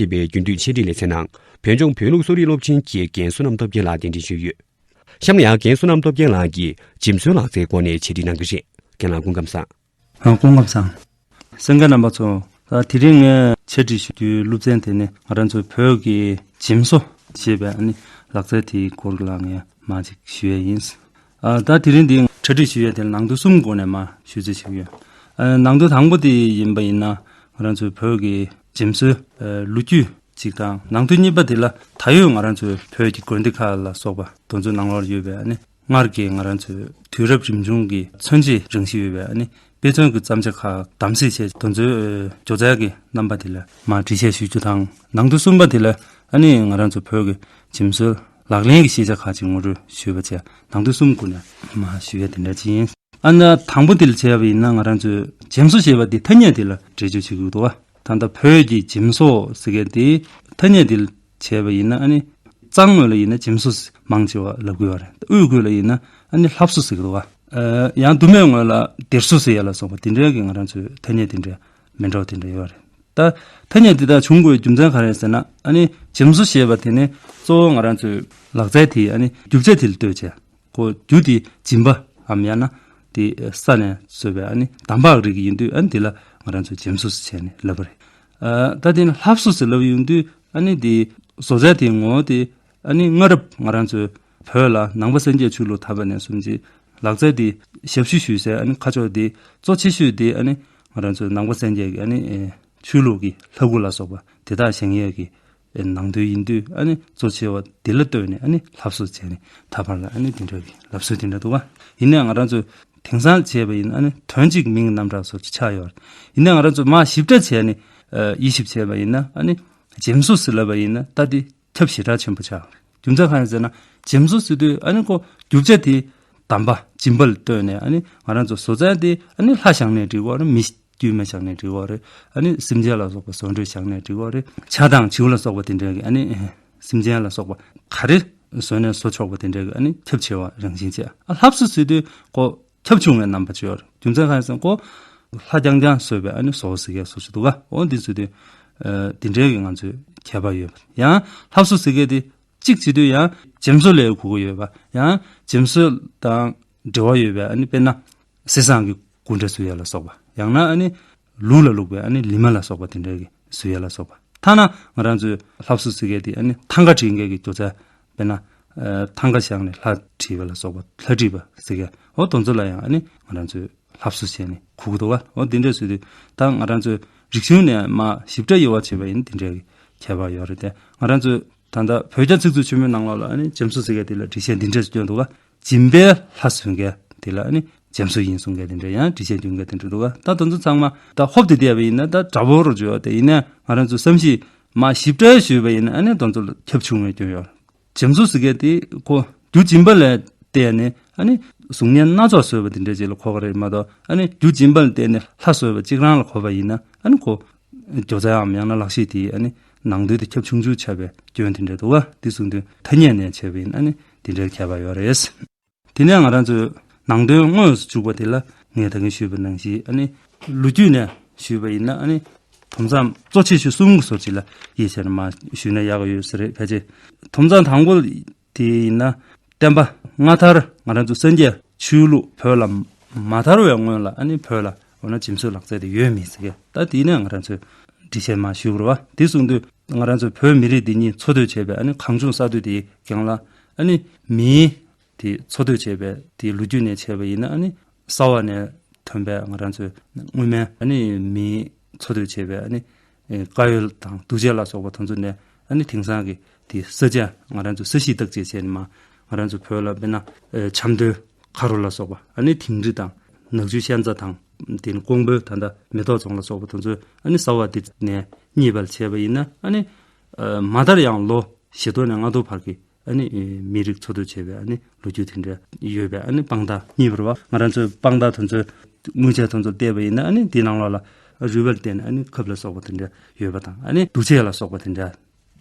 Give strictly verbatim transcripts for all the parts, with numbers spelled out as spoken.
ཞེས་པའི་རྒྱུན་མཐུད་འཆད་ཁྲིད་ལེ་ཚན་ནང་བོད་ལྗོངས་བོད་ལུགས་གསོ་རིག་སློབ་ཆེན་གྱི་རྒན་བསོད་ནམས་སྟོབས་རྒྱལ་ལགས་གདན་འདྲེན་ཞུས་ཡོད། གཤམ་ལ་ཡང་རྒན་བསོད་ནམས་སྟོབས་རྒྱལ་ལགས་ཀྱིས་འཇིམ་བཟོའི་ལག་རྩལ་སྐོར་ནས་འཆད་ཁྲིད་གནང་གི་རེད། རྒན་ལགས་སྐུ་ཁམས་བཟང་། ཨ། སྐུ་ཁམས་བཟང་། གསན་མཁན་རྣམ་པ་ཚོ། ད་དེ་རིང་ངས་འཆད་ཁྲིད་ཞུ་རྒྱུའི་སློབ་ཚན་དེ་ནི་ང་རང་ཚོའི་བོད་ཀྱི་འཇིམ་བཟོ་ཞེས་པའི་ཨ་ནི་ལག་རྩལ་དེའི་སྐོར་ལ་ངས་མར་ཅིག་ཞུ་ཡས་ཡིན། ཨ། ད་དེ་རིང་འདི་གྲ་སྒྲིག་ཞུ་ཡས་དེ་ནང་དོན་གསུམ་སྒོ་ནས་མར་ཞུ་རྩིས་བྱེད་ཀྱི་ཡོད། ཨ། ནང་དོན་དང་པོ་དེ་ཡིན་པ་ཡིན་ན། ང་རང་ཚོའི་བོད་ཀྱི་འཇིམ་བཟོའི་ཨ་ལོ་རྒྱུས་ཅིག་དང་། ནང་དོན་གཉིས་པ་དེ་ལ་ད་ཡོད་ང་རང་ཚོའི་བོད་ཀྱི་དགོན་སྡེ་ཁག་ལ་སོགས་པ་དེ་ཚོའི་ནང་ལོགས་ཡོད་པའི་ཨ་ནི་སྔར་གྱི་ང་རང་ཚོའི་དུས་རབས་རིམ་བྱུང་གི་མཚོན་བྱེད་རང་བཞིན་ཡོད་པའི་ཨ་ནི་དཔེ་མཚོན་གྱི་བརྩམས་བྱ་ཁག་གདམ་གསེས་བྱས། དེ་ཚོའི་ཨ་སྦྱོང་བྱ་གི་རྣམ་པ་དེ་ལ་མར་འགྲེལ་བཤད་ཞུ་རྒྱུ་དང་། ནང་དོན་གསུམ་པ་དེ་ལ་ཨ་ནི་ང་རང་ཚོ་བོད་ཀྱི་འཇིམ་བཟོའི་ལག་ལེན་གྱི་ཤེས་བྱ་ཁག་ཅིག་ངོ་སྤྲོད་ཞུས་པ་བྱས། ནང་དོན་གསུམ་སྒོ་ནས་མར་ཞུ་ཡས་དེ་འདྲ་ཅིག་ཡིན། ཨ་ནི་དང་པོ་དེ་ལ་བྱས་པ་ཡིན་ན། ང་རང་ཚོའི་འཇིམ་བཟོ་ཞེས་པ་དེ་ཐ་སྙད་དེ་ལ་འགྲེལ་བརྗོད་བྱེད་དགོས་འདུག་བ། ད་ལྟ་བོད་ཀྱི་འཇིམ་བཟོ་ཟེར་མཁན་དེ་ཐ་སྙད་དེ་ལ་བྱས་པ་ཡིན་ན། ཨ་ནི་གཙང་ངོས་ལ་ཡིན་ན་འཇིམ་བཟོ་མང་ཆེ་བ་ལབ་དགོས་པ་རེད། དབུས་ཁུལ་ལ་ཡིན་ན་ཨ་ནི་ལྷ་བཟོ་ཟེར་གྱི་འདུག་བ། ཨ། ཡང་མདོ་སྨད་ངོས་ལ་སྡེར་བཟོ་ཟེར་ཡ་ལ་སོགས་པ་དེ་འདྲའི་གི་ང་རང་ཚོའི་ཐ་སྙད་དེ་འདྲ་མི་འདྲ་བ་དེ་འདྲ་ཡོད་རེད། ད་ཐ་སྙད་དེ་དག་བྱུང་དགོས་རྒྱུ་མཚན་ག་རེ་ཟེར་ན། ཨ་ནི་འཇིམ་བཟོ་ཞེས་པ་དེ་ནི་གཙོ་བོ་ང་རང་ཚོའི་ལག་རྩལ་དེའི་ཨ་ནི་རྒྱུ་ཆ་དེ་ལ་ལྟོས་བྱས། ཁོ་རྒྱུ་དེ་འཇིམ་པའམ་ཡང་ན་དེ་ས་ནས་བཟོས་པའི་ཨ་ནི་འདམ་བག་རིགས་ཡིན་དུས། ཨ་ནི་དེ་ལ་ང་རང་ཚོས་འཇིམ་བཟོ་ཟེར་བྱས་ནས་ལབ་པ་རེད། ཨ། ད་དེ་ནི་ལྷ་བཟོ་ཟེར་ལབ་ཡོང་དུས། ཨ་ནི་དེ་བཟོ་རྩལ་དེའི་ངོ་བོ་དེ་ཨ་ནི་སྔ་རབས་ང་རང་ཚོའི་བོད་ལ་ནང་པ་སངས་རྒྱས་ཆོས་ལུགས་དར་བ་ནས་བཟུང་སྟེ་ལག་རྩལ་དེ་ཞབས་ཞུ་ཞུ་སའི་ཨ་ནི་ཁ་ཕྱོགས་དེ་གཙོ་ཆེ་ཤོས་དེ་ཨ་ནི་ང་རང་ཚོའི་ནང་པ་སངས་རྒྱས་ཀྱི་ཨ་ནི་ཆོས་ལུགས་ཀྱི་ལྷ་སྐུ་ལ་སོགས་པ་དེ་དག་བཞེངས་ཡས་ཀྱི་ནང་དོན་ཡིན་དུས། ཨ་ནི་གཙོ་ཆེ་བ་དེ་ལ་ལྟོས་ནས་ཨ་ནི་ལྷ་བཟོ་བྱས་ནས་ད་བར་ལ་ཨ་ནི་དེ་འདྲ་གི་ལབ་སྲོལ་དེ་འདྲ་འདུག་བ། ཡིན་ནའི་ང་རང་ཚོས་དེང་སང་བྱས་པ་ཡིན་ན་ཨ་ནི་དོན་གཅིག་མིང་རྣམ་གྲངས་སོགས་ཀྱི་ཆགས་ཡོད་རེད། ཡིན་ནའི་ང་རང་ཚོས་མར་ཞིབ་ཕྲ་བྱས་ནས་དབྱེ་ཞིབ་བྱས་པ་ཡིན་ན། ཨ་ནི་འཇིམ་བཟོ་ཟེར་ལབ་པ་ཡིན་ན་ད་དེ་ཁྱབ་ཞེ་དྲག་ཆེན་པོ་ཆགས་རེད། རྒྱུ་མཚན་གང་ཡིན་ཟེར་ན། འཇིམ་བཟོ་ཟེར་དུས་ཨ་ནི་ཁོ་རྒྱུ་ཆ་དེ་འདམ་པ་འཇིམ་པ་ལ་ལྟོས་ནས། ཨ་ནི་ང་རང་ཚོ་བཟོ་རྩལ་དེ་ཨ་ནི་ལྷ་བཞེངས་ནས་འགྲིག་གི་རེད། མི་དཀྱུས་མ་བཞེངས་ནས་འགྲིག་གི་རེད། ཨ་ནི་སེམས་ཅན་ལ་སོགས་པ་བཟོ་གྲྭ་བཞེངས་ནས་འགྲིག་གི་རེད། བྱ་དང་བྱིའུ་ལ་སོགས་པ་དེ་འདྲའི་གི་ཨ་ནི་སེམས་ཅན་ལ་སོགས་པ་ག་རེ་བཟོས་ནས་བཟོ་ཆོག་པ་དེ་འདྲའི་གི་ཨ་ནི་ཁྱབ་ཆེ་བ་རང་བཞིན་བྱས། ཨ། ལྷ་བཟོ་ཟེར་དུས་ཁོ་ཁྱབ་ཆུང་བའི་རྣམ་པ་ཅིག་ཡོད་རེད། རྒྱུ་མཚན་གང་ཡིན་ཟེར་ན། ཁོ་ལྷ་རྐྱང་རྐྱང་བཟོས་པའི་ཨ་ནི་བཟོ་ཟེར་མཁན་བཟོ་ཞིག་འདུག་ག་འོ་འདི་ཚོ་དེ་ཨ་དེ་འདྲའི་གི་ང་ཚོའི་ཁྱད་པར་ཡོད་པ། ཡང་ལྷ་བཟོ་ཟེར་མཁན་དེ་གཅིག་བྱེད་དུས་ཡང་འཇིམ་བཟོ་ལ་གོ་གི་ཡོད་པ། ཡང་འཇིམ་བཟོ་དང་འབྲེལ་བ་ཡོད་པའི་ཨ་ནི་དཔེར་ན་གསེར་ཟངས་ཀྱི་སྐུ་འདྲ་བཟོ་ཡ་ལ་སོགས་པ། ཡང་ན་ཨ་ནི་ལུག་ལ་བླུགས་པའི་ཨ་ནི་ལི་མ་ལ་སོགས་པ་དེ་འདྲའི་གི་བཟོ་ཡ་ལ་སོགས་པ། ཐ་ན་ང་རང་ཚོའི་ལྷ་བཟོ་ཟེར་མཁན་དེ་ཨ་ནི་ཐང་ག་བྲིས་མཁན་གྱི་སྒྱུ་རྩལ། དཔེར་ན་ཨ་ཐང་ག་བཞག་ནས་ལྷ་བྲིས་པ་ལ་སོགས་པ། ལྷ་བྲིས་པ་ཟེར་མཁན། འོ་དེ་ཚོ་ལ་ཡང་ཨ་ནི་ང་རང་ཚོས་ལྷ་བཟོ་བྱས་ནས་གོ་གི་འདུག་ག་འོ་འདི་འདྲ་བཟོས་དུས་ད་ང་རང་ཚོའི་རིག་གཞུང་ནས་མར་ཞིབ་ཕྲ་དབྱེ་བ་ཕྱེ་བ་ཡིན་ན་འདི་འདྲའི་གི་ཁྱད་པར་ཡོད་རེད་དེ། ང་རང་ཚོའི་ད་ལྟ་བོད་རྒྱ་ཚིག་མཛོད་ཆེན་མོའི་ནང་ལོགས་ལ་ཨ་ནི་འཇིམ་བཟོ་ཟེར་མཁན་དེ་ལ་འགྲེལ་བཤད་འདི་འདྲ་ཞིག་བསྐྱོན་འདུག་ག་འཇིམ་པའི་ལྷ་བཟོ་མཁན་དེ་ལ་ཨ་ནི་འཇིམ་བཟོ་ཡིན་གསུང་མཁན་དེ་འདྲ། ཡང་འགྲེལ་བཤད་བསྐྱོན་མཁན་དེ་འདྲ་འདུག་ག་ད་དེ་ཚོ་ཚང་མ་ད་ཧོབ་སྟེ་བལྟས་པ་ཡིན་ན་ད་འདྲ་པོ་རུ་བརྗོད་དེ། ཡིན་ནའི་ང་རང་ཚོ་བསམ་གཞིག་མར་ཞིབ་ཕྲ་ཞུས་པ་ཡིན་ན་ཨ་ནི་དེ་ཚོ་ལ་ཁྱབ་ཆུང་བའི་སྐྱོན་ཡོད། འཇིམ་བཟོ་ཟེར་མཁན་དེ་ཁོ་རྒྱུ་འཇིམ་པ་ལ་བརྟེན་ནས་ཨ་ནི་གཟུགས་བརྙན་སྣ་ཚོགས་བཟོས་པ་དེ་འདྲ་ཅིག་ལ་གོ་གི་རེད་མ་གཏོགས། ཨ་ནི་རྒྱུ་འཇིམ་པ་ལ་བརྟེན་ནས་ལྷ་བཟོས་པ་གཅིག་རང་ལ་གོ་བ་ཡིན་ན། ཨ་ནི་ཁོ་སྒྱུ་རྩལ་འམ་ཡང་ན་ལག་ཤེས་དེའི་ཨ་ནི་ནང་དོན་དེ་ཁྱབ་ཆུང་ཆུང་ཆགས་པའི་སྐྱོན་དེ་འདྲ་འདུག་ག་འདི་གསུང་དུས་ཐ་སྙད་ནས་བྱས་པ་ཡིན་ན་ཨ་ནི་དེ་འདྲའི་ཁྱད་པར་ཡོད་རེད། དེ་ནས་ང་རང་ཚོའི་ནང་དོན་དངོས་སུ་འཇུག་པ་དེ་ལ་ངས་ད་གིན་ཞུས་པ་ནང་བཞིན། ཨ་ནི་ལོ་རྒྱུས་ནས་ཞུས་པ་ཡིན་ན། ཨ་ནི་དུམ་མཚམས་གཙོ་ཆེ་ཤོས་གསུམ་གྱི་ཟུར་ཅིག་ལ་དབྱེ་བྱས་ནས་མར་ཞུས་ན་ཡག་གི་ཡོད་ས་རེད། ཕལ་ཆེར་དུམ་མཚམས་དང་པོ་དེ་ཡིན་ན། བསྟན་པ་སྔ་དར་ང་རང་ཚོ་སངས་རྒྱས་ཆོས་ལུགས་བོད་ལ་མ་དར་བའི་སྔོན་ལ་ཨ་ནི་བོད་ལ་འོ་ན་འཇིམ་བཟོའི་ལག་རྩལ་དེ་ཡོད་མེད་ཟེར་མཁན། ད་དེ་ནས་ང་རང་ཚོས་འགྲེལ་བཤད་མར་ཞུ་དགོས་རེད་བ། དེ་གསུང་དུས་ང་རང་ཚོ་བོད་མི་རིགས་འདི་ཉིད་འཚོ་སྡོད་བྱས་པའི་ཨ་ནི་གངས་ལྗོངས་ས་མཐོ་དེའི་སྒང་ལ། ཨ་ནི་མིའི་དེ་འཚོ་སྡོད་བྱས་པའི་དེའི་ལོ་རྒྱུས་ནས་བྱས་པ་ཡིན་ན། ཨ་ནི་གསར་བ་ནས་ཐོན་པའི་ང་རང་ཚོའི་སྔོན་མའི་ཨ་ནི་མིའི་འཚོ་སྡོད་བྱས་པའི་ཨ་ནི་དཀར་ཡོལ་དང་གདུགས་བྱེད་ལ་སོགས་པ་དེ་ཚོ་ནས། ཨ་ནི་དེང་སང་གི་དེ་ས་ཆ་ང་རང་ཚོ་ས་གཞི་བརྟག་དཔྱད་བྱས་ནས་མར་ང་རང་ཚོ་བོད་ལ་དཔེར་ན་ཨ་ཆབ་མདོའི་མཁར་རོ་ལ་སོགས་པ། ཨ་ནི་དིང་རི་དང་ནག་ཆུ་ཤན་རྩ་དང་། དེ་ནི་ཀོང་པོའི་ད་ལྟ་མེ་ཏོག་རྫོང་ལ་སོགས་པ་དེ་ཚོ་ཨ་ནི་གསར་བ་དེ་ནས་རྙེད་པ་ལ་བྱས་པ་ཡིན་ན། ཨ་ནི་ཨ་མ་མཐར་ཡང་ལོ་བཞི་སྟོང་ནས་ལྔ་སྟོང་བར་གྱི་ཨ་ནི་མི་རིགས་འཚོ་སྡོད་བྱས་པའི་ཨ་ནི་ལོ་རྒྱུས་དེ་འདྲ་ཡོད་པའི་ཨ་ནི་དཔང་རྟགས་རྙེད་པ་རེད་བ། ང་རང་ཚོའི་དཔང་རྟགས་དེ་ཚོའི་དངུལ་ཆས་དེ་ཚོ་བལྟས་པ་ཡིན་ན། ཨ་ནི་དེའི་ནང་ལོགས་ལ་རུས་པ་ལ་བརྟེན་ནས་ཨ་ནི་ཁབ་ལ་སོགས་པ་དེ་འདྲ་ཡོད་པ་དང་། ཨ་ནི་གདུགས་བྱེད་ལ་སོགས་པ་དེ་འདྲ།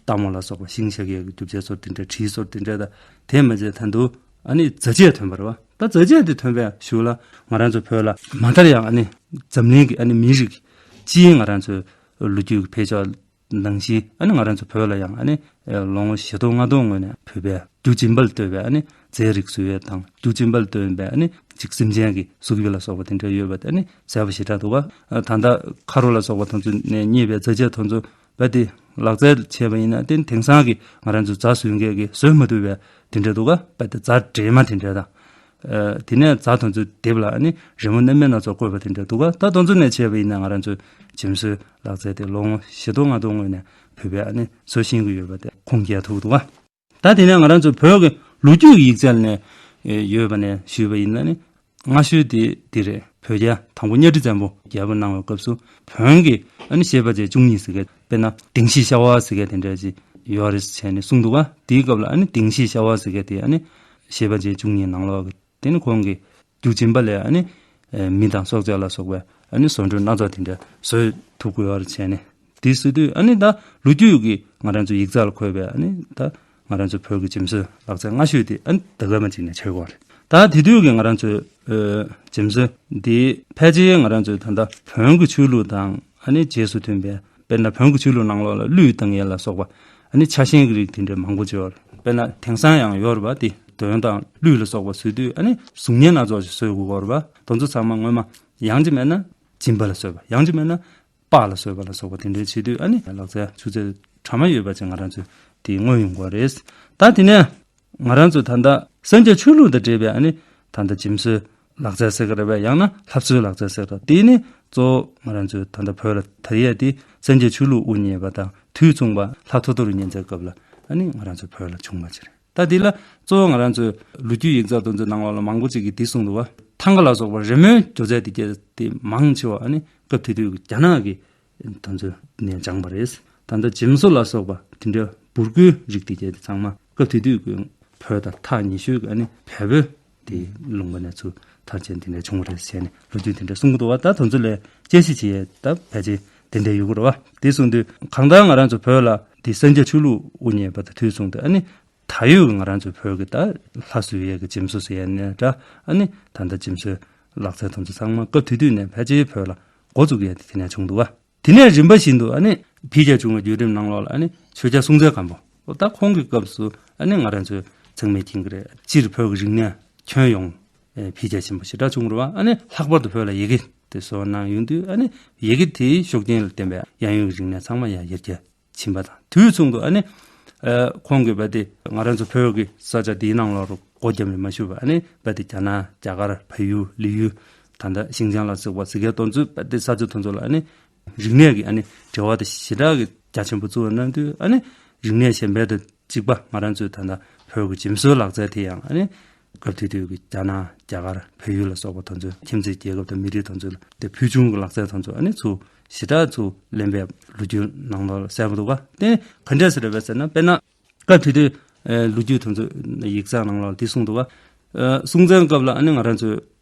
སྟག་མོ་ལ་སོགས་པ་ཤིང་ཤ་གི་རྒྱུ་ཆ་ཚོ་དེ་འདྲ། གྲིའི་ཚོ་དེ་འདྲ་དང་། དེ་མ་ཚད་ད་དུང་ཨ་ནི་རྫ་ཆས་ཐོན་པ་རེད་བ། ད་རྫ་ཆས་དེ་ཐོན་པའི་གཞུག་ལ་ང་རང་ཚོ་བོད་ལ་མ་མཐར་ཡང་ཨ་ནི་འཛམ་གླིང་གི་ཨ་ནི་མི་རིགས་སྤྱིའི་ང་རང་ཚོའི་ལོ་རྒྱུས་ཀྱི་འཕེལ་ཕྱོགས། ནང་བཞིན་ཨ་ནི་ང་རང་ཚོ་བོད་ལ་ཡང་ཨ་ནི་ལོ་ངོ་བཞི་སྟོང་ལྔ་སྟོང་སྔོན་ནས་བོད་པའི་རྒྱུ་སྦྱིན་པ་ལ་ལྟོས་པའི་ཨ་ནི་རྫས་རིགས་བཟོ་ཡས་དང་རྒྱུ་སྦྱིན་པ་ལ་ལྟོས་པའི་ཨ་ནི་ཅིག་སེམས་ཅན་གྱི་གཟུགས་དབྱིབས་ལ་སོགས་པ་དེ་འདྲ་ཡོད་པ་དེ་ཨ་ནི་མཛེས་པ་ཞེ་དྲག་འདུག་ག་ད་ལྟ་ཁ་རོ་ལ་སོགས་པ་དེ་ཚོ་ནས་རྙེད་པའི་རྫས་ཆས་དེ་ཚོ་བས་དེ་ལག་རྩལ་བྱས་པ་ཡིན་ན་དེ་དེང་སང་གི་ང་རང་ཚོ་རྫ་བཟོ་མཁན་གྱི་བཟོས་མ་ཐུབ་པའི་དེ་འདྲ་འདུག་ག་བས་དེ་རྫ་འདྲེས་མ་དེ་འདྲ་དང་། དེ་ནས་རྫ་དེ་ཚོའི་ལྡེབས་ལ་ཨ་ནི་རི་མོ་སྣེ་མེད་སྣ་ཚོགས་བཀོད་པ་དེ་འདྲ་འདུག་ག་ད་དེ་ཚོ་ནས་བྱས་པ་ཡིན་ན་ང་རང་ཚོའི་འཇིམ་བཟོའི་ལག་རྩལ་དེ་ལོ་ངོ་བཞི་སྟོང་ལྔ་སྟོང་སྔོན་ནས་བོད་པས་ཨ་ནི་བཟོ་ཤེས་ཀྱི་ཡོད་པ་དེ་ཁུངས་སྐྱེལ་ཐུབ་འདུག་ག་ད་དེ་ནས་ང་རང་ཚོ་བོད་ཀྱི་ལོ་རྒྱུས་ཀྱི་ཡིག་ཚད་ནས་ཡོད་པ་ནས་ཞུས་པ་ཡིན་ན་ནི། སྔ་ཤོས་དེ་འདི་རེད། བོད་རྒྱལ་དང་པོ་གཉའ་ཁྲི་བཙན་པོ་རྒྱལ་པོ་གནང་བའི་སྐབས་སུ་བོན་གྱི་ཨ་ནི་བཤད་པ་བཅས་བཅུ་གཉིས་ཟེར་མཁན་དཔེར་ན་བདེན་བཞིའི་ཤ་བ་ཟེར་མཁན་དེ་འདྲ་ཅིག་ཡོད་རེད་བྱས་ནས་གསུངས་འདུག་ག་དེའི་སྐབས་ལ་ཨ་ནི་བདེན་བཞིའི་ཤ་བ་ཟེར་མཁན་དེ་ཨ་ནི་བཤད་པ་བཅས་བཅུ་གཉིས་ནང་ལོགས་ཀྱི་དེ་ནི་ཁོང་གི་རྒྱུ་སྦྱིན་པ་ལས་ཨ་ནི་མི་དང་སྲོག་ཆགས་ལ་སོགས་པའི་ཨ་ནི་བཟོ་སྐྲུན་སྣ་ཚོགས་དེ་འདྲ་བཟོ་ཐུབ་ཀྱི་ཡོད་རེད་བྱས་ནས། དེ་སྲིད་དུས་ཨ་ནི་ད་ལོ་རྒྱུས་ཀྱི་ང་རང་ཚོའི་ཡིག་ཚགས་ལ་འཁོད་པའི་ཨ་ནི་ད་ང་རང་ཚོའི་བོད་ཀྱི་འཇིམ་བཟོའི་ལག་རྩལ་སྔ་ཤོས་དེ་ཨ་ནི་ད་སྐར་མ་གཅིག་ནས་ཆགས་ཀྱི་ཡོད་རེད། ད་དེ་དུས་ཀྱི་ང་རང་ཚོའི་འཇིམ་བཟོ་འདི་ཕལ་ཆེར་ང་རང་ཚོའི་ད་ལྟ་བོན་གྱི་ཆོས་ལུགས་དང་ཨ་ནི་རྗེས་སུ་མཐུན་པའི་དཔེར་ན་བོན་གྱི་ཆོས་ལུགས་ནང་ལོགས་ལ་གླུད་བཏང་ཡས་ལ་སོགས་པ་ཨ་ནི་ཆགས་ཞེན་གྱི་རིགས་དེ་འདྲ་མང་པོ་ཅིག་ཡོད་རེད། དཔེར་ན་དེང་སང་ཡང་ཡོད་རེད་པ། དེ་འདོན་དང་གླུད་ལ་སོགས་པ་བཟོ་དུས་ཨ་ནི་གཟུགས་བརྙན་སྣ་ཚོགས་ཤིག་བཟོ་དགོས་ཀྱི་ཡོད་རེད་པ། དེ་ཚོ་ཚང་མ་སྔོན་མ་ཡང་ཅིག་མེད་ན་སྦྱིན་པ་ལ་བཟོས་པ། ཡང་ཅིག་མེད་ན་སྤགས་ལ་བཟོས་པ་ལ་སོགས་པ་དེ་འདྲའི་བྱེད་དུས་ཨ་ནི་ལག་རྩལ་ཆུ་ཚད་གྲ་མ་ཡོད་པ་ཅིག་ང་རང་ཚོས་དེ་མངོན་ཡོང་གི་རེད། ད་དེ་ནས་ང་རང་ཚོ་ད་ལྟ་སངས་རྒྱས་ཆོས་ལུགས་དང་འབྲེལ་བའི་ཨ་ནི་ད་ལྟ་འཇིམ་བཟོའི་ལག་རྩལ་ཟེར་གི་རེད་པས། ཡང་ན་ལྷ་བཟོའི་ལག་རྩལ་ཟེར་གི་རེད། དེ་ནི་གཙོ་བོ་ང་རང་ཚོའི་ད་ལྟ་བོད་ལ་དར་ཡས་དེ་སངས་རྒྱས་ཆོས་ལུགས་དབུ་བརྙེས་པ་དང་དུས་མཚུངས་པ་ལྷ་ཐོ་ཐོ་རི་གཉན་བཙན་སྐབས་ལ་ཨ་ནི་ང་རང་ཚོའི་བོད་ལ་བྱུང་བ་ཅིག་རེད། ད་འདི་ལ་གཙོ་བོ་ང་རང་ཚོའི་ལོ་རྒྱུས་ཡིག་ཚགས་དེ་ཚོའི་ནང་ལོགས་ལ་མང་པོ་ཅིག་གིས་འདི་གསུངས་འདུག་བ། ཐང་ག་ལ་སོགས་པ་རི་མོའི་སྒྱུ་རྩལ་དེ་གྱད་དེ་མང་ཆེ་བ་ཨ་ནི་སྐབས་དེ་དུས་ཀྱི་རྒྱ་ནག་གི་དེ་ཚོ་ནས་སྦྱངས་པ་རེད། ད་ལྟ་འཇིམ་བཟོ་ལ་སོགས་པ་དེ་འདྲའི་འབུར་སྐུའི་རིགས་དེ་གྱད་དེ་ཚང་མ་སྐབས་དེ་དུས་ཀྱི་བོད་དང་ཐག་ཉེ་ཤོས་ཀྱི་ཨ་ནི་བལ་པོའི་དེ་ལུང་པ་ནས་ཚུར་མཐར་ཕྱིན་དེ་འདྲ་བྱུང་བ་རེད་ཟེར་ནས་ལོ་རྒྱུས་དེ་འདྲ་གསུང་གི་འདུག་བ། ད་དེ་ཚོ་ལ་དཔྱད་ཞིབ་བྱེད་ཡས་ད་ཕལ་ཆེར་དེ་འདྲ་ཡོད་ཀྱི་རེད་བ། དེ་གསུངས་དུས་གང་ལྟར་ང་རང་ཚོ་བོད་ལ་དེ་སངས་རྒྱས་ཆོས་ལུགས་དབུ་བརྙེས་པ་དང་དུས་མཚུངས་དུ་ཨ་ནི་ད་ཡོད་ཀྱི་ང་རང་ཚོའི་བོད་ཀྱི་ད་ལྷ་བཟོ་ཡས་ཀྱི་འཇིམ་བཟོ་ཟེར་ཡས་ནས་འདྲ། ཨ་ནི་ད་ལྟ་འཇིམ་བཟོའི་ལག་རྩལ་དེ་ཚོ་ཚང་མ་སྐབས་དེ་དུས་ནས་ཕལ་ཆེར་བོད་ལ་འགོ་བཙུགས་ཡས་དེ་དེ་ནས་བྱུང་འདུག་བ། དེ་ནས་རིམ་པ་བཞིན་དུ་ཨ་ནི་འཕེལ་རྒྱས་བྱུང་བའི་བརྒྱུད་རིམ་ནང་ལོགས་ལ་ཨ་ནི་ཆོས་རྒྱལ་སྲོང་བཙན་སྒམ་པོ་ད་ཁོང་གི་སྐབས་སུ་ཨ་ནི་ང་རང་ཚོས་ཚང་མས་མཁྱེན་གྱི་རེད། སྤྱིར་བོད་ཀྱི་རིག་གནས་ཁྱོན་ཡོངས་འཕེལ་རྒྱས་ཆེན་པོ་ཞེ་དྲག་བྱུང་རེད་བ། ཨ་ནི་ལྷག་པར་དུ་བོད་ལ་ཡི་གེ་དེ་བཟོ་གནང་ཡོང་དུས་ཨ་ནི་ཡི་གེ་དེའི་ཤུགས་རྐྱེན་ལ་བརྟེན་པའི་གཡས་གཡོན་གྱི་རིག་གནས་ཚང་མ་ཡང་ཡར་རྒྱས་ཕྱིན་པ་དང་དུས་མཚུངས་སུ་ཨ་ནི་ཁོང་གིས་བ་དེ་ང་རང་ཚོ་བོད་ཀྱི་ས་ཆ་འདིའི་ནང་ལོགས་རུ་སྒོ་བརྒྱབ་ནས་མ་བཞུགས་པ་ཨ་ནི་བ་དེ་རྒྱ་ནག་རྒྱ་གར་བལ་ཡུལ་ལི་ཡུལ་ད་ལྟ་ཤིང་ཅང་ལ་སོགས་པ་ཟེར་མཁན་དེ་ཚོའི་བ་དེ་ས་ཆ་དེ་ཚོ་ལ་ཨ་ནི་རིག་གནས་ཀྱི་ཨ་ནི་འབྲེལ་བ་དེ་ཞེ་དྲག་གི་རྒྱ་ཆེན་པོ་བཙུགས་གནང་དུས་ཨ་ནི་རིག་གནས་གཞན་པ་དང་གཅིག་པ་ང་རང་ཚོའི་ད་ལྟ་བོད་ཀྱི་འཇིམ་བཟོའི་ལག་རྩལ་དེ་ཡང་ཨ་ནི་སྐབས་དེ་དུས་ཀྱི་རྒྱ་ནག་རྒྱ་གར་བལ་ཡུལ་ལ་སོགས་པ་དེ་ཚོའི་ཁྱིམ་མཚེས་རྒྱལ་ཁབ་དང་མི་རིགས་དེ་ཚོ་ལ་དེ་ཕུལ་བྱུང་གི་ལག་རྩལ་དེ་ཚོ་ཨ་ནི་ཚུར་ཞེ་དྲག་ཚུར་ལེན་པའི་ལོ་རྒྱུས་ནང་ལོགས་ལ་གསལ་པོ་འདུག་ག་དེ་ག་འདྲས་ཟེར་བས་ཟེར་ན་དཔེར་ན་སྐབས་དེ་དུས་ལོ་རྒྱུས་དེ་ཚོ་ཡིག་ཚགས་ནང་ལོགས་ལ་དེ་གསུངས་འདུག་ག་སྲོང་བཙན་སྐབས་ལ་ཨ་ནི་ང་རང་ཚོའི་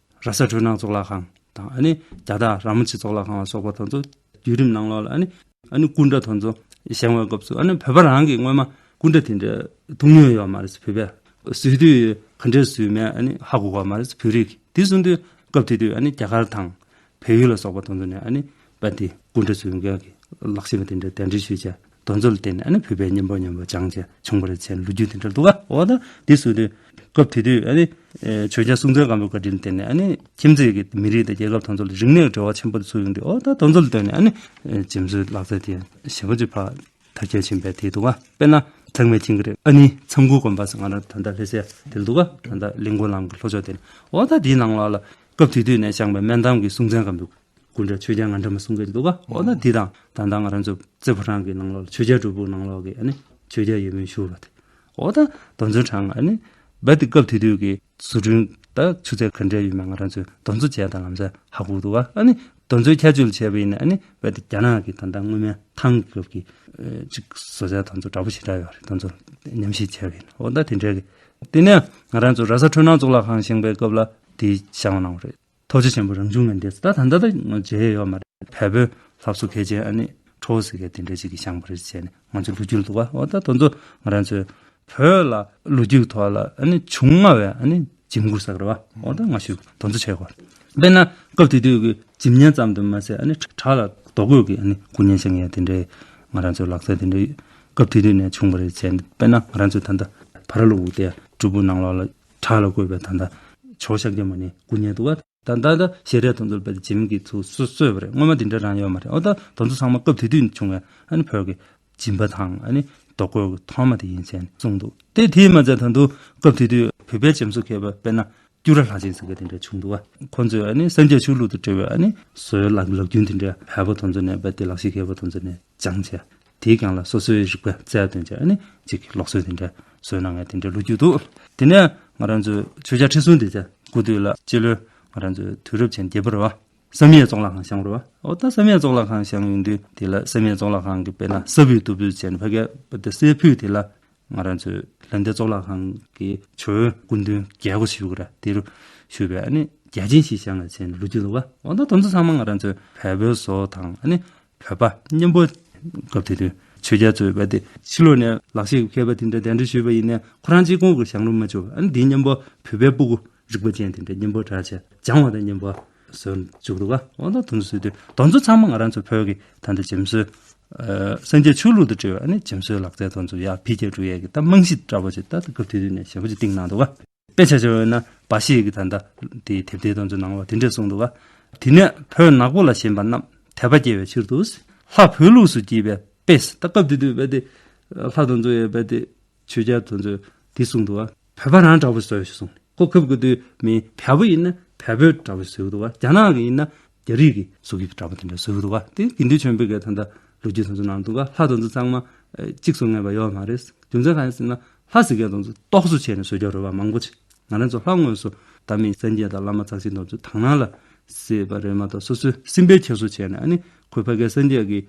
ར་ས་འཕྲུལ་སྣང་གཙུག་ལག་ཁང་དང་ཨ་ནི་རྒྱ་སྟག་ར་མོ་ཆེ་གཙུག་ལག་ཁང་ལ་སོགས་པ་དེ་ཚོ་བརྒྱུད་རིམ་ནང་ལོགས་ལ་ཨ་ནི་ཨ་ནི་སྐུ་འདྲ་དེ་ཚོ་བཞེངས་པའི་སྐབས་སུ་ཨ་ནི་བོད་པ་རང་གིས་སྔོན་མ་སྐུ་འདྲ་དེ་འདྲ་མཐོང་མྱོང་ཡོད་མ་རེད། བོད་པས་བཟོས་དུས་ག་འདྲས་བཟོས་མེད་ཨ་ནི་ཧ་གོ་གི་མ་རེད། བོད་རིགས་དེ་གསུངས་དུས་སྐབས་དེ་དུས་ཨ་ནི་རྒྱ་གར་དང་བལ་ཡུལ་ལ་སོགས་པ་དེ་ཚོ་ནས་ཨ་ནི་བ་དེ་སྐུ་འདྲ་བཟོ་མཁན་གྱི་ལག་ཤེས་པ་དེ་འདྲ་གདན་འདྲེན་ཞུས་བྱས་དེ་ཚོ་ལ་བརྟེན་ནས་ཨ་ནི་བོད་པས་མཉེན་པོ་མཉེན་པོ་སྦྱངས་བྱས་བྱུང་བ་རེད་ཟེར་ལོ་རྒྱུས་དེ་འདྲ་འདུག་ག་འོ་ད་དེ་གསུངས་དུས་སྐབས་དེ་དུས་ཨ་ནི་ཆོས་རྒྱལ་སྲོང་བཙན་སྒམ་པོའི་བཀའ་དྲིན་བརྟེན་ནས་ཨ་ནི་ཁྱིམ་མཚེས་ཀྱི་མི་རིགས་དང་རྒྱལ་ཁབ་དེ་ཚོ་ལ་རིག་གནས་འབྲེལ་བ་ཆེན་པོ་ཚུགས་ཡོང་དུས་འོ་ད་དེ་ཚོ་ལ་བརྟེན་ནས་ཨ་ནི་འཇིམ་བཟོའི་ལག་རྩལ་དེ་ཞེ་པོ་ཅིག་ཕར་དར་རྒྱས་ཕྱིན་པའི་དེ་འདུག་ག་དཔེར་ན་ཚང་མས་མཁྱེན་གྱི་རེད། ཨ་ནི་མཚམས་ཁུག་དགོན་པ་ཟེར་ང་རང་ད་ལྟ་སླེབས་སའི་དེ་འདུག་ག་ད་ལྟ་གླིང་སྐོར་ལམ་གྱི་ལྷོ་ཕྱོགས་དེ་ནས་འོ་ད་དེའི་ནང་ལོགས་ལ་སྐབས་དེ་དུས་ནས་བཞེངས་པའི་སྨན་འདམ་གྱི་སྲོང་བཙན་སྒམ་པོའི་སྐུ་འདྲ་ཆོས་རྒྱལ་ང་འདྲ་མ་གསུང་གི་འདུག་ག་འོ་ན་འདི་དང་ད་ལྟ་ང་རང་ཚོ་རྩེ་ཕོ་བྲང་གི་ནང་ལོགས་ལ་ཆོས་རྒྱལ་སྒྲུབ་ཕུག་ནང་ལོགས་ཀྱི་ཨ་ནི་ཆོས་རྒྱལ་ཡབ་ཡུམ་བཞུགས་པ་དེ་འོ་ད་དེ་ཚོའི་གྲངས་ཨ་ནི་བ་དེ་སྐབས་དེ་དུས་ཀྱི་བཟོ་སྐྲུན་ད་ཆུ་ཚད་ག་འདྲས་ཡོད་མེད་ང་རང་ཚོས་དེ་ཚོ་བྱས་དང་ལམ་སང་ཧ་གོ་འདུག་ག་ཨ་ནི་དེ་ཚོའི་ཁྱད་ཆོས་ལ་བྱས་པ་ཡིན་ན་ཨ་ནི་བ་དེ་རྒྱ་ནག་གི་ད་ལྟ་སྔོན་མའི་ཐང་གི་སྐབས་ཀྱི་ཅིག་བཟོ་རྩལ་དེ་ཚོ་འདྲ་པོ་ཞེ་དྲག་ཡོད་རེད། དེ་ཚོ་མཉམ་བཞག་བྱས་པ་ཡིན་འོ་ད་དེ་འདྲས་ཀྱི་དེ་ནས་ང་རང་ཚོ་ར་ས་འཕྲུལ་སྣང་གཙུག་ལག་ཁང་བཞེངས་པའི་སྐབས་ལ་དེ་བཞེངས་གནང་བ་རེད། ཐོགས་བཅས་ཆེན་པོ་རང་བྱུང་ངན་འདས་ད་ད་ལྟ་ད་ང་མཇལ་ཡོད་མ་རེད། བལ་པོའི་ལྷ་བཟོ་མཁས་ཅན་ཨ་ནི་ཁྲོ་བོ་ཟེར་མཁན་དེ་འདྲ་ཅིག་གིས་བཞེངས་པ་རེད་ཟེར་ནས་ང་ཚོའི་ལོ་རྒྱུས་འདུག་ག་འོ་ད་དེ་ཚོ་ང་རང་ཚོའི་བོད་ལ་ལོ་རྒྱུས་ཐོག་ལ་ཨ་ནི་བྱུང་སྔ་བའི་ཨ་ནི་འཇིམ་སྐུ་ཟེར་གི་རེད་བ། འོ་ད་སྔ་ཤོས་དེ་ཚོ་བྱས་གོ་དཔེར་ན་སྐབས་དེ་དུས་ཀྱི་འཇིམ་བརྙན་ཙམ་དུ་མ་ཟད་ཨ་ནི་བྲག་ལ་རྡོ་བརྐོས་ཀྱི་ཨ་ནི་སྐུ་བརྙན་བཞེངས་ཡས་དེ་འདྲའི་ ང་རང་ཚོའི་ལག་རྩལ་དེ་འདྲའི་སྐབས་དེ་དུས་ནས་བྱུང་བ་རེད་བྱས། དཔེར་ན་ང་རང་ཚོའི་ད་ལྟ་བ་ར་ལུག་དེ་སྤྲུལ་སྐུ་ནང་ལོགས་ལ་བྲག་ལ་བརྐོས་པའི་ད་ལྟ་ཇོ་ཤཱཀྱ་མུ་ནེ་སྐུ་བརྙན་འདུག་བ། ད་ད་ལྟ་ཞལ་རས་དེ་ཚོ་དཔེ་བྱེམ་གྱིས་ཚུར་གསོ་གསོས་པ་རེད། སྔོན་མ་དེ་འདྲ་རང་ཡོད་མ་རེད། འོ་ད་དེ་ཚོ་ཚང་མ་སྐབས་དེ་དུས་བྱུང་བའི་ཨ་ནི་བོད་ཀྱི་སྦྱིན་པ་དང་ཨ་ནི་རྡོ་བརྐོས་ཀྱི་ཐོག་མ་དེ་ཡིན་ཟེར་ནས་གསུངས་འདུག་དེ་དེས་མ་ཚད་ད་དུང་སྐབས་དེ་དུས་བོད་པའི་བྱེམ་བཟོ་མཁས་པ་དཔེར་ན་སྐྱུ་ར་ལྷ་ཆེན་ཟེར་མཁན་དེ་འདྲ་བྱུང་འདུག་བ། ཁོ་ཚོས་ཨ་ནི་སངས་རྒྱས་ཆོས་ལུགས་དང་འབྲེལ་བའི་ཨ་ནི་བཟོའི་ལག་ལག་རྒྱུན་དེ་འདྲ་བལ་པོ་དེ་ཚོ་ནས་དཔེ་དེ་ལག་ཤེས་མཁས་པ་དེ་ཚོ་ནས་སྦྱངས་བྱས། དེའི་སྒང་ལ་སོ་སོའི་རིག་པ་རྩལ་བཏོན་བྱས་ཨ་ནི་གཅིག་ལུགས་སྲོལ་དེ་འདྲ་བཟོས་གནང་མཁན་དེ་འདྲ་ལོ་རྒྱུས་འདུག་དེ་ནས་ང་རང་ཚོའི་ཆོས་རྒྱལ་ཁྲི་སྲོང་ལྡེ་བཙན་སྐུ་དུས་ལ་སྤྱི་ལོའི་ང་རང་ཚོའི་དུས་རབས་ཅན་བརྒྱད་པ་རེད་བ། བསམ་ཡས་གཙུག་ལག་ཁང་བཞེངས་རེད་བ། འོ་ད་བསམ་ཡས་གཙུག་ལག་ཁང་བཞེངས་ཡོང་དུས་དེ་ལ་བསམ་ཡས་གཙུག་ལག་ཁང་གི་དཔེར་ན་ས་ཕུད་གཏུབ་ཕུད་བྱས་ནས་ཕ་གིའི་དཔེ་དེ་སའི་ཕུད་དེ་ལ་ང་རང་ཚོའི་ལྷ་ལྡན་གཙུག་ལག་ཁང་གི་ཇོ་བོའི་སྐུ་མདུན་རྒྱལ་སྒོ་ཞིག་ཡོད་ར། དེ་རུ་བཞུགས་པའི་ཨ་ནི་རྒྱལ་ཆེན་ཞིག་བཞེངས་ཡོད་ཟེར་ནས་ལོ་རྒྱུས་འདུག་བ། འོ་ད་དེ་ཚོ་ཚང་མ་ང་རང་ཚོའི་བལ་པོའི་བཟོ་དང་ཨ་ནི་བོད་པ་མཉམ་པོ་སྐབས་དེ་དུས་ཆོས་རྒྱལ་ཚོའི་བ་དེ་ཕྱི་ལོགས་ནས་ལག་ཤེས་ཀྱི་མཁས་པ་དེ་འདྲ་གདན་འདྲེན་ཞུས་པ་ཡིན་ནའི་ཁོ་རང་གཅིག་ཁོང་གིས་བཞེངས་རོགས་མ་བྱུང་། ཨ་ནི་དེ་མཉམ་པོ་བོད་པའི་སྤུ་གུ་རིག་པ་ཅན་དེ་འདྲ་མཉམ་པོ་དྲག་བྱས་སྦྱངས་པ་དང་མཉམ་པོ་བཟོ་འཇུག་འདུག་ག་འོ་ད་དེ་ཚོ་བཟོས་དུས་དེ་ཚོ་ཚང་མ་ང་རང་ཚོ་བོད་ཀྱི་ད་ལྟ་བྱེམ་བཟོའི་ཨ་སངས་རྒྱས་ཆོས་ལུགས་དང་འབྲེལ་བའི་ཨ་ནི་བྱེམ་བཟོའི་ལག་རྩལ་དེ་ཚོ་ཡར་འཕེལ་རྒྱས་འགྲོ་ཡས་ཀྱི་ད་རྨང་གཞི་འདྲ་པོ་ཅིག་ད་སྐབས་དེ་དུས་ནས་ཞེ་པོ་ཅིག་བཏིང་གནང་འདུག་ག་དཔེ་ཆ་བཞག་ཡོད་ན་སྦ་བཞེད་ཀྱི་ད་ལྟ་དེའི་དེབ་ཐེར་དེ་ཚོ་ནང་ལ་དེ་འདྲས་གསུངས་འདུག་ག་དེ་ནས་བོད་ནག་པོ་ལ་ཞེན་པ་རྣམས་དད་པ་སྐྱེ་བའི་ཕྱིར་དུ། ལྷ་བོད་ལུགས་སུ་བགྱིས་པའི་དཔེ། ད་སྐབས་དེ་དུས་རྦད་དེ་ལྷ་དེ་ཚོ་ཡོད་རྦད་དེ་ཆོས་རྒྱལ་དེ་ཚོས་དེ་གསུངས་འདུག་ག་བོད་པ་རང་འདྲ་པོ་བཟོས་ཞེས་གསུངས། ཁོ་སྐབས་དེ་དུས་མི་བལ་པོ་ཡིན་ན་བལ་པོའི་འདྲ་པོ་བཟོས་འདུག་ག་རྒྱ་ནག་གི་ཡིན་ན་རྒྱ་རིགས་ཀྱི་བཟོ་བགྱིས་འདྲ་པོ་དེ་འདྲ་བཟོས་འདུག་ག་དེ་དགེ་འདུན་ཆོས་འཕེལ་གྱི་ད་ལྟ་ལོ་རྒྱུས་དེ་ཚོ་ནང་འདུག་ག་ལྷ་དེ་ཚོ་ཚང་མ་གཅིག་བཟོ་ངེས་པ་ཡོད་མ་རེད། རྒྱུ་མཚན་གང་ཡིན་ཟེར་ན་ལྷ་ཟེར་མཁན་དེ་ཚོ་རྟོག་བཟོ་བྱས་ནས་བཟོས་ཀྱི་རེད་བ། མང་པོ་ཅིག་ང་རང་ཚོ་ལྷ་དངོས་སུ་ད་མི་སངས་རྒྱས་དང་བླ་མ་ཚར་གཅིག་དེ་ཚོ་དག་སྣང་ལ་གཟིགས་པ་རེད་མ་གཏོགས་སོ་སོའི་སེམས་པའི་འཁྱེར་སོ་བྱས་ནས་ཨ་ནི་ཁོ་ཕ་གིའི་སངས་རྒྱས་ཀྱི་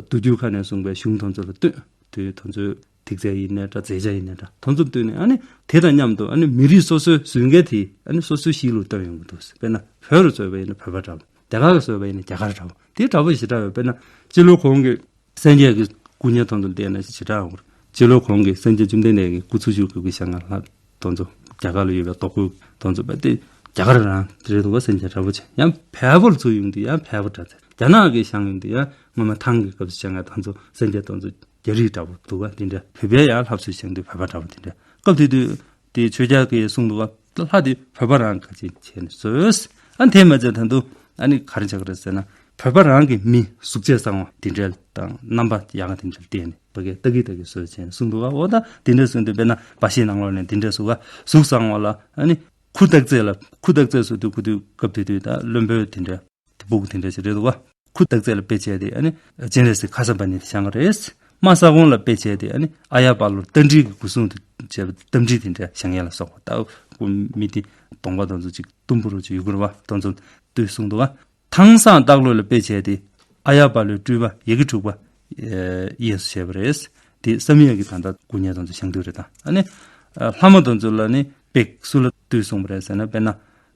མདོ་རྒྱུད་ཁ་ནས་གསུངས་པའི་གཞུང་དེ་ཚོ་ལ་ལྟོས། དེ་དེ་ཚོའི་ཐིག་རྩལ་ཡིན་ནའི་འདྲ་མཛད་བྱ་ཡིན་ནའི་འདྲ་དེ་ཚོ་ལྟོས་ནས་ཨ་ནི་དེ་དང་མཉམ་དུ་ཨ་ནི་མི་རིགས་སོ་སོའི་བཟོ་མཁན་དེ་ཨ་ནི་སོ་སོའི་གཤིས་ལུགས་སྟོན་ཡོང་གི་འདུག་དཔེར་ན་བོད་རུ་བཟོས་པ་ཡིན་ན་བོད་པ་འདྲ་པོ། རྒྱ་གར་རུ་བཟོས་པ་ཡིན་ན་རྒྱ་གར་འདྲ་པོ། དེ་འདྲ་པོ་ཞེ་དྲག་ཡོད། དཔེར་ན་སྤྱི་ལོ་གོང་གི་སངས་རྒྱས་ཀྱི་སྐུ་བརྙན་དེ་ཚོ་བལྟས་ན་ཞེ་དྲག་ཡོང་གི་རེད། སྤྱི་ལོ་གོང་གི་སངས་རྒྱས་བཅོམ་ལྡན་འདས་ཀྱི་སྐུ་ཚུར་བཞུགས་སྐབས་ཀྱི་ཞལ་སྔ་ལྷ་དེ་ཚོ་རྒྱ་གར་ལ་ཡོད་པའི་རྡོ་བརྐོས་དེ་ཚོ་རྦད་དེ་རྒྱ་གར་རང་རེད་འདུག་ག་སངས་རྒྱས་འདྲ་པོ་བྱས། ཡང་བལ་པོ་ལ་ཚུར་ཡོང་དུས་ཡང་བལ་པོ་འདྲ་བྱས། རྒྱ་ནག་གིས་བཞེངས་ཡོང་དུས་ཡང་སྔོན་མ་ཐང་གི་སྐབས་སུ་བཞེངས་ཡ་དེ་ཚོ་སངས་རྒྱས་དེ་ཚོ་རྒྱ་རིགས་འདྲ་པོ་འདུག་ག་དེ་འདྲ། བོད་པའི་ཡང་ལྷ་བཟོས་བཞེངས་དུས་བོད་པ་འདྲ་པོ་དེ་འདྲ། སྐབས་དེ་དུས་དེ་ཆོས་རྒྱལ་གྱིས་གསུངས་འདུག་ག་ལྷ་དེ་བོད་པ་རང་ག་ཅིག་བྱས་ནས་བཟོས། ཨ་དེ་མ་ཚད་ད་དུང་ཨ་ནི་ག་རེ་བྱ་གི་རེད་ཟེར་ན་བོད་པ་རང་གི་མི་གཟུགས་བྱད་གསང་བ་དེ་འདྲ་དང་རྣམ་པ་ཡག་ག་དེ་འདྲ་བསྟན་ནས་ཕ་གིར་ལྟ་གི་ལྟ་གི་བཟོས་བྱས་ནས་གསུངས་འདུག་ག་འོ་ད་དེ་འདྲ་གསུངས་དུས་དཔེར་ན་སྦ་བཞེད་ནང་ལོགས་ནས་དེ་འདྲ་གསུངས་ག་གཟུགས་གསང་བ་ལ་ཨ་ནི་ཁུ་སྟག་རྩེ་ལ། ཁུ་སྟག་རྩེ་ཟེར་དུས་ཁུ་དུས་སྐབས་དེ་དུས་ད་བློན་པོའི་དེ་འདྲ་དེ་སྤུ་གུ་དེ་འདྲ་ཞིག་རེད་འདུག་ག་ཁུ་སྟག་རྩེ་ལ་དཔེ་བྱས་ཏེ་ཨ་ནི་སྤྱན་རས་གཟིགས་ཁ་སར་པ་ཎི་དེ་བཞེངས་གི་རེད། རྨ་ས་གོང་ལ་དཔེ་བྱས་ཏེ་ཨ་ནི་ཨ་ཡ་པ་ལོ་རྟ་མགྲིན་གྱི་སྐུ་གསུང་དུ་བྱས་པ་རྟ་མགྲིན་དེ་འདྲ་བཞེངས་ཡ་ལ་སོགས་པ། ད་སྐུ་མི་དེ་གདོང་པ་དེ་ཚོ་ཅིག་གཏུམ་པོ་རུ་ཅིག་ཡོད་གི་རེད་བ། དེ་ཚོ་བཏུས་གསུངས་འདུག་ག་ཐང་སང་སྟག་ལོ་ལ་དཔེ་བྱས་ཏེ་ཨ་ཡ་པ་ལོའི་སྤྲུལ་པ་ཡི་གེ་དྲུག་པ་གཡས་སུ་བྱས་པ་རེད། དེ་བསམ་ཡས་ཀྱི་ད་ལྟ་སྐུ་བརྙན་དེ་ཚོ་བཞེངས་དུས་རེད། ད་ཨ་ནི་ལྷ་མོ་དེ་ཚོ་ལ་ནི་དཔེ་སུ་ལ་བཏུས་གསུངས་པ་རེད་ཟེར་ན་དཔེར་ན་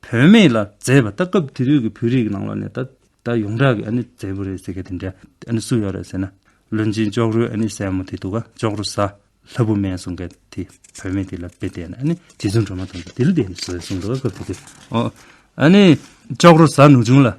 བུད་མེད་ལ་མཛེས་པ། ད་སྐབས་དེ་དུས་ཀྱི་བོད་རིགས་ཀྱི་ནང་ལོགས་ནས་ད་ད་ཡོངས་གྲགས་ཀྱི་ཨ་ནི་མཛེས་པོ་རེད་ཟེར་མཁན་དེ་འདྲ་ཨ་ནི་སུ་ཡོད་རེད་ཟེར་ན། བློན་ཆེན་ཅོག་རོའི་ཨ་ནི་སྲས་མོ་དེ་འདུག་ག་ཅོག་རོ་བཟའ་ལྷ་བུ་སྨན་གསུང་མཁན་དེ་བུད་མེད་དེ་ལ་དཔེ་བལྟས་ནས་ཨ་ནི་རྗེ་བཙུན་སྒྲོལ་མ་དང་དེ་ལ་བལྟས་ནས་བཟོས་གསུངས་འདུག་ག་སྐབས་དེ་དུས། ཨོ། ཨ་ནི་ཅོག་རོ་བཟའ་ནུ་ཆུང་ལ་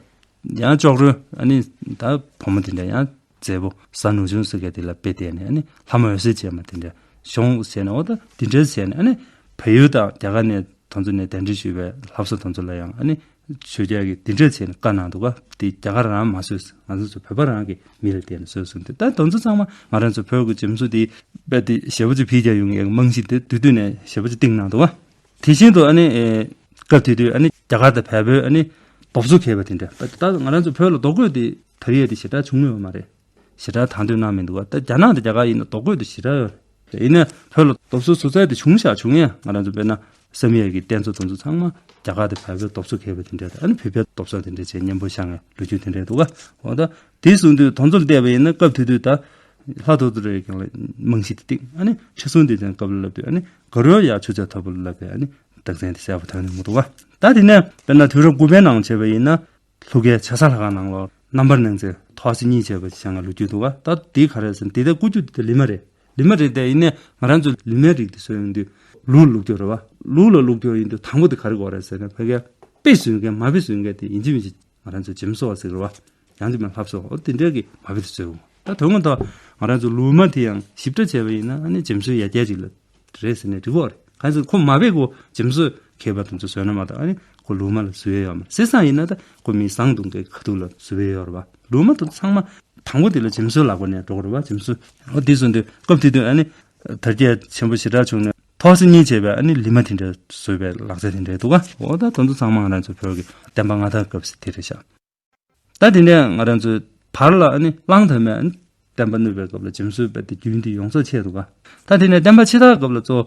ཡང་ཅོག་རོའི་ཨ་ནི་ད་བུ་མོ་དེ་འདྲ་ཡང་མཛེས་པོ་བཟའ་ནུ་ཆུང་ཟེར་མཁན་དེ་ལ་དཔེ་བལྟས་ནས་ཨ་ནི་ལྷ་མོ་འོད་ཟེར་ཅན་མ་དེ་འདྲ་བྱུང་ཟེར་ནས། འོ་ད་དེ་འདྲ་ཟེར་ནས་ཨ་ནི་བལ་ཡུལ་དང་རྒྱ་གར་ནས་དེ་ཚོ་ནས་གདན་འདྲེན་ཞུས་པའི་ལྷ་བཟོ་དེ་ཚོ་ལ་ཡང་ཨ་ནི་ཆོས་རྒྱལ་གྱིས་འདི་འདྲ་བྱས་ནས་བཀའ་གནང་འདུག་ག་དེ་རྒྱ་གར་རང་མ་བཟོས། ང་ཚོ་ཚོ་བོད་པ་རང་གི་མི་ལ་བལྟས་ནས་བཟོས་གསུངས་ཏེ། ད་དེ་ཚོ་ཚང་མ་ང་རང་ཚོ་བོད་ཀྱི་བྱེམ་བཟོ་དེ་རྦད་དེ་ཞེ་པོ་ཅིག་འཕེལ་རྒྱས་ཡོང་ཡའི་རྨང་གཞི་དེ་དེ་དུས་ནས་ཞེ་པོ་ཅིག་བཏིང་གནང་འདུག་ག་དེ་བཞིན་དུ་ཨ་ནི་ཨེ་སྐབས་དེ་དུས་ཨ་ནི་རྒྱ་གར་དང་བལ་པོའི་ཨ་ནི་རྡོ་བཟོ་མཁས་པ་དེ་འདྲ། ད་ང་རང་ཚོ་བོད་ལ་རྡོ་བརྐོས་དེ་ད་རེས་དེ་ཞེ་དྲག་བྱུང་ཡོད་མ་རེད། ཞེ་དྲག་དང་དོད་གནང་མི་འདུག་ག་ད་རྒྱ་ནག་དང་རྒྱ་གར་ཡིན་ན་རྡོ་བརྐོས་དེ་ཞེ་དྲག་ཡོད་རེད། ཡིན་ན་བོད་ལ་རྡོ་བཟོ་བཟོ་རྩལ་དེ་བྱུང་ཤག་བྱུང་ཡ། ང་རང་ཚོ་དཔེར་ན་བསམ་ཡས་ཀྱི་རྟེན་གཙོ་དེ་ཚོ་ཚང་མ་རྒྱ་གར་དང་བལ་པོའི་རྡོ་བཟོ་མཁས་པ་དེ་འདྲ་དང་ཨ་ནི་བོད་པའི་རྡོ་བཟོ་དེ་འདྲ་བྱས་མཉམ་པོ་བཞག་ཡ་ལོ་རྒྱུས་དེ་འདྲ་འདུག་ག་འོ་ད་དེ་གསུངས་དུས་དེ་ཚོ་ལ་བལྟས་པ་ཡིན་ན་སྐབས་དེ་དུས་ད་ལྷ་རྡོ་རྗེ་རི་གི་རྨང་གཞི་དེ་བཏིང་། ཨ་ནི་ཁྲི་སྲོང་ལྡེ་བཙན་སྐབས་ལ་ལབ་དུས་ཨ་ནི་དགའ་རོལ་ཡ་ཆུ་བྱ་དྭ་ཕུ་ལ་ལབ་པའི་ཨ་ནི་རྟགས་མཚན་དེ་གསལ་པོ་ཐོན་ནས་མི་འདུག་ག་ད་དེ་ནས་དཔེར་ན་དུས་རབས་དགུ་པའི་ནང་བྱས་པ་ཡིན་ན་ལྷོ་ཁའི་ཆ་ས་ལྷ་ཁང་ནང་ལོགས་རྣམ་པར་སྣང་མཛད་ཐོག་ས་གཉིས་བྱས་པ་ཞེས་ང་ལོ་རྒྱུས་འདུག་ག་ད་དེ་ག་རེ་ཟེར་ན་དེ་ལྟར་བརྐོ་རྒྱུ་དེ་ལི་མ་རེད། ལི་མ་རེད་དེ་ཡིན་ནའི་ང་རང་ཚོ་ལི་མའི་རིགས་དེ་བཟོས་ཡོང་དུས་ལུག་བླུག་རྒྱུ་རེད་བ། ལུག་ལ་བླུག་རྒྱུ་ཡིན་དུས་དང་པོ་དེ་ག་རེ་དགོས་རེད་ཟེར་ན་ཕ་གིའི་དཔེ་བཟོས་མཁན་མ་དཔེ་བཟོས་མཁན་དེ་ཡིན་གཅིག་མིན་གཅིག་ང་རང་ཚོ་བྱེམ་བཟོ་བ་ཟེར་གི་རེད་བ། ཡང་དེ་མིན་ལྷ་བཟོ་བ། འོ་དེ་འདྲའི་གི་མ་དཔེ་དེ་བཟོས་ཡོང་། ད་དོན་ངོ་ཐོག་ ང་རང་ཚོ་ལུགས་མ་དེ་ཡང་ཞིབ་ཕྲ་བྱས་པ་ཡིན་ན་ཨ་ནི་འཇམ་བཟོ་ཡ་རྒྱས་ཅིག་ལ་རེད་ཟེར་ནས་འགྲིག་གོ་རེད། གང་ཟེར་ཁོ་མ་བས་ཁོ་འཇམ་བཟོ་མཁས་པ་དེ་ཚོ་བཟོས་ན་མ་གཏོགས་ཨ་ནི་ཁོ་ལུགས་མ་ལ་བཟོས་ཡོད་མ་རེད། བཟོས་ཙང་ཡིན་ན་ད་ཁོ་མི་བཟང་དུ་འགའི་ཁ་ཐུག་ལ་བཟོས་ཡོད་རེད་བ། ལུགས་མ་དེ་ཚང་མ་དང་པོ་དེ་ལ་འཇམ་བཟོ་ལག་པ་ནས་འགྲོ་གི་རེད་བ། འཇམ་བཟོ་འོ་དེ་བཟོ་དུས་སྐབས་དེ་དུས་ཨ་ནི་དར་རྒྱས་ཆེན་པོ་ཞེ་དྲག་བྱུང་ནས་ཐོག་སེ་གཉིས་བྱས་པའི་ཨ་ནི་ལི་མ་དེ་འདྲ་བཟོས་པའི་ལག་རྩལ་དེ་འདྲ་འདུག་ག་འོ་ད་དེ་ཚོ་ཚང་མ་ང་རང་ཚོ་བོད་ཀྱི་བསྟན་པ་སྔ་དར་སྐབས་སུ་དེ་རེད་ཤག་ད་དེ་ནས་ང་རང་ཚོའི་བར་ལ་ཨ་ནི་གླང་དར་མས་ཨ་ནི་བསྟན་པ་བསྣུབས་པའི་སྐབས་ལ་འཇམ་བཟོ་བས་དེ་རྒྱུན་དེ་ཡོངས་རྫོགས་ཆད་འདུག་ག་ད་དེ་ནས་བསྟན་པ་ཕྱི་དར་སྐབས་ལ་གཙོ་བོ་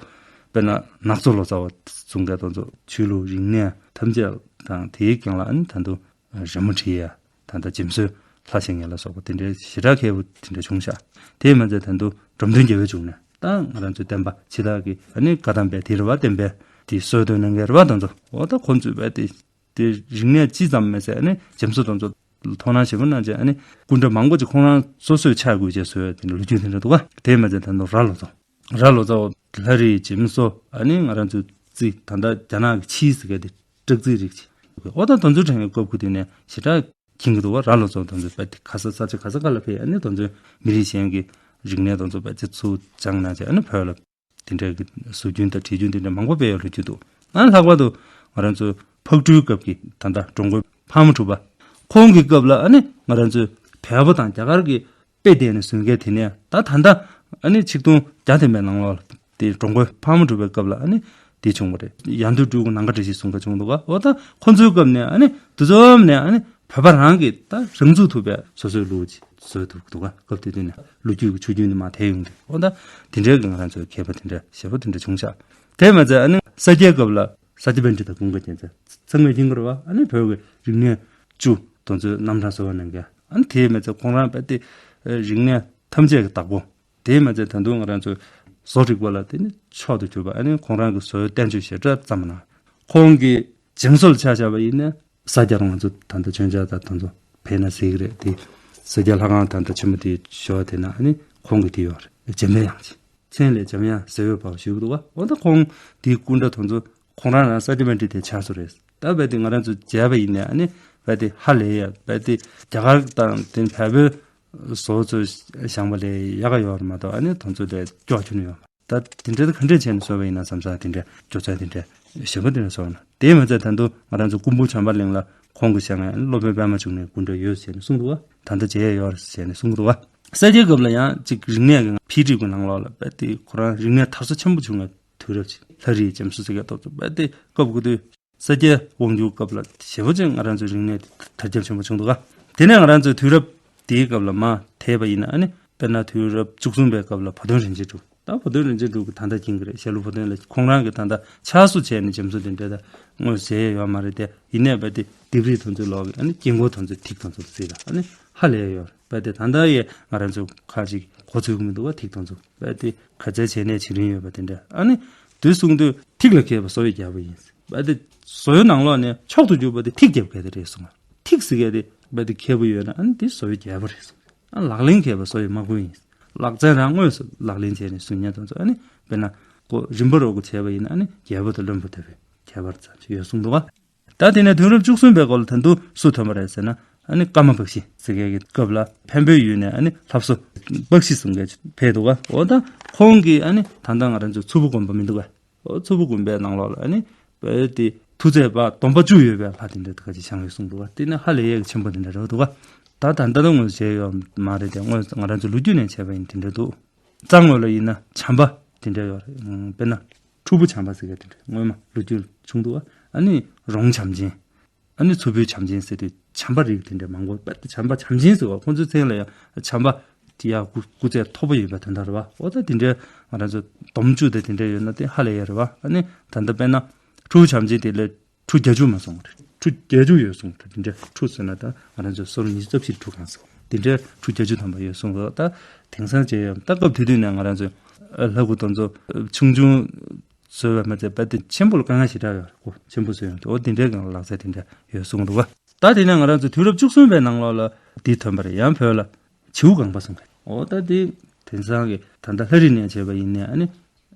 དཔེར་ན་ནག་ཚོ་ལོ་ཙཱ་བ་གསུང་མཁན་དེ་ཚོ་ཆོས་ལུགས་རིག་གནས་ཐམས་ཅད་དང་དེའི་སྒང་ལ་ཨ་ནི་ད་དུང་རི་མོ་བྲིས་ཡ་ད་ལྟ་འཇམ་བཟོ་ལྷ་ཞིག་ངེད་ལ་སོགས་པ་དེ་འདྲའི་ཞེ་དྲག་མཁས་པོ་དེ་འདྲ་བྱུང་ཤག་དེས་མ་ཚད་ད་དུང་འབྲོམ་སྟོན་རྒྱལ་པོའི་འབྱུང་གནས་ད་ང་རང་ཚོའི་བསྟན་པ་ཕྱི་དར་གྱི་ཨ་ནི་བཀའ་གདམས་པའི་དེ་རེད་བ། བསྟན་པའི་དེ་སྲོལ་གཏོད་གནང་མཁན་རེད་བ། དེ་ཚོ་འོ་ད་ཁོང་ཚོས་བས་དེ་དེ་རིག་གནས་སྤྱི་ཙམ་མེད་ཚེ་ཨ་ནི་འཇམ་བཟོ་དེ་ཚོ་དོ་སྣང་ཞེ་པོ་གནང་བྱས་ཨ་ནི་སྐུ་འདྲ་མང་པོ་ཅིག་ཁོང་རང་སོ་སོས་ཕྱག་དགོས་བྱས་བཟོས་དེ་འདྲ་ལོ་རྒྱུས་དེ་འདྲ་འདུག་ག་དེས་མ་ཚད་ད་དུང་རྭ་ལོ་ཙཱ་རྭ་ལོ་ཙཱ་བ་ལྷ་རིས་འཇིམ་བཟོ་ཨ་ནི་ང་རང་ཚོའི་རྩི་ད་ལྟ་རྒྱ་ནག་གི་ཕྱིའི་ཟེར་མཁན་དེ་སྦྲག་རྩིའི་རིགས་ཅིག་འོ་ད་དེ་ཚོ་དྲན་གྱི་སྐབས་ཁུ་དེ་ནས་ཞེ་དྲག་མཁྱེན་གྱི་འདུག་བ། རྭ་ལོ་ཙཱ་བ་དེ་ཚོ་བས་དེ་ག་ས་ས་ཆ་ག་ས་ག་ལ་ཕེབས་ཨ་ནི་དེ་ཚོའི་མི་རིགས་གཞན་གྱི་རིག་གནས་དེ་ཚོ་བས་དེ་ཚུར་སྦྱངས་གནང་བྱས་ཨ་ནི་བོད་ལ་དེ་འདྲའི་གི་བཟོ་རྒྱུན་དང་བྲིས་རྒྱུན་དེ་འདྲ་མང་པོ་སྤེལ་ཡོད་ལོ་རྒྱུས་འདུག་ཨ་ནི་ལྷག་པར་དུ་ང་རང་ཚོའི་ཕག་གྲུའི་སྐབས་ཀྱི་ད་ལྟ་འགྲོ་མགོན་ཕག་མོ་གྲུ་པ་ཁོང་གི་སྐབས་ལ་ཨ་ནི་ང་རང་ཚོའི་བལ་པོ་དང་རྒྱ་གར་གྱི་དཔེ་དེ་ནས་བཟུང་མཁན་དེ་ནས་ད་ད་ལྟ་ཨ་ནི་ཆིག་སྟོང་བརྒྱ་ཐམ་པའི་ནང་ལོགས་ལ་དེ་འགྲོ་མགོན་ཕག་མོ་གྲུ་པའི་སྐབས་ལ་ཨ་ནི་དེ་བྱུང་བ་རེད། ཡང་སྟོད་སྤྲུལ་སྐུ་ནམ་མཁའ་བཀྲ་ཤིས་གསུང་མཁན་བྱུང་འདུག་ག་འོ་ད་ཁོ་ཚོའི་སྐབས་ནས་ཨ་ནི་དུས་ཚོད་ནས་ཨ་ནི་བོད་པ་རང་གིས་ད་རང་ཚུགས་ཐུབ་པའི་སོ་སོའི་ལུགས་ཅིག་བཟོས་ཐུབ་འདུག་ག་སྐབས་དེ་དུས་ནས་ལོ་རྒྱུས་ཀྱི་ཆུ་རྒྱུན་དུ་མར་དེད་ཡོང་དུས་འོ་ད་དེ་འདྲའི་གི་ང་རང་ཚོའི་མཁས་པ་དེ་འདྲ་ཞེ་པོ་དེ་འདྲ་བྱུང་ཤག་དེ་མ་ཚད་ཨ་ནི་ས་སྐྱའི་སྐབས་ལ་ས་སྐྱ་པཎྜི་ཏ་ཀུན་དགའ་རྒྱལ་མཚན་ཚང་མས་མཁྱེན་གྱི་རེད་བ། ཨ་ནི་བོད་ཀྱི་རིག་གནས་བཅུ་དེ་ཚོའི་རྣམ་གྲངས་གསོལ་བ་གནང་མཁན། ཨ་ནི་དེ་མ་ཚད་ཁོང་རང་རྦད་དེ་རིག་གནས་ཐམས་ཅད་ཀྱི་བདག་པོ། དེ་མ་ཚད་ད་དུང་ང་རང་ཚོའི་བཟོ་སྒྲིག་པ་ལ་དེ་ནི་མཆོག་ཏུ་གྱུར་པ་ཨ་ནི་ཁོང་རང་གི་བཟོའི་བསྟན་བཅོས་ཞེ་དྲག་བརྩམས་གནང་། ཁོང་གི་སྦྱིན་སྲོལ་ཆ་བཞག་པ་ཡིན་ན་ས་སྐྱར་ང་ཚོ་ད་ལྟ་མཆོད་མཇལ་དང་དེ་ཚོ་ཕེབས་ན་གཟིགས་ཀྱི་རེད། དེ་ས་སྐྱ་ལྷ་ཁང་ད་ལྟ་ཆེན་མོ་དེའི་ཞོལ་དེ་ན་ཨ་ནི་ཁོང་གི་དེ་ཡོད་རེད། འཇམ་པའི་དབྱངས་ཅིག་མཚན་ལས་འཇམ་དབྱངས་ཟེར་འོས་པའོ་ཞུ་གི་འདུག་བ། འོ་ད་ཁོང་དེའི་སྐུ་འདྲ་དེ་ཚོ་ཁོང་རང་རང་ས་སྐྱ་པཎྜི་ཏའི་ཕྱག་བཟོ་རེད། ད་རྦད་དེ་ང་རང་ཚོ་མཇལ་བ་ཡིན་ནའི་ཨ་ནི་རྦད་དེ་ཧ་ལས་ཡ་རྦད་དེ་རྒྱ་གར་དང་དེ་བལ་པོའི་བཟོ་ཚོ་བཞེངས་པ་ལས་ཡག་ག་ཡོད་རེད་མ་གཏོགས་ཨ་ནི་དེ་ཚོ་ལས་སྐྱོ་ཆུང་ཡོད་མ་རེད། ད་དེ་འདྲ་ག་འདྲས་བྱས་ནས་བཟོས་པ་ཡིན་ན་བསམ་ས་དེ་འདྲ་སྐྱོ་ཚད་དེ་འདྲ་ཞེ་པོ་དེ་འདྲ་བཟོས་ན། དེ་མ་ཚད་ད་དུང་ང་རང་ཚོ་སྐུ་འབུམ་བྱམས་པ་གླིང་ལ་ཁོང་གི་ཞལ་སྔ་སློབ་དཔོན་པད་མ་འབྱུང་གནས་སྐུ་འདྲ་ཡོད་ཟེར་ནས་གསུངས་འདུག་བ། ད་ལྟ་མཇལ་ཡས་ཡོད་རེད་ཟེར་ནས་གསུངས་འདུག་བ། ས་སྐྱའི་སྐབས་ལ་ཡང་ཅིག་རིག་གནས་ཀྱི་འཕེལ་འགྲིབ་ཀྱི་ནང་ལོགས་ལ་རྦད་དེ་ཁོ་རང་རིག་གནས་དར་སོ་ཆེན་པོ་བྱུང་བའི་དུས་རབས་ཅིག་ལྷ་རིས་འཇམ་བཟོ་ཟེར་མཁན་དེ་ཚོ་རྦད་དེ་སྐབས་དགུ་དུས་ས་སྐྱའི་དབང་སྒྱུར་སྐབས་ལ་ཞེ་པོ་ཅིག་ང་རང་ཚོའི་རིག་གནས་དར་ཁྱབ་ཆེན་པོ་བྱུང་འདུག་ག་དེ་ནས་ང་རང་ཚོའི་དུས་རབས་དེའི་སྐབས་ལ་མར་དེད་པ་ཡིན་ན་ཨ་ནི་དཔེར་ན་དུས་རབས་བཅུ་གསུམ་པའི་སྐབས་ལ་བུ་སྟོན་རིན་ཆེན་གྲུབ། ད་བུ་སྟོན་རིན་ཆེན་གྲུབ་ཀྱི་ད་ལྟ་མཁྱེན་གྱི་རེད། ཞྭ་ལུ་བུ་སྟོན་ལ་ཁོང་རང་གི་ད་ལྟ་ཕྱག་བཟོ་བྱས་ནས་འཇམ་བཟོ་དེ་འདྲ་ད་དངོས་སུ་མཇལ་ཡས་ཡོད་མ་རེད་དེ། ཡིན་ནའི་རྦད་དེ་ལྡེབས་རིས་དེ་ཚོའི་ལོགས་ཀྱི་ཨ་ནི་དཀྱིལ་འཁོར་དེ་ཚོའི་ཐིག་དེ་ཚོ་གཟིགས་ལ་ཨ་ནི་ཧ་ལས་ཡོད་རེད། རྦད་དེ་ད་ལྟ་ཡས་ང་རང་ཚོ་ཁ་ཅིག་གོ་ཚོད་ཀྱི་མི་འདུག་བ། ཐིག་དེ་ཚོ་རྦད་དེ་ག་ཚད་བྱས་ནས་བྱེད་རིན་ཡོད་པ་དེ་འདྲ་ཨ་ནི་དུས་གསུངས་དུས་ཐིག་ལ་མཁས་པ་བཟོ་བའི་རྒྱལ་པོ་ཡིན། རྦད་དེ་བཟོ་བའི་ནང་ལོགས་ནས་མཆོག་ཏུ་གྱུར་པ་དེ་ཐིག་རྒྱབ་མཁན་དེ་རེད་གསུངས། ཐིག་ཟེར་མཁན་དེ་རྦད་དེ་མཁས་པོ་ཡོད་ན་ཨ་ནི་དེ་བཟོ་བའི་རྒྱལ་པོ་རེད་གསུངས། ཨ་ལག་ལེན་མཁས་པ་བཟོ་བའི་དམག་དཔོན་ཡིན། ལག་རྩལ་རང་དངོས་སུ་ལག་ལེན་བྱས་ནས་བཟོ་མཁན་དེ་ཚོ་ཨ་ནི་དཔེར་ན་ཁོ་རིམ་པ་རོ་གོ་བྱས་པ་ཡིན་ན་ཨ་ནི་རྒྱལ་པོ་དང་བློན་པོ་ལྟ་བུའི་ཁྱད་པར་ཙམ་ཞིག་ཡོད་གསུངས་འདུག་བ། ད་དེ་ནས་དུས་རབས་བཅུ་གསུམ་པའི་སྐོར་ལ་ད་དུང་སུ་ཐོན་པ་རེད་ཟེར་ན་ཨ་ནི་ཀརྨ་པཀྵི་ཟེར་མཁན་གྱི་སྐབས་ལ་འཕན་པོའི་ཡུལ་ནས་ཨ་ནི་ལྷ་བཟོ་པཀྵི་ཟེར་མཁན་ཕེབས་འདུག་བ། འོ་ད་ཁོང་གིས་ཨ་ནི་ད་ལྟ་ང་རང་ཚོའི་མཚུར་ཕུ་དགོན་པ་མི་འདུག་བ། འོ་མཚུར་ཕུ་དགོན་པའི་ནང་ལོགས་ལ་ཨ་ནི་བོད་དེ་མཐུ་རྩལ་པ་སྡོམ་པ་བཅུ་ཡོད་པའི་ལྷ་དེ་འདྲ་དེ་ག་ཅིག་བཞེངས་ཡོད་གསུངས་འདུག་བ། དེ་ནི་ཧ་ལས་ཡས་ཀྱི་ཆེན་པོ་དེ་འདྲ་རེད་འདུག་བ། ད་ད་ལྟ་ད་དངོས་སུ་མཇལ་ཡོད་མ་རེད་དེ། དངོས་སུ་ང་རང་ཚོ་ལོ་རྒྱུས་ནས་བྱས་པ་ཡིན་དེ་འདྲ་འདུག་རྩ་དངོས་ལ་ཡིན་ན་བྱམས་པ་དེ་འདྲ་ཡོད་རེད། དཔེར་ན་ཕྲུ་གུ་བྱམས་པ་ཟེར་མཁན་དེ་འདྲ་སྔོན་མ་ལོ་རྒྱུས་བྱུང་འདུག་བ། ཨ་ནི་རོང་བྱམས་ཆེན། ཨ་ནི་མཚུར་ཕུའི་བྱམས་ཆེན་ཟེར་དུས་བྱམས་པ་རིགས་དེ་འདྲ་མང་པོ་རྦད་དེ་བྱམས་པ་བྱམས་ཆེན་ཟེར་བ་ཁོང་ཚོའི་མཚན་ལ་ཡང་བྱམས་པ་དེ་ཡང་སྐུ་སྐུ་ཚེ་མཐོ་པོ་ཡོད་པའི་དོན་དག་རེད་བ། འོ་ད་དེ་འདྲའི་ང་རང་ཚོ་སྡོམ་བཅུ་དེ་དེ་འདྲ་ཡོད་ན་དེ་ཧ་ལས་ཡ་རེད་བ། ཨ་ནི་ད་ལྟ་དཔེར་ན་ཕྲུ་གུ་བྱམས་ཆེན་དེ་ལས་ཕྲུ་གུ་བརྒྱད་ཅུ་མ་སོང་བ་རེད། ཕྲུ་གུ་བརྒྱད་ཅུ་ཡོད་སོང་བ་རེད། དེ་འདྲའི་ཕྲུ་གུ་ཟེར་ན་ད་ང་རང་ཚོ་སོ་ཉི་ཤུ་རྩ་བཞིར་ཕྲུ་གུ་གང་ཟེར་དེ་འདྲའི་ཕྲུ་གུ་བརྒྱད་ཅུ་ཐམ་པ་ཡོད་སོང་བ། ད་དེང་སང་བྱས་ཡ་ད་སྐབས་དེ་དུས་ནས་ང་རང་ཚོ་ལྷ་སྐུ་དེ་ཚོ་ཆུང་ཆུང་བཟོས་པ་མ་ཚད་རྦད་དེ་ཆེན་པོ་ལ་དཀའ་ངལ་ཞེ་དྲག་ཡོད་རེད། ཁོ་ཆེན་པོ་བཟོས་ཡོང་དུས་འོ་དེ་འདྲའི་གང་ལག་རྩལ་དེ་འདྲ་ཡོད་གསུངས་འདུག་བ། ད་དེ་ནས་ང་རང་ཚོ་དུས་རབས་བཅུ་གསུམ་པའི་ནང་ལོགས་ལ་འདི་ཐོན་པ་རེད། ཡང་བོད་ལ་བྱིའུ་ལྒང་པ་གསུང་གི། འོ་ད་དེ་དེང་སང་གི་ད་ལྟ་ལྷ་རིས་ནས་བྱས་པ་ཡིན་ནའི་ཨ་ནི་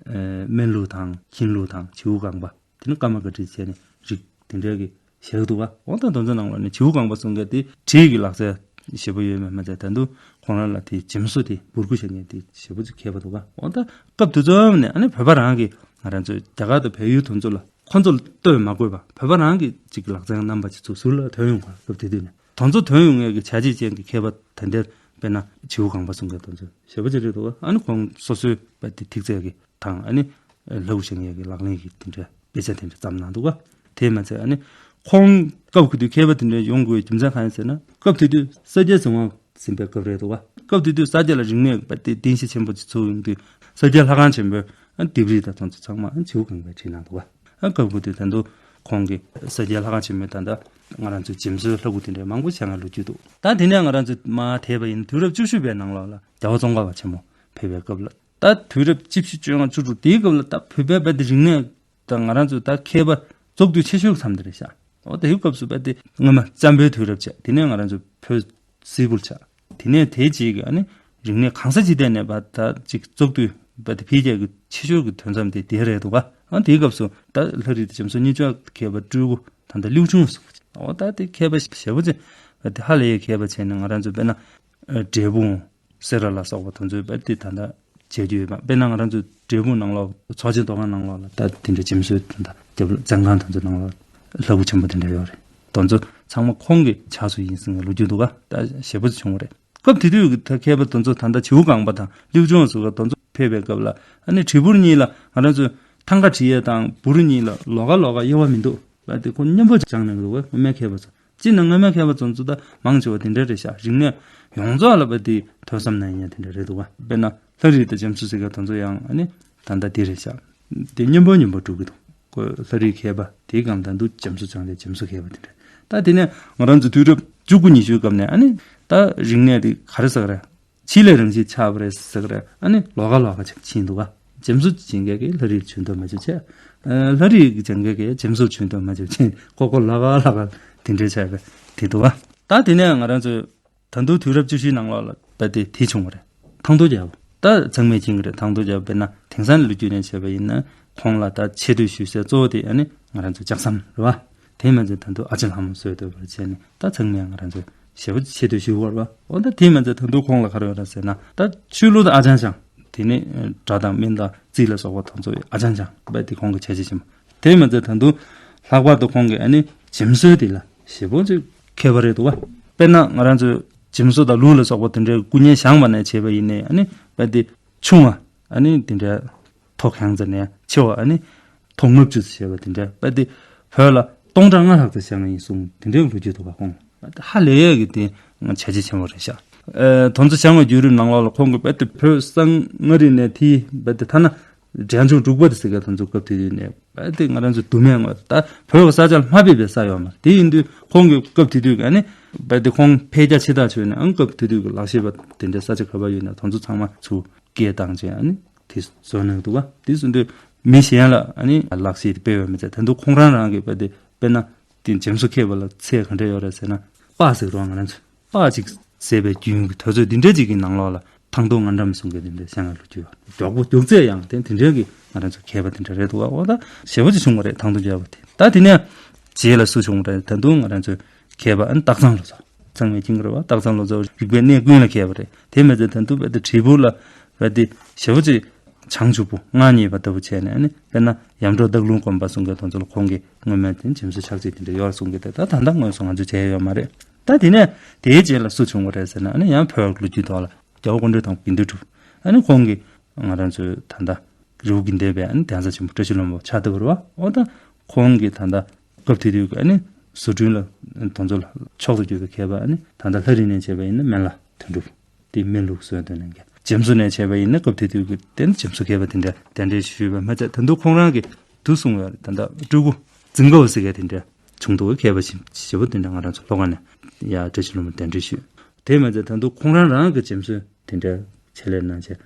སྨན་ལུགས་དང་ཁྱིམ་ལུགས་དང་བྱིའུ་ལྒང་པ་དེ་ནི་ཀརྨ་པཀྵི་བྱས་ནས་རིགས་དེ་འདྲའི་གི་བཞག་འདུག་བ། འོ་ད་དེ་ཚོ་ནང་ལོགས་ནས་བྱིའུ་ལྒང་པ་གསུང་མཁན་དེ་བྲིས་ཀྱི་ལག་རྩལ་ ཞེ་པོ་ཡོད་མེད་མ་ཚད། ད་དུང་ཁོང་རང་ལ་དེ་འཇིམ་བཟོ་དེ་འབུར་རྐོ་བྱེད་མཁན་དེ་ཞེ་པོ་ཅིག་མཁས་པ་འདུག་ག་འོ་ད་སྐབས་དེ་ཙམ་ནས་ཨ་ནི་བོད་པ་རང་གིས་ང་རང་ཚོའི་རྒྱ་གར་དང་བལ་ཡུལ་དེ་ཚོ་ལ་ཁོ་ཚོ་ལ་ལྟོས་མ་དགོས་པ་བོད་པ་རང་གིས་ཅིག་ལག་རྩལ་རྣམ་པ་ཅིག་ཚུར་ཟུར་ལ་ཐོན་ཡོང་ག་སྐབས་དེ་དུས་ནས། དེ་ཚོ་ཐོན་ཡོང་མཁན་གྱི་བྱས་རྗེས་ཅན་གྱི་མཁས་པ་ད་ལྟའི་དཔེར་ན་བྱིའུ་སྒང་པ་གསུང་མཁན་དེ་ཚོ་ཞེ་པོ་ཅིག་རེད་འདུག་ཨ་ནི་ཁོང་སོ་སོའི་དཔེ་དེ་ཐིག་ཚད་ཀྱི་དང་ཨ་ནི་ལྷ་སྐུ་བཞེངས་ཡས་ཀྱི་ལག་ལེན་གྱི་དེ་འདྲའི་དཔེ་ཆ་དེ་འདྲ་བརྩམས་གནང་འདུག་ག་དེས་མ་ཚད་ཨ་ནི་ཁོང་སྐབས་དེ་དུས་མཁས་པ་དེ་འདྲ་ཡོང་དགོས་རྒྱུ་མཚན་གང་ཡིན་ཟེར་ན། སྐབས་དེ་དུས་ས་སྐྱ་ཟིན་དབང་ཟིན་པའི་སྐབས་རེད་འདུག་ག་སྐབས་དེ་དུས་ས་སྐྱ་ལ་རིག་གནས་དཔེ་དེ་རྟེན་གཞི་ཆེན་པོ་ཅིག་ཚུགས་ཡོང་དུས་ས་སྐྱ་ལྷ་ཁང་ཆེན་པོའི་ཨ་ལྡེབས་རིས་དང་དེ་ཚོ་ཚང་མ་ཨ་བྱིའུ་སྒང་པས་བྲིས་གནང་འདུག་ག་ཨ་སྐབས་དེ་དུས་ད་དུང་ཁོང་གིས་ས་སྐྱའི་ལྷ་ཁང་ཆེན་མོའི་ད་ལྟ་ང་རང་ཚོའི་འཇིམ་བཟོའི་ལྷ་སྐུ་དེ་འདྲའི་མང་པོ་བཞེངས་ཡག་ལོ་རྒྱུས་འདུག་ད་དེ་ནས་ང་རང་ཚོ་མར་དེད་པ་ཡིན་དུས་རབས་བཅུ་བཞི་པའི་ནང་ལོགས་ལ་རྒྱལ་བ་ཙོང་ཁ་པ་ཆེན་མོ་ཕེབས་པའི་སྐབས་ལ། ད་དུས་རབས་བཅུ་བཞི་བཅོ་ལྔ་བཅུ་དྲུག་དེའི་སྐབས་ལ་ད་བོད་པའི་དཔེ་དེ་རིག་གནས་དང་ང་རང་ཚོའི་ད་མཁས་པ་རྫོགས་དུས་ཆེ་ཤོས་མཚམས་དེ་རེད་ཤག་འོ་དེའི་སྐབས་སུ་དཔེ་དེ་སྔོན་མ་གཙང་པོའི་དུས་རབས་བྱས། དེ་ནས་ང་རང་ཚོ་བོད་སིལ་བུར་ཆགས། དེ་ནས་དེའི་རྗེས་ཀྱི་ཨ་ནི་རིག་གནས་གང་ས་ཅི་ཐད་ནས་པ་ད་ཅིག་རྫོགས་དུས་པ་དེ་འཕེལ་རྒྱས་ཀྱི་ཆེ་ཤོས་ཀྱི་དུས་མཚམས་དེ་དེ་རེད་འདུག་ག་ཨ་དེའི་སྐབས་སུ་ད་ལྷ་རིས་དང་འཇིམ་བཟོ་གཉིས་ཆ་མཁས་པ་སྤྲུལ་སྐུ་ད་ལྟ་ཀླུ་ཆུང་ཟེར་བ་ཅིག་འོ་ད་དེ་མཁས་པ་ཞེ་པོ་ཅིག་པ་དེ་ཧ་ལས་ཡས་མཁས་པ་བྱས་ནས་ང་རང་ཚོ་དཔེར་ན་འབྲས་སྤུངས་སེ་ར་ལ་སོགས་པ་དེ་ཚོའི་པ་དེ་ད་ལྟ་བྱེད་རྒྱུ་ཡོད་པ། དཔེར་ན་ང་རང་ཚོ་འབྲས་སྤུངས་ནང་ལོགས་ཚོགས་ཆེན་ཐོག་ཁང་ནང་ལོགས་ལ་ད་དེ་འདྲ་འཇིམ་བཟོའི་ད་ལྟ་རྒྱབ་ལ་བཙོན་ཁང་དེ་ཚོ་ནང་ལོགས་ལྷ་སྐུ་ཆེན་པོ་དེ་འདྲ་ཡོད་རེད། དེ་ཚོ་ཚང་མ་ཁོང་གི་ཕྱག་བཟོ་ཡིན་ཟེར་ནས་ལོ་རྒྱུས་འདུག་ག་ད་ཞེ་པོ་ཅིག་བྱུང་བ་རེད། སྐབས་དེ་དུས་ཀྱི་ད་མཁས་པ་དེ་ཚོ་ད་ལྟ་བྱིའུ་སྒང་པ་དང་ཀླུ་ཆུང་ཟེར་བ་དེ་ཚོ་ཕེབས་པའི་སྐབས་ལ་ཨ་ནི་བྲིས་འབུར་གཉིས་ལ་ང་རང་ཚོས་ཐང་ག་བྲིས་ཡས་དང་འབུར་གཉིས་ལ་ལོགས་ཀ་ལོགས་ཀ་དབྱེ་བ་མི་འདུག་པ་དེ་ཁོ་མཉམ་པོ་སྦྱངས་ནས་འདུག་ག་སྔོན་མའི་མཁས་པ་ཚོ། སྤྱིར་ན་སྔོན་མའི་མཁས་པ་ཚོ་ཚོ་ད་མང་ཆེ་བ་དེ་འདྲ་རེད་ཤག་རིག་གནས་ཡོངས་རྫོགས་ལ་པ་དེ་ཐོས་བསམ་གནང་ཡས་དེ་འདྲ་རེད་འདུག་ག་དཔེར་ན་ལྷ་རིས་དང་འཇིམ་བཟོ་ཟེར་མཁན་དེ་ཚོ་ཡང་ཨ་ནི་ད་ལྟ་དེ་རེད་ཤག་དེ་སྙོམས་པོ་སྙོམས་པོ་འགྲོ་གི་འདུག་ཁོ་ལྷ་རིས་མཁས་པ་དེའི་སྒང་ད་དུང་འཇིམ་བཟོ་སྦྱངས་ཏེ་འཇིམ་བཟོ་མཁས་པ་དེ་འདྲ། ད་དེ་ནས་ང་རང་ཚོ་དུས་རབས་བཅུ་དགུ་ཉི་ཤུའི་སྐབས་ནས་ཨ་ནི་ད་རིག་གནས་དེ་ག་རེ་ཟེར་ག་རེད། ཆེད་ལས་རང་བཞིན་ཆགས་པ་རེད་ཟེར་གི་རེད། ཨ་ནི་ལོགས་ཀ་ལོགས་ཀ་ཅིག་ཕྱིན་འདུག་ག་འཇིམ་བཟོ་སྦྱང་མཁན་གྱིས་ལྷ་རིས་ཇུས་གཏོགས་མ་བྱེད་བྱས། ཨ་ལྷ་རིས་སྦྱང་མཁན་གྱིས་འཇིམ་བཟོ་ཇུས་གཏོགས་མ་བྱེད་བྱས་ཁོ་ཁོ་ལོགས་ཀ་ལོགས་ཀ་དེ་འདྲས་བྱས་པ་དེ་འདུག་ག་ད་དེ་ནས་ང་རང་ཚོས་ད་དུང་དུས་རབས་བཅུ་བཞིའི་ནང་ལོགས་ལ་ད་དེ་དེ་བྱུང་བ་རེད། ཐང་སྟོང་རྒྱལ་པོ་ད་ཚང་མས་མཁྱེན་གྱི་རེད། ཐང་སྟོང་རྒྱལ་པོ་དཔེར་ན་དེང་སང་ལོ་རྒྱུས་ནས་བྱས་པ་ཡིན་ན་ཁོང་ལ་ད་ཆེ་བསྟོད་ཞུ་སའི་གཙོ་བོ་དེ་ཨ་ནི་ང་རང་ཚོའི་ལྕགས་ཟམ་རེད་བ། དེ་མ་ཚད་ད་དུང་ཨ་ཅག་ལྷ་མོ་གསོལ་འདེབས་པར་བྱས་ནས་ད་ཚང་མས་ང་རང་ཚོ་ཞེ་པོ་ཆེ་བསྟོད་ཞུ་བར་བ། འོ་ད་དེ་མ་ཚད་ད་དུང་ཁོང་ལ་ག་རེ་ཡོད་རེད་ཟེར་ན་ད་ཆོས་ལུགས་དང་ཨ་ཅང་ཅང་དེ་ནི་དགྲ་དང་སྨན་དང་རྩིས་ལ་སོགས་པ་དང་ཚོ་ཨ་ཅང་ཅང་བས་དེ་ཁོང་གི་བྱས་རྗེས་ཆེན་པོ། དེ་མ་ཚད་ད་དུང་ལྷག་པར་དུ་ཁོང་གི་ཨ་ནི་འཇིམ་བཟོ་དེ་ལ་ཞེ་པོ་ཅིག་མཁས་པ་རེད་འདུག་བ། དཔེར་ན་ང་རང་ཚོའི་འཇིམ་བཟོ་དང་ལུགས་ལ་སོགས་པ་དེ་འདྲའི་སྐུ་བརྙན་བཞེངས་པ་ནས་བྱས་པ་ཡིན་ནའི་ཨ་ནི་བས་དེ་ཆུང་བ་ཨ་ནི་དེ་འདྲའི་མཐོ་གང་ཙམ་ནས་ཆེ་བ་ཨ་ནི་མཐོ་ལྔ་བཅུ་ཙམ་བྱས་པ་དེ་འདྲ་པ་དེ་བོད་ལ་སྟོང་ཕྲག་ལྔ་ལྷག་ཙམ་བཞེངས་ཡིན་གསུངས་དེ་འདྲའི་ལོ་རྒྱུས་འདུག་ག་ཁོང་ཧ་ལས་ཡས་ཀྱི་དེ་ང་བྱས་རྗེས་ཆེན་པོ་རེད་ཤག་ཨ་དེ་ཚོ་བཞེངས་པའི་བརྒྱུད་རིམ་ནང་ལོགས་ལ་ཁོང་གིས་པ་དེ་བོད་གསང་སྔགས་རིག་གནས་དེ་པ་དེ་ཐ་ན་འབྲས་ལྗོངས་འབྲུག་པ་དེ་ཟེར་མཁན་དེ་ཚོ་སྐབས་དེ་དུས་ནས་པ་དེ་ང་རང་ཚོ་དུ་མས་ངོ་ད་བོད་ཀྱི་ས་ཆ་ལ་མ་ཕེབས་པའི་ས་ཡོད་མ་རེད། དེ་ཡིན་དུས་ཁོང་གིས་སྐབས་དེ་དུས་ཀྱི་ཨ་ནི་པ་དེ་ཁོང་ཕེབས་རྒྱ་ཆེ་ཐག་ཆོད་ནས་ཨང་སྐབས་དེ་དུས་ཀྱི་ལག་ཤེས་པ་དེ་འདྲའི་ས་ཆ་ག་པར་ཡོད་ན་དེ་ཚོ་ཚང་མ་ཚུར་སྐད་བཏང་བྱས་ཨ་ནི་དེ་བཟོ་གནང་འདུག་ག་དེ་བཟོ་དུས་མི་གཞན་ལ་ཨ་ནི་ལག་ཤེས་དེ་སྤེལ་བ་མི་ཚད་ད་དུང་ཁོང་རང་རང་གིས་དཔེ་དེ་དཔེར་ན་དེ་འཇིམ་བཟོ་མཁས་པ་ལ་ཚད་ག་འདྲ་ཡོད་རེད་ཟེར་ན་དཔའ་ཟེར་རོགས་ང་རང་ཚོས་དཔའ་ཅིག་ཟེར་བའི་རྒྱུན་གྱི་དུས་ཚོད་འདི་འདྲ་ཅིག་གི་ནང་ལོགས་ལ་ཐང་སྟོང་ང་འགྲམ་གསུང་མཁན་དེ་འདྲ་བཤད་ང་ལོ་རྒྱུས་མགྱོགས་པོ་མགྱོགས་ཚད་ཡང་དེ་དེ་འདྲ་གི་ང་རང་ཚོ་མཁས་པ་དེ་འདྲ་རེད་འདུག་ག་འོ་ད་ཞེ་པོ་ཅིག་བྱུང་བ་རེད། ཐང་སྟོང་རྒྱལ་པོ་དེ་ད་དེ་ནས་རྗེས་ལ་སུ་བྱུང་བ་རེད། ད་དུང་ང་རང་ཚོ་མཁས་པ་ཨ་ནི་སྟག་ཚང་ལོ་ཙཱ། ཚང་མས་མཁྱེན་གྱི་རེད་བ། སྟག་ཚང་ལོ་ཙཱ་རིག་པའི་གནས་ཀུན་ལ་མཁས་པ་རེད། དེ་མ་ཚད་ད་དུང་བས་དེ་བྲིས་འབུར་ལ་བས་དེ་ཞེ་པོ་ཅིག་བྱང་ཆུབ་པོ་མངའ་བརྙེས་པ་ལྟ་བུ་བྱས་ནས་ཨ་ནི་དཔེར་ན་ཡར་འབྲོག་སྟག་ལུང་དགོན་པ་གསུང་མཁན་དེ་ཚོ་ལ་ཁོང་གིས་སྔོན་མའི་དེ་འཇིམ་བཟོ་ཕྱག་རྗེས་དེ་འདྲ་ཡོད་གསུང་གི་དེ་ད་ད་ལྟ་དངོས་སུ་ང་ཚོས་མཇལ་ཡོད་མ་རེད། ད་དེ་ནས་དེའི་རྗེས་ལ་སུ་བྱུང་བ་རེད་ཟེར་ན་ཨ་ནི་ཡང་བོད་ཀྱི་ལོ་རྒྱུས་ཐོག་ལ་རྒྱལ་བ་སྐུ་ཕྲེང་དང་པོ་དགེ་འདུན་གྲུབ། ཨ་ནི་ཁོང་གིས་ང་རང་ཚོའི་ད་ལྟ་རི་བོ་དགེ་ལྡན་པའི་ཨ་ནི་གདན་ས་ཆེན་པོ་བཀྲ་ཤིས་ལྷུན་པོ་ཕྱག་བཏབ་པ་རེད་བ། འོ་ད་ཁོང་གིས་ད་ལྟ་སྐབས་དེ་དུས་ཀྱི་ཨ་ནི་བཟོ་སྐྲུན་ལ་དེ་ཚོ་ལ་མཆོག་ཏུ་གྱུར་པའི་མཁས་པ་ཨ་ནི་ད་ལྟ་ལྷ་རིས་ནས་བྱས་པ་ཡིན་ན་སྨན་བླ་དོན་གྲུབ། དེ་སྨན་ལུགས་སྲོལ་དོན་གནང་མཁན། འཇིམ་བཟོ་ནས་བྱས་པ་ཡིན་ན་སྐབས་དེ་དུས་ཀྱི་དེ་ནི་འཇིམ་བཟོ་མཁས་པ་དེ་འདྲ་གདན་འདྲེན་ཞུས་པ་མ་ཚད་ད་དུང་ཁོང་རང་གིས་དུ་གསུང་བའི་ད་ལྟ་སྤྲུལ་སྐུ་རྫིང་དཀར་པོ་ཟེར་མཁན་དེ་འདྲ་བྱུང་འདུག་མཁས་པ་ཞིག་ཞེ་པོ་དེ་འདྲ་ང་རང་ཚོ་ལྷོ་ཁ་ནས་ཡ་བཀྲ་ཤིས་ལྷུན་པོ་གདན་འདྲེན་ཞུས། དེ་མ་ཚད་ད་དུང་ཁོང་རང་རང་གི་འཇིམ་བཟོ་དེ་འདྲ་ཆེད་ལས་གནང་བྱས།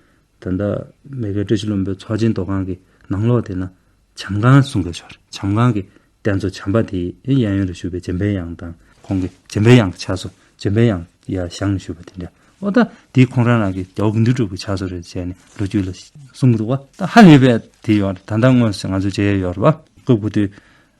ད་ལྟ་མ་གི་བཀྲ་ཤིས་ལྷུན་པོའི་ཚོགས་ཆེན་ཐོག་ཁང་གི་ནང་ལོགས་དེ་ན་བྱམས་ཁང་གསུང་གི་ཆོག་རེད། བྱམས་ཁང་གི་རྟེན་གཙོ་བྱམས་པ་དེ་གཡས་གཡོན་ལ་བཞུགས་པའི་འཇམ་དཔལ་དབྱངས་དང་ཁོང་གི་འཇམ་དཔལ་དབྱངས་ཀྱི་ཕྱག་བཟོ་འཇམ་དཔལ་དབྱངས་ཡར་བཞེངས་ནས་བཞུགས་པ་དེ་འདྲ། འོ་ད་དེ་ཁོང་རང་རང་གི་རྒྱལ་བ་དགེ་འདུན་གྲུབ་ཀྱི་ཕྱག་བཟོ་རེད་ཟེར་ནས་ལོ་རྒྱུས་ལ་གསུང་གི་འདུག་བ། ད་ཧ་ལས་པའི་དེ་ཡོད་རེད། ད་ལྟ་དངོས་སུ་ང་ཚོ་མཇལ་ཡས་ཡོད་རེད་བ། སྐབས་དགུ་དུས་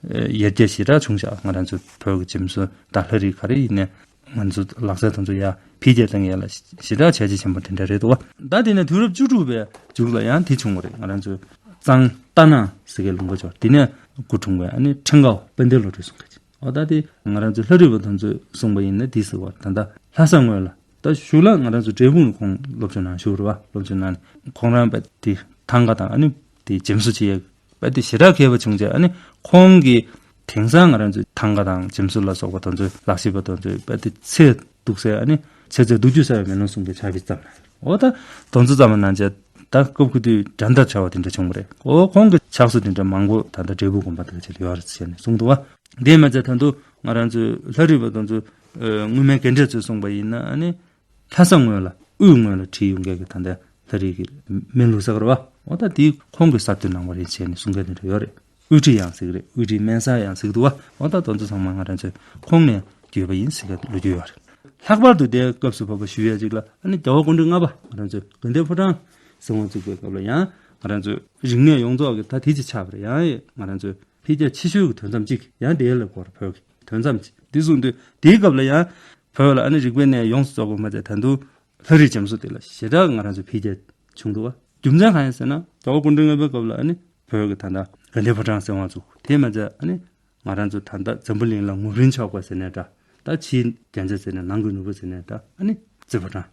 ཡར་རྒྱས་ཞེ་དྲག་བྱུང་ཤག་ང་རང་ཚོ་བོད་ཀྱི་འཇིམ་བཟོ་དང་ལྷ་རིས་ག་རེ་ཡིན་ནའི་ ང་ཚོ་ལག་རྩལ་དེ་ཚོ་ཡར་འཕེལ་རྒྱས་བཏང་ཡས་ལ་ཞེ་དྲག་བྱས་རྗེས་ཆེན་པོ་དེ་འདྲ་རེད་འདུག་བ། ད་དེ་ནས་དུས་རབས་བཅུ་དྲུག་པའི་མཇུག་ལ་ཡང་དེ་བྱུང་བ་རེད། ང་རང་ཚོའི་གཙང་རྟ་ནག་ཟེར་མཁན་ལུང་པ་ཅིག་ཡོད་རེད། དེ་ནས་སྐུ་འཁྲུངས་པའི་ཨ་ནི་ཁྲིམས་ཀའོ་དཔལ་ལྡན་བློ་གྲོས་གསུང་མཁན་ཅིག་འོ་ད་དེ་ང་རང་ཚོའི་ལྷ་རིས་པ་དེ་ཚོས་གསུངས་པ་ཡིན་ན་དེ་ཟེར་བ་ད་ལྟ་ལྷ་ས་སྔོན་ལ་ད་གཞུག་ལ་ང་རང་ཚོ་འབྲས་སྤུངས་ལ་ཁོང་སློབ་སྦྱོང་གནང་བཞུགས་རེད་བ། སློབ་སྦྱོང་གནང་ནས་ཁོང་རང་པ་དེ་ཐང་ག་དང་ཨ་ནི་དེ་འཇིམ་བཟོ་བྱེད་ཡས་པ་དེ་ཞེ་དྲག་མཁས་པ་བྱུང་རྗེས་ཨ་ནི་ཁོང་གིས་དེང་སང་ང་རང་ཚོའི་ཐང་ག་དང་འཇིམ་བཟོ་ལ་སོགས་པ་དེ་ཚོའི་ལག་ཤེས་པ་དེ་ཚོའི་པ་དེ་ཚེ་སྡུག་སའི་ཨ་ནི་ཚེ་ཚད་སྡུག་བཅུག་ས་ཡང་མེ་ལོང་གསུམ་གྱི་ཕྱག་དཔེ་བརྩམས་ནས་འོ་ད་དེ་ཚོ་བརྩམས་གནང་རྗེས་ད་སྐབས་ཁུ་དུས་འགྲན་ཟླ་བྱ་བ་དེ་འདྲ་བྱུང་བ་རེད། འོ་ཁོང་གི་ཕྱག་བཟོ་དེ་འདྲ་མང་པོ་ད་ལྟ་འབྲས་སྤུངས་དགོན་པ་དེ་ག་ཅིག་ལ་ཡོད་རེད་ཟེར་ནས་གསུངས་འདུག་བ། དེ་མ་ཚད་ད་དུང་ང་རང་ཚོའི་ལྷ་རིས་པ་དེ་ཚོ་སྔོན་མའི་དགེ་འབྲས་ཚོས་གསུངས་པ་ཡིན་ན་ཨ་ནི་ལྷ་ས་སྔོན་ལ་དབུས་སྔོན་ལ་བྲིས་ཡོང་མཁན་གྱི་ད་ལྟ་ལྷ་རིས་ཀྱི་སྨན་ལུགས་ཟེར་གི་རེད་བ། འོ་ད་དེ་ཁོང་གིས་གསར་གཏོད་གནང་བ་རེད་ཟེར་ནས་གསུང་མཁན་དེ་འདྲ་ཡོད་རེད། དབུས་བྲིས་ཡང་ཟེར་གི་རེད། དབུས་བྲིས་སྨན་གསར་ཡང་ཟེར་གི་འདུག་བ། འོ་ད་དེ་ཚོ་ཚང་མ་ང་རང་ཚོས་ཁོང་ནས་བརྒྱུད་པ་ཡིན་ཟེར་མཁན་ལོ་རྒྱུས་ཡོད་རེད། ལྷག་པར་དུ་དེའི་སྐབས་སུ་བབ་པ་ཞུ་ཡ་ཅིག་ལ་ཨ་ནི་རྒྱལ་བ་སྐུ་ཕྲེང་ལྔ་པ་ང་རང་ཚོའི་དགའ་ལྡན་ཕོ་བྲང་ཟེར་དབང་བཙུགས་པའི་སྐབས་ལ་ཡང་ང་རང་ཚོའི་རིག་གནས་ཡོངས་རྫོགས་ཀྱི་ད་དེ་ཅིག་ཆགས་པ་རེད། ཡང་ང་རང་ཚོའི་འཕེལ་རྒྱས་ཆེ་ཤོས་ཀྱི་དུས་མཚམས་གཅིག་ཡང་དེའི་ལ་སྐོར་བོད་ཀྱི་དོན་ཙམ་གྱི་འདི་གསུངས་དུས་དེའི་སྐབས་ལ་ཡང་བོད་ལ་ཨ་ནི་རིག་པའི་གནས་ཡོངས་སུ་རྫོགས་པ་མ་ཚད་ད་དུང་ལྷ་རིས་འཇིམ་བཟོ་དེ་ལ་ཞེ་དྲག་ང་རང་ཚོ་འཕེལ་རྒྱས་བྱུང་འདུག་བ། རྒྱུ་མཚན་གང་ཡིན་ཟེར་ན་རྒྱལ་བ་སྐུ་ཕྲེང་ལྔ་པའི་སྐབས་ལ་ཨ་ནི་བོད་ཀྱི་ད་ལྟ་དགའ་ལྡན་ཕོ་བྲང་ཟེར་དབང་བཙུགས། དེ་མ་ཚད་ཨ་ནི་ང་རང་ཚོ་ད་ལྟ་འཛམ་བུ་གླིང་ལ་ངུར་རིན་ཆགས་པ་ཟེར་ནའི་འདྲ། ད་ཕྱིའི་རྒྱན་ཆ་ཟེར་ནའི་ནང་གི་ནོར་བུ་ཟེར་ནའི་འདྲ། ཨ་ནི་རྩེ་ཕོ་བྲང་།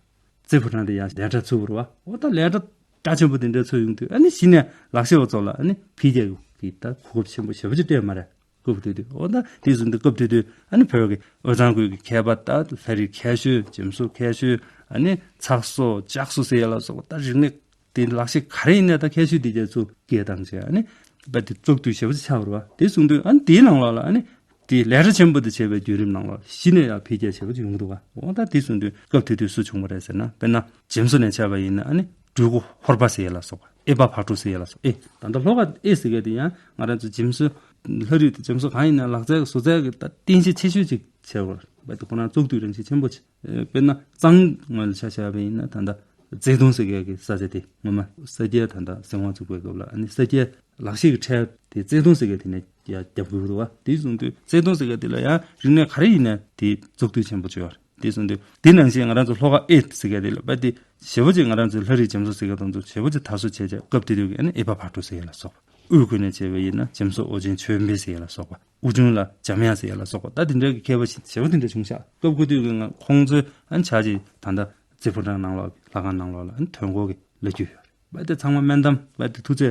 རྩེ་ཕོ་བྲང་དེ་ཡང་ལས་གྲྭ་ཚུགས་པ་རེད་བ། འོ་ད་ལས་གྲྭ་རྒྱ་ཆེན་པོ་དེ་འདྲ་ཚུགས་ཡོང་དུས་ཨ་ནི་གཞི་ནས་ལག་ཤེས་པ་ཚོ་ལ་ཨ་ནི་འཕེལ་རྒྱས་ཀྱི་ད་གོ་སྐབས་ཆེན་པོ་ཞེ་པོ་ཅིག་སྤྲད་མ་རེད། སྐབས་དེ་དུས་འོ་ད་དེ་བཟུང་དུས་སྐབས་དེ་དུས་ཨ་ནི་བོད་ཀྱི་དབུས་གཙང་ཁུལ་གྱི་མཁས་པ་ད་ལྷ་རིས་མཁས་ཤོས་འཇིམ་བཟོ་མཁས་ཤོས་ཨ་ནི་ཚགས་བཟོ་ལྕགས་བཟོ་ཟེར་ཡ་ལ་སོགས་པ་ད་རིག་གནས་དེ་ལག་ཤེས་ག་རེ་ཡིན་ནའི་ད་མཁས་ཤོས་དེ་གྱད་ཚུར་སྐད་བཏང་བྱས་ཨ་ནི་དཔེ་དེ་བཙུགས་དུས་ཞེ་པོ་ཅིག་ཆགས་པ་རེད་བ། དེ་བཟུང་དུས་ཨ་ནི་དེའི་ནང་ལོགས་ལ་ཨ་ནི་དེ་ལས་གྲྭ་ཆེན་པོ་དེ་བྱས་པའི་བརྒྱུད་རིམ་ནང་ལོགས་ལ་གཞི་ནས་ཡང་འཕེལ་རྒྱས་ཆེ་བོ་ཅིག་ཡོང་གི་འདུག་བ། འོ་ད་དེ་བཟུང་དུས་སྐབས་དེ་དུས་སུ་བྱུང་བ་རེད་ཟེར་ན་དཔེར་ན་འཇིམ་བཟོ་ནས་བྱས་པ་ཡིན་ན་ཨ་ནི་སྤྲུལ་སྐུ་ཧོར་པ་ཟེར་ཡ་ལ་སོགས་པ་ཨེ་པ་བག་དྲོ་ཟེར་ཡ་ལ་སོགས་ཨེ་ད་ལྟ་ལྷོ་ཁ་ཨེ་ཟེར་མཁན་དེ་ཡང་ང་རང་ཚོ་འཇིམ་བཟོ་ལྷ་རིས་དེ་འཇིམ་བཟོ་གང་ཡིན་ན་ལག་རྩལ་གྱི་བཟོ་རྩལ་གྱི་ད་རྟེན་གཞི་ཆེ་ཤོས་ཅིག་བྱས་པ་རེད་བ། དེ་ཁོ་རང་བཙུགས་དུས་རང་བཞིན་ཆེན་པོ་ཆེ། དཔེར་ན་གཙང་ངོས་ལ་ཆ་བཞག་པ་ཡིན་ན་ད་ལྟ་རྩེ་གདོང་ཟེར་མཁན་གྱི་ས་ཆ་དེ་སྔོན་མ་ས་སྐྱའི་ད་ལྟ་ཟེར་དབང་བཙུགས་པའི་སྐབས་ལ་ཨ་ནི་ས་སྐྱའི་ལག་ཤེས་ཀྱི་ཁྲལ་དེ་རྩེ་གདོང་ཟེར་མཁན་དེ་ནས་ཡར་རྒྱབ་དགོས་ཀྱི་འདུག་བ། དེ་བཟུང་དུས་རྩེ་གདོང་ཟེར་མཁན་དེ་ལ་ཡང་རིག་གནས་ག་རེ་ཡིན་ནའི་དེ་བཙུགས་དུས་ཆེན་པོ་བྱོས་པ་རེད། དེ་བཟུང་དུས་དེ་ནང་བཞིན་ང་རང་ཚོ་ལྷོ་ཁ་ཨེ་ཟེར་མཁན་དེ་ལ་དཔེ་དེ་ཞེ་པོ་ཅིག་ང་རང་ཚོའི་ལྷ་རིས་འཇིམ་བཟོ་ཟེར་མཁན་དེ་ཚོ་ཞེ་པོ་ཅིག་དར་སྲོལ་ཆེ་ཆེ། སྐབས་དེ་དུས་ཀྱི་ཨ་ནི་ཨེ་པ་བག་དྲོ་ཟེར་མཁན་ལ་སོགས་དབུས་ཁུལ་ནས་བྱས་པ་ཡིན་ན་འཇིམ་བཟོ་ཨོ་རྒྱན་ཆོས་འཕེལ་ཟེར་མཁན་ལ་སོགས་པ། དབུ་ཆུང་ལ་འཇམ་དབྱངས་ཟེར་ཡ་ལ་སོགས་པ་ད་དེ་འདྲ་གི་མཁས་པ་ཞེ་པོ་དེ་འདྲ་བྱུང་ཤག་སྐབས་ཁུ་དུས་ཀྱི་ང་ཁོང་ཚོའི་ཨ་ནི་ཆ་ཅིག་ད་ལྟ་རྩེ་ཕོ་བྲང་ནང་ལོགས་ལྷ་ཁང་ནང་ལོགས་ལ་ཨ་ནི་ཐོན་སྐོར་གྱི་ལ་རྒྱུ་ཡོད་རེད། བ་དེ་ཚང་མ་སྨན་འདམ་བ་དེ་ཐུགས་རྗེ་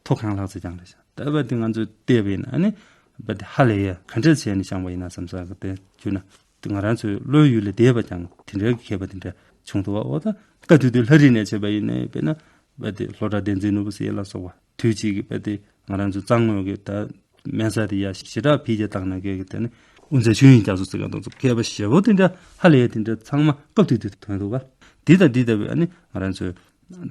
ཐོག་ཁང་ལྷག་ཚེ་ཀྱང་རེད་ཤག་ད་བ་དེ་ང་ཚོས་བལྟས་པ་ཡིན་ན་ཨ་ནི་བ་དེ་ཧ་ལས་ཡ་ག་འདྲ་བྱས་ནས་བཞེངས་པ་ཡིན་ན་བསམ་ས་གི་དེ་བརྒྱུད་ན་དེ་ང་རང་ཚོའི་བློའི་ཡུལ་ལས་འདས་པ་ཀྱང་དེ་འདྲའི་མཁས་པ་དེ་འདྲ་བྱུང་འདུག་བ། འོ་ད་སྐབས་དེ་དུས་ལྷ་རིས་ནས་བྱས་པ་ཡིན་ན་དཔེར་ན་བ་དེ་ལྷོ་བྲག་བསྟན་འཛིན་ནོར་བུ་ཟེར་ཡ་ལ་སོགས་པ། དུས་གཅིག་གི་དཔེ་དེ་ང་རང་ཚོ་གཙང་ངོས་ཀྱི་ད་སྨན་གསར་དེ་ཡ་ཞེ་དྲག་འཕེལ་རྒྱས་བཏང་ནས་སྐད་ཀྱི་དེ་ནི་དབུ་མཛད་ཆོས་དབྱིངས་རྒྱ་མཚོ་ཟེར་མཁན་དེ་ཚོ་མཁས་པ་ཞེ་པོ་དེ་འདྲ་ཧ་ལས་དེ་འདྲ་ཚང་མ་སྐབས་དེ་དུས་ཐོན་འདུག་ག་འདི་དང་འདི་ལྟ་བུའི་ཨ་ནི་ང་རང་ཚོའི་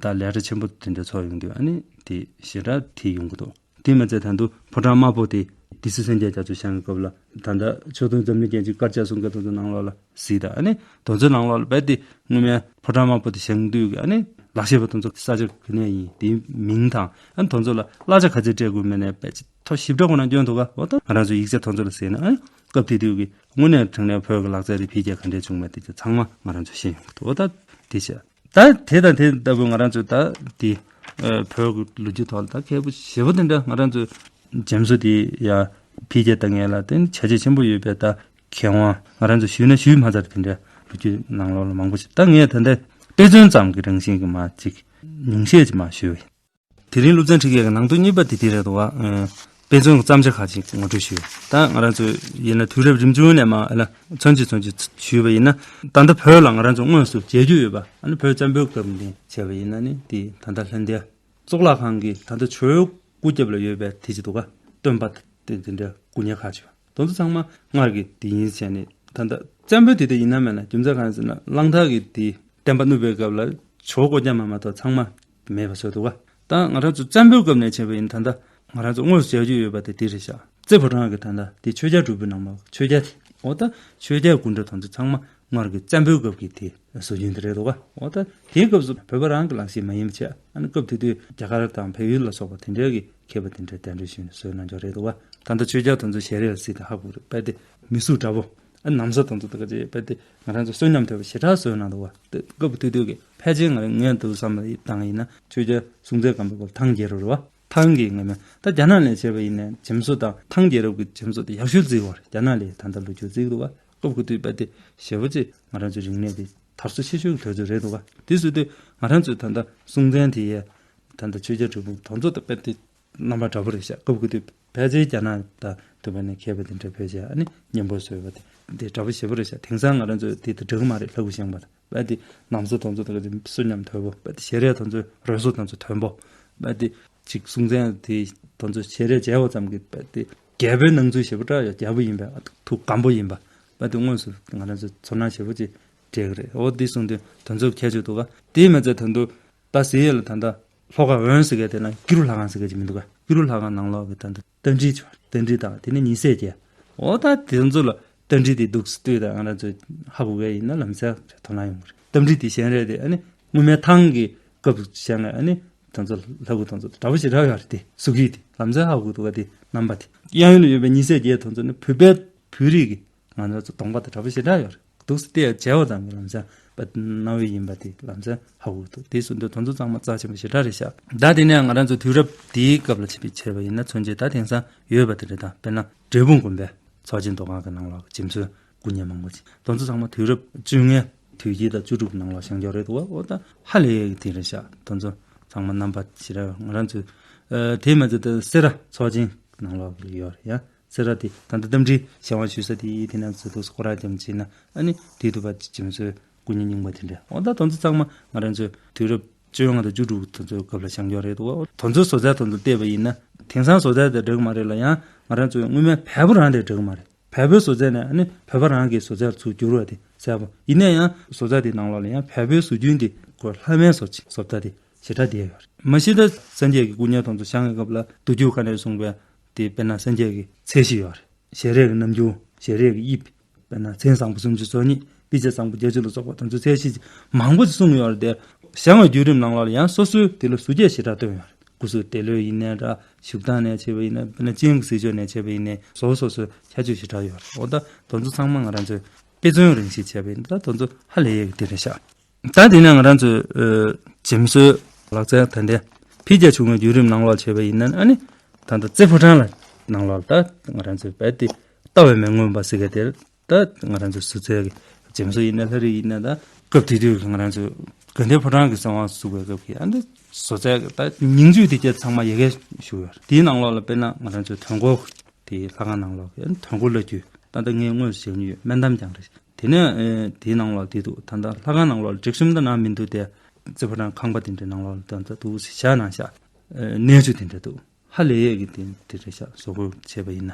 ད་ལས་གྲྭ་ཆེན་པོ་དེ་འདྲ་ཚོགས་ཡོང་དུས་ཨ་ནི་དེ་ཞེ་དྲག་དེ་ཡོང་གི་འདུག་དེ་མ་ཚད་ད་དུང་ཕོ་བྲང་དམར་པོ་དེ་སྡེ་སྲིད་སངས་རྒྱས་རྒྱ་མཚོ་བཞེངས་ཀྱི་སྐབས་ལ་ད་ལྟ་ཆོས་དུང་འཛམ་གླིང་རྒྱན་གྱི་དཀར་ཆག་གསུང་མཁན་དེ་ཚོ་ནང་ལོགས་ལ་གཟིགས་དང་ཨ་ནི་དེ་ཚོའི་ནང་ལོགས་ལ་རྦད་དེ་སྔོན་མའི་ཕོ་བྲང་དམར་པོ་དེ་བཞེངས་དུས་ཀྱི་ཨ་ནི་ལག་ཤེས་པ་དེ་ཚོ་ས་ཆ་ག་ནས་ཡིན་དེའི་མིང་དང་ཨ་ནི་དེ་ཚོ་ལ་གླ་ཆ་ག་ཚོད་སྤྲད་དགོས་མེད་ནས་རྦད་ཅིག་ཐོ་ཞིབ་ཕྲ་ཁོ་ན་སྐྱོན་འདུག་ག་འོ་ད་ང་རང་ཚོ་ཡིག་ཆ་དེ་ཚོ་ལ་གཟིགས་ན་ཨ་ནི་སྐབས་དེ་དུས་ཀྱི་དངོས་གནས་དྲང་གནས་བོད་ཀྱི་ལག་རྩལ་རེ་འཕེལ་རྒྱས་ག་འདྲས་བྱུང་མེད་དེ་ཚོ་ཚང་མ་ང་རང་ཚོ་ཤེས་ཡོང་གི་འདུག་འོ་ད་དེ་བྱས། ད་དེ་དང་དེ་ལྟ་བུ་ང་རང་ཚོས་ད་དེ་ཨ་བོད་ཀྱི་ལོ་རྒྱུས་ཐོག་ལ་ད་མཁས་པོ་ཞེ་པོ་དེ་འདྲ་ང་རང་ཚོས་འཇམ་བཟོ་དེ་ཡ་འཕེལ་རྒྱས་བཏང་ཡས་ལ་དེ་ནི་བྱས་རྗེས་ཆེན་པོ་ཡོད་པའི་ད་མཁས་དབང་ང་རང་ཚོ་ཞུས་ན་ཞུས་མ་ཚར་དེ་འདྲ་ལོ་རྒྱུས་ནང་ལོགས་ལ་མང་པོ་ཞིག་ད་ངས་ད་ལྟ་དཔེ་མཚོན་ཙམ་གྱི་རང་བཞིན་གྱི་མ་ཅིག་ཉུང་ཤས་ཅིག་མ་ཞུས་པ་ཡིན། དེ་རིང་སློབ་ཚན་ཁྲིད་མཁན་གྱི་ནང་དོན་གཉིས་པ་དེ་དེ་རེད་འདུག་བ། དཔེ་མཚོན་གྱི་བརྩམས་བྱ་ཁག་ཅིག་ངོ་སྤྲོད་ཞུས། ད་ང་རང་ཚོ་ཡིན་ན་དུས་རབས་རིམ་བྱུང་ནས་མ་ཨ་ལ་མཚོན་གྱིས་མཚོན་གྱིས་ཞུས་པ་ཡིན་ན། ད་ལྟ་བོད་ལ་ང་རང་ཚོ་དངོས་སུ་མཇལ་རྒྱུ་ཡོད་པ་ཨ་ནི་བོད་བཙན་པོའི་སྐབས་ནས་བྱས་པ་ཡིན་ན་ནི་དེ་ད་ལྟ་ལྷ་ལྡན་གཙུག་ལག་ཁང་གི་ད་ལྟ་ཇོ་བོའི་སྐུ་རྒྱབ་ལ་ཡོད་པའི་དེ་ཅིག་འདུག་ག་སྟོན་པ་དེ་འདི་འདྲ་སྐུ་བརྙན་ཁག་ཅིག་ཡོད། དེ་ཚོ་ཚང་མ་སྔར་གྱི་དེ་ཡིན་ཟེར་ནས་ད་ལྟ་བཙན་པོའི་དེ་དེ་ཡིན་ན་མེད་ན་རྒྱུ་མཚན་གང་ཡིན་ཟེར་ན་གླང་དར་གྱི་དེ་བསྟན་པ་བསྣུབས་པའི་སྐབས་ལ་ཇོ་བོ་སྐུ་རྒྱབ་མ་མ་གཏོགས་ཚང་མ་མེད་པ་བཟོས་འདུག་ག་ད་ང་རང་ཚོ་བཙན་པོའི་སྐབས་ནས་བྱས་པ་ཡིན་ད་ལྟ་ང་རང་ཚོ་དངོས་སུ་མཇལ་རྒྱུ་ཡོད་པ་དེ་དེ་རེད་ཤག་རྩེ་ཕོ་བྲང་གི་ད་ལྟ་དེ་ཆོས་རྒྱལ་སྒྲུབ་པའི་ནང་མ་ཆོས་རྒྱལ་དེ་འོ་ད་ཆོས་རྒྱལ་སྐུ་འདྲ་དེ་ཚོ་ཚང་མ་སྔར་གྱི་བཙན་པོའི་སྐབས་ཀྱི་དེ་བཟོ་རྒྱུན་དེ་རེད་འདུག་ག་འོ་ད་དེའི་སྐབས་སུ་བོད་པ་རང་གི་ལག་ཤེས་མ་ཡིན་པ་བྱས་ཨ་ནི་སྐབས་དེ་དུས་རྒྱ་གར་དང་བལ་ཡུལ་ལ་སོགས་པ་དེ་འདྲའི་གི་མཁས་པ་དེ་འདྲ་གདན་འདྲེན་ཞུས་ནས་བཟོས་གནང་འཇོག་རེད་འདུག་ག་ད་ལྟ་ཆོས་རྒྱལ་དེ་ཚོ་ཞལ་རས་ལ་གཟིགས་དང་ཧ་གོ་རེད་པས་དེ་མི་གཟུགས་འདྲ་པོ་ ཨ་ན་བཟའ་དེ་ཚོ་དེ་ག་ཅིག་རྦད་དེ་ང་རང་ཚོ་གསོན་ཉམས་དོད་པོ་ཞེ་དྲག་བཟོས་གནང་འདུག་བ། དེ་སྐབས་དེ་དུས་ཀྱི་ཕལ་ཆེར་ང་རང་ངས་འདུག་བསམ་བློ་བཏང་ཡིན་ན་ཆོས་རྒྱལ་སྲོང་བཙན་སྒམ་པོའི་སྐབས་ཐང་རྒྱལ་རབས་རེད་བ། ཐང་གི་ངོ་མ་ད་རྒྱ་ནག་ལ་བྱས་པ་ཡིན་ན་འཇིམ་བཟོ་དང་ཐང་རྒྱལ་རབས་ཀྱི་འཇིམ་བཟོ་དེ་ཡག་ཤོས་བརྩིས་པ་རེད། རྒྱ་ནག་ལ་ད་ལྟ་ལོ་རྒྱུས་བརྩིས་འདུག་བ། སྐབས་དེ་དུས་རྦད་དེ་ཞེ་པོ་ཅིག་ང་རང་ཚོའི་རིག་གནས་དེ་དར་སོ་ཆེ་ཤོས་ཀྱི་དུས་ཚོད་རེད་འདུག་བ། དེ་སྲིད་དུས་ང་རང་ཚོའི་ད་ལྟ་སྲོང་བཙན་དེ་ཡས་ད་ལྟ་ཆོས་རྒྱལ་དྲུག་པ་དེ་ཚོ་དང་རྦད་དེ་རྣམ་པ་འདྲ་པོ་རེད་ཤག་སྐབས་དེ་དུས་ཕལ་ཆེར་རྒྱ་ནག་དང་དུ་བ་ནས་མཁས་པ་དེ་འདྲ་ཕལ་ཆེར་ཨ་ནི་མཉམ་པོ་བཟོས་པ་དེ་དེ་འདྲ་པོ་ཞེ་པོ་རེད་ཤག་དེང་སང་ང་རང་ཚོ་དེ་དང་འདྲ་གི་མ་རེད། ལྷ་སྐུ་བཞེངས་པ་དང་རྦད་དེ་ན་བཟའ་དེ་ཚོ་དང་གསོན་ཉམས་དོད་པོ། རྦད་དེ་ཞལ་རས་དེ་ཚོ་རོལ་མཚོ་དེ་ཚོ་དོན་པོ། རྦད་དེ་ཅིག་སྲོང་བཙན་དེ་དེ་ཚོ་ཞལ་རས་མཇལ་བ་ཙམ་གྱིས་རྦད་དེ་རྒྱལ་པོའི་སྣང་ཚུལ་ཞེ་པོ་འདྲ་ཡོད། རྒྱལ་པོ་ཡིན་པའི་ཐུགས་སྒམ་པོ་ཡིན་པ། རྦད་དེ་དངོས་སུ་ང་རང་ཚོ་ཚོར་སྣང་ཞེ་པོ་ཅིག་སྤྲད་ཀྱི་རེད། འོ་དེ་གསུངས་དུས་དེ་ཚོ་ཁྱད་ཆོས་འདུག་ག་དེ་མ་ཚད་ད་དུང་ད་ཟེར་ཡས་ལ་ད་ལྟ་ལྷོ་ཁ་འོན་ཟེར་མཁན་དེ་ན་སྐྱུ་རུ་ལྷ་ཁང་ཟེར་མཁན་ཅིག་མི་འདུག་ག་སྐྱུ་རུ་ལྷ་ཁང་ནང་ལོགས་ཀྱི་ད་ལྟ་རྟ་མགྲིན་ཆོག་རྟ་མགྲིན་དང་དེ་ནས་ཉི་ཟེར་རྒྱལ། འོ་ད་དེ་ཚོ་ལ་རྟ་མགྲིན་དེ་འདུག་སེ་ལྟོས་དང་ང་རང་ཚོས་ཧ་གོ་གི་ཡིན་ན་ལམ་སང་དོ་སྣང་ཡོང་གི་རེད། རྟ་མགྲིན་དེ་བཞེངས་རས་དེ་ཨ་ནི་སྔོན་མའི་ཐང་གི་སྐབས་བཞེངས་ནས་ཨ་ནི་དེ་ཚོ་ལྷ་སྐུ་དེ་ཚོ་འདྲ་པོ་ཞེ་དྲག་ཡོད་རེད། དེ་གཟུགས་དབྱིབས་དེ་ལམ་སང་ཧ་གོ་གི་འདུག་ག་དེ་རྣམ་པ་དེ་གཡས་གཡོན་ལ་ཡོད་པའི་ཉི་ཟེར་རྒྱལ་དེ་ཚོ་ནི་བོད་པའི་བོད་རིགས་ཀྱི་ང་ཚོ་གདོང་པ་དང་འདྲ་པོ་ཞེ་དྲག་ཡོད་རེད། འདུག་སེ་བལྟས་མཇལ་བ་ཙམ་གྱིས་ལམ་སང་པ་གནའ་བོའི་ཡིན་པ་དེ་ལམ་སང་ཧ་གོ་གི་འདུག་དེ་གསུངས་དུས་དེ་ཚོ་ཚང་མ་རྩ་ཆེན་པོ་ཞེ་དྲག་རེད་ཤག་ད་དེ་ནས་ང་རང་ཚོ་དུས་རབས་དེའི་སྐབས་ལ་ཕྱིན་པའི་བྱས་པ་ཡིན་ན་མཚོན་བྱེད་ད་དེང་སང་ཡོད་པ་དེ་འདྲ་དང་། དཔེར་ན་འབྲས་སྤུངས་དགོན་པའི་ཚོགས་ཆེན་འདུ་ཁང་གི་ནང་ལོགས་འཇིམ་བཟོའི་སྐུ་བརྙན་མང་པོ་ཅིག་དེ་ཚོ་ཚང་མ་དུས་རབས་བཅོ་ལྔའི་དུས་དཀྱིལ་དང་བཅུ་དྲུག་གི་ནང་ལོགས་བཞེངས་ཀྱི་ཡོད་རེད་འདུག་འོ་ད་ཧ་ལས་ཡས་ཀྱི་དེ་རེད་ཤག་དེ་ཚོ་ཚང་མ་རྣམ་པ་ཞེ་དྲག་ང་རང་ཚོའི་ཨ་དེ་མ་ཚད་ད་སེ་ར་ཚོགས་ཆེན་ནང་ལོགས་ལ་ཡོད་རེད་ཡ། སེ་ར་དེ་ད་ལྟ་རྟ་མགྲིན་བཞེངས་པ་ཞུ་ས་དེ་ཡིན། དེ་ནས་ཚུར་འདུག་སེ་སྐོར་ར་རྒྱབ་ཕྱིན་ན་ཨ་ནི་དེའི་ཐུག་པ་འཇིམ་བཟོའི་སྐུ་བརྙན་རྙིང་པ་དེ་འདྲ། འོ་ད་དེ་ཚོ་ཚང་མ་ང་རང་ཚོའི་དུས་རབས་བཅོ་ལྔ་དང་བཅུ་དྲུག་དེ་ཚོའི་སྐབས་ལ་བཞེངས་ཀྱི་ཡོད་རེད་འདུག་འོ་དེ་ཚོའི་བཟོ་རྩལ་དེ་ཚོ་བལྟས་པ་ཡིན་ན་དེང་སང་བཟོ་རྩལ་དང་འདྲ་གི་མ་རེད་ལ། ཡང་ང་རང་ཚོའི་སྔོན་མའི་བལ་པོ་རང་དང་འདྲ་གི་མ་རེད། བལ་པོའི་བཟོ་རྩལ་ནས་ཨ་ནི་བོད་པ་རང་གི་བཟོ་རྩལ་ཚུར་བསྒྱུར་བ་དེ་གསལ་པོ་ཡིན་ན་ཡང་། བཟོ་རྩལ་དེའི་ནང་ལོགས་ལ་ཡང་བལ་པོའི་བཟོ་རྒྱུན་དེ་ཁོ་ལྷ་མོའི་བཟོ་བཟོ་ལྟ་དེ་ཞེ་དྲག་བསྡད་ཡོད་རེད། མ་གཞི་ད་སངས་རྒྱས་ཀྱི་སྐུ་བརྙན་དེ་ཚོ་བཞེངས་པའི་སྐབས་ལ་མདོ་རྒྱུད་ཁག་ནས་གསུངས་པའི་དེ་དཔེར་ན་སངས་རྒྱས་ཀྱི་ཚད་གཞི་ཡོད་རེད། ཞལ་རས་ཀྱི་རྣམ་འགྱུར། ཞལ་རས་ཀྱི་དབྱིབས། དཔེར་ན་མཚན་བཟང་པོ་སུམ་ཅུ་སོ་གཉིས། དཔེ་བྱད་བཟང་པོ་བརྒྱད་ཅུ་ལ་སོགས་པ་དེ་ཚོའི་ཚད་གཞི་མང་པོ་ཞིག་གསུངས་ཡོད་རེད་དེ། བཞེངས་པའི་བརྒྱུད་རིམ་ནང་ལོགས་ལ་ཡང་སོ་སོའི་དེ་ལ་གཟུགས་བྱད་ཞེ་དྲག་བཏོན་ཡོད་རེད། སྐུ་གཟུགས་དེ་ལོས་ཡིན་ནའི་འདྲ། བཞུགས་སྟངས་ནས་བྱས་པ་ཡིན་ན། དཔེར་ན་སྤྱན་གྱི་སྲིད་ཕྱོགས་ནས་བྱས་པ་ཡིན་ནའི་བཟོ་བཟོ་སོའི་ཁྱད་ཆོས་ཞེ་དྲག་ཡོད་རེད། འོ་ད་དེ་ཚོ་ཚང་མ་ང་རང་ཚོའི་དཔེ་མཚོན་རང་བཞིན་བྱས་པ་ཡིན་ན་ད་དེ་ཚོ་ཧ་ལས་ཡས་ཀྱི་དེ་རེད་ཤག་ད་དེ་ནས་ང་རང་ཚོའི་ཨ་འཇིམ་བཟོའི་ལག་རྩལ་ད་ལྟའི་འཕེལ་རྒྱས་བྱུང་བའི་བརྒྱུད་རིམ་ནང་ལོགས་བྱས་པ་ཡིན་ན་ཨ་ནི་ད་ལྟ་རྩེ་ཕོ་བྲང་ལ་ནང་ལོགས་ལ་ད་ང་རང་ཚོའི་རྦད་དེ་ལྟ་བའི་མི་མངོན་པ་ཟེར་མཁན་དེ་ད་ང་རང་ཚོའི་བཟོ་རྩལ་གྱི་འཇིམ་བཟོ་ཡིན་ན་ལྷ་རིས་ཡིན་ན་ད་སྐབས་དེ་དུས་ཀྱི་ང་རང་ཚོའི་དགའ་ལྡན་ཕོ་བྲང་གི་གསང་བ་བཙུགས་པའི་སྐབས་ཀྱི་ཨ་ནི་བཟོ་རྩལ་གྱི་ད་ཉིང་བཅུད་དེ་སྐད་ཚང་མ་ཡ་གིར་བཞུགས་ཡོད་རེད། དེའི་ནང་ལོགས་ལ་དཔེར་ན་ང་རང་ཚོའི་དོན་གོ་དེའི་ལྷ་ཁང་ནང་ལོགས་ཀྱི་ཨ་ནི་དོན་གོ་བླ་བརྒྱུད་ད་ལྟ་ངས་དངོས་སུ་མཇལ་མྱོང་ཡོད། སྨན་འདམ་རྒྱང་རེད། དེ་ནས་ཨེ་དེའི་ནང་ལོགས་དེ་འདུག་ད་ལྟ་ལྷ་ཁང་ནང་ལོགས་ལ་སྒྲིག་གཤོམ་ད་ནང་མི་འདུག་སྟེ། རྩེ་ཕོ་བྲང་ཁང་པ་དེ་འདྲའི་ནང་ལོགས་ལ་ད་ལྟ་འདུག་སེ་བཞག་གནང་བཞག་ཨེ་གནས་ཆུ་དེ་འདྲ་འདུག་ཧ་ལས་ཡས་ཀྱི་དེ་དེ་འདྲ་བཞག་བཟོ་བཀོད་བྱས་པ་ཡིན་ན།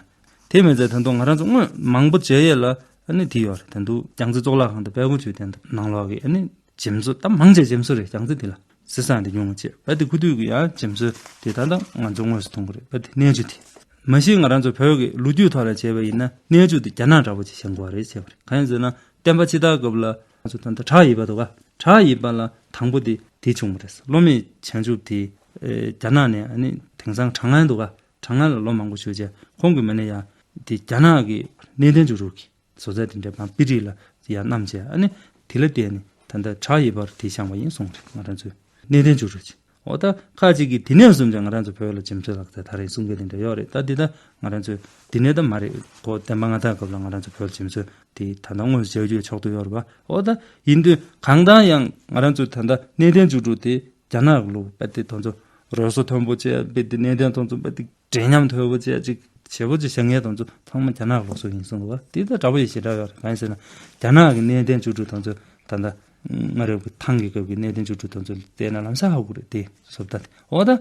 དེ་མ་ཚད་ད་དུང་ང་རང་ཚོ་སྔོན་མང་པོ་མཇལ་ཡས་ལ་ཨ་ནི་དེ་ཡོད་རེད། ད་དུང་རྒྱལ་རྩེ་གཙུག་ལག་ཁང་དང་དཔལ་སྐུ་མཆོད་རྟེན་དང་ནང་ལོགས་ཀྱི་ཨ་ནི་འཇིམ་བཟོ་ད་མང་ཆེ་འཇིམ་བཟོ་རེད། རྒྱལ་རྩེ་དེ་ལ། གཟི་བསང་དེ་ཉུང་ངུ་བྱས། ད་དེ་ཁུ་དུས་ཀྱི་ཡང་འཇིམ་བཟོ་དེ་ད་ལྟ་ང་ཚོ་དངོས་སུ་མཐོང་གི་རེད། ད་དེ་གནས་ཆུ་དེ། མ་གཞི་ང་རང་ཚོ་བོད་ཀྱི་ལོ་རྒྱུས་ཐོག་ལ་བྱས་པ་ཡིན་ན་གནས་ཆུ་དེ་རྒྱ་ནག་འདྲ་པོ་ཅིག་བཞེངས་དགོས་རེད་བྱས་པ་རེད། གང་ཡིན་ཟེར་ན་བསྟན་པ་ཕྱི་དར་སྐབས་ལ་ང་ཚོ་ད་ལྟ་བྲག་ཡིབ་པ་འདུག་ག་བྲག་ཡིབ་པ་ལ་དང་པོ་དེ་དེ་བྱུང་བ་རེད། སློབ་མའི་བྱང་ཆུབ་དེ་ཨེ་རྒྱ་ནག་ནས་ཨ་ནི་དེང་སང་གྲངས་ངན་འདུག་ག་གྲངས་ངན་ལ་ལོ་མང་པོ་བཞུགས་བྱས་ཁོང་གི་མི་ནས་ཡང་དེ་རྒྱ་ནག་གི་གནས་བརྟན་བཅུ་དྲུག་གི་བཟོ་རྩལ་དེ་འདྲའི་བང་པི་རིགས་ལ་ཡར་བསྣམས་བྱས། ཨ་ནི་དེ་ལ་བརྟེན་ནས་ད་ལྟ་བྲག་ཡིབ་པར་དེ་བཞེངས་པ་ཡིན་གསུངས་རེད། ང་རང་ཚོའི་གནས་བརྟན་བཅུ་དྲུག་ཅིག་འོ་ད་ཁ་ཅིག་གིས་དེ་ནས་བཟུང་ཅིག་ང་རང་ཚོ་བོད་ལ་འཇིམ་བཟོའི་ལག་རྩལ་དར་ཡིན་གསུང་མཁན་དེ་འདྲ་ཡོད་རེད། ད་འདི་ད་ང་རང་ཚོའི་དེ་ནས་ད་མ་རེད། གོ་བསྟན་པ་སྔ་དར་སྐབས་ལ་ང་རང་ཚོ་བོད་ལ་འཇིམ་བཟོ་དེ་ད་ལྟ་དངོས་སུ་མཇལ་རྒྱུའི་ཕྱོགས་སུ་ཡོད་རེད་པ། འོ་ད་ཡིན་དུས་གང་ལྟར་ཡང་ང་རང་ཚོའི་ད་ལྟ་གནས་བརྟན་བཅུ་དྲུག་དེ་རྒྱ་ནག་གི་ལུགས་པ་དེ་དེ་ཚོ་རོལ་མཚོ་མཐོན་པོ་བྱས་པའི་དེ་གནས་བརྟན་དེ་ཚོ་པ་དེ་འདྲེས་ཉམས་དོད་པོ་བྱས་ཅིག་བྱེད་པོ་ཅིག་བྱེད་མཁན་དེ་ཚོ་ཚང་མ་རྒྱ་ནག་གི་ལུགས་སྲོལ་ཡིན་གསུངས་འདུག་བ། དེ་ད་འདྲ་པོ་ཡིན་ཞེ་དྲག་ཡོད་རེད། གང་ཡིན་ཟེར་ན་རྒྱ་ནག་གི་གནས་བརྟན་བཅུ་དྲུག་དེ་ཚོ་ད་ལྟ་སྔ་རབས་ཀྱི་ཐང་གི་སྐབས་ཀྱི་གནས་བརྟན་བཅུ་དྲུག་དེ་ཚོ་བལྟས་ན་ལམ་སང་ཧ་གོ་རེད། དེ་བཟོ་ལྟ་དེ་འོ་ད་ཨ་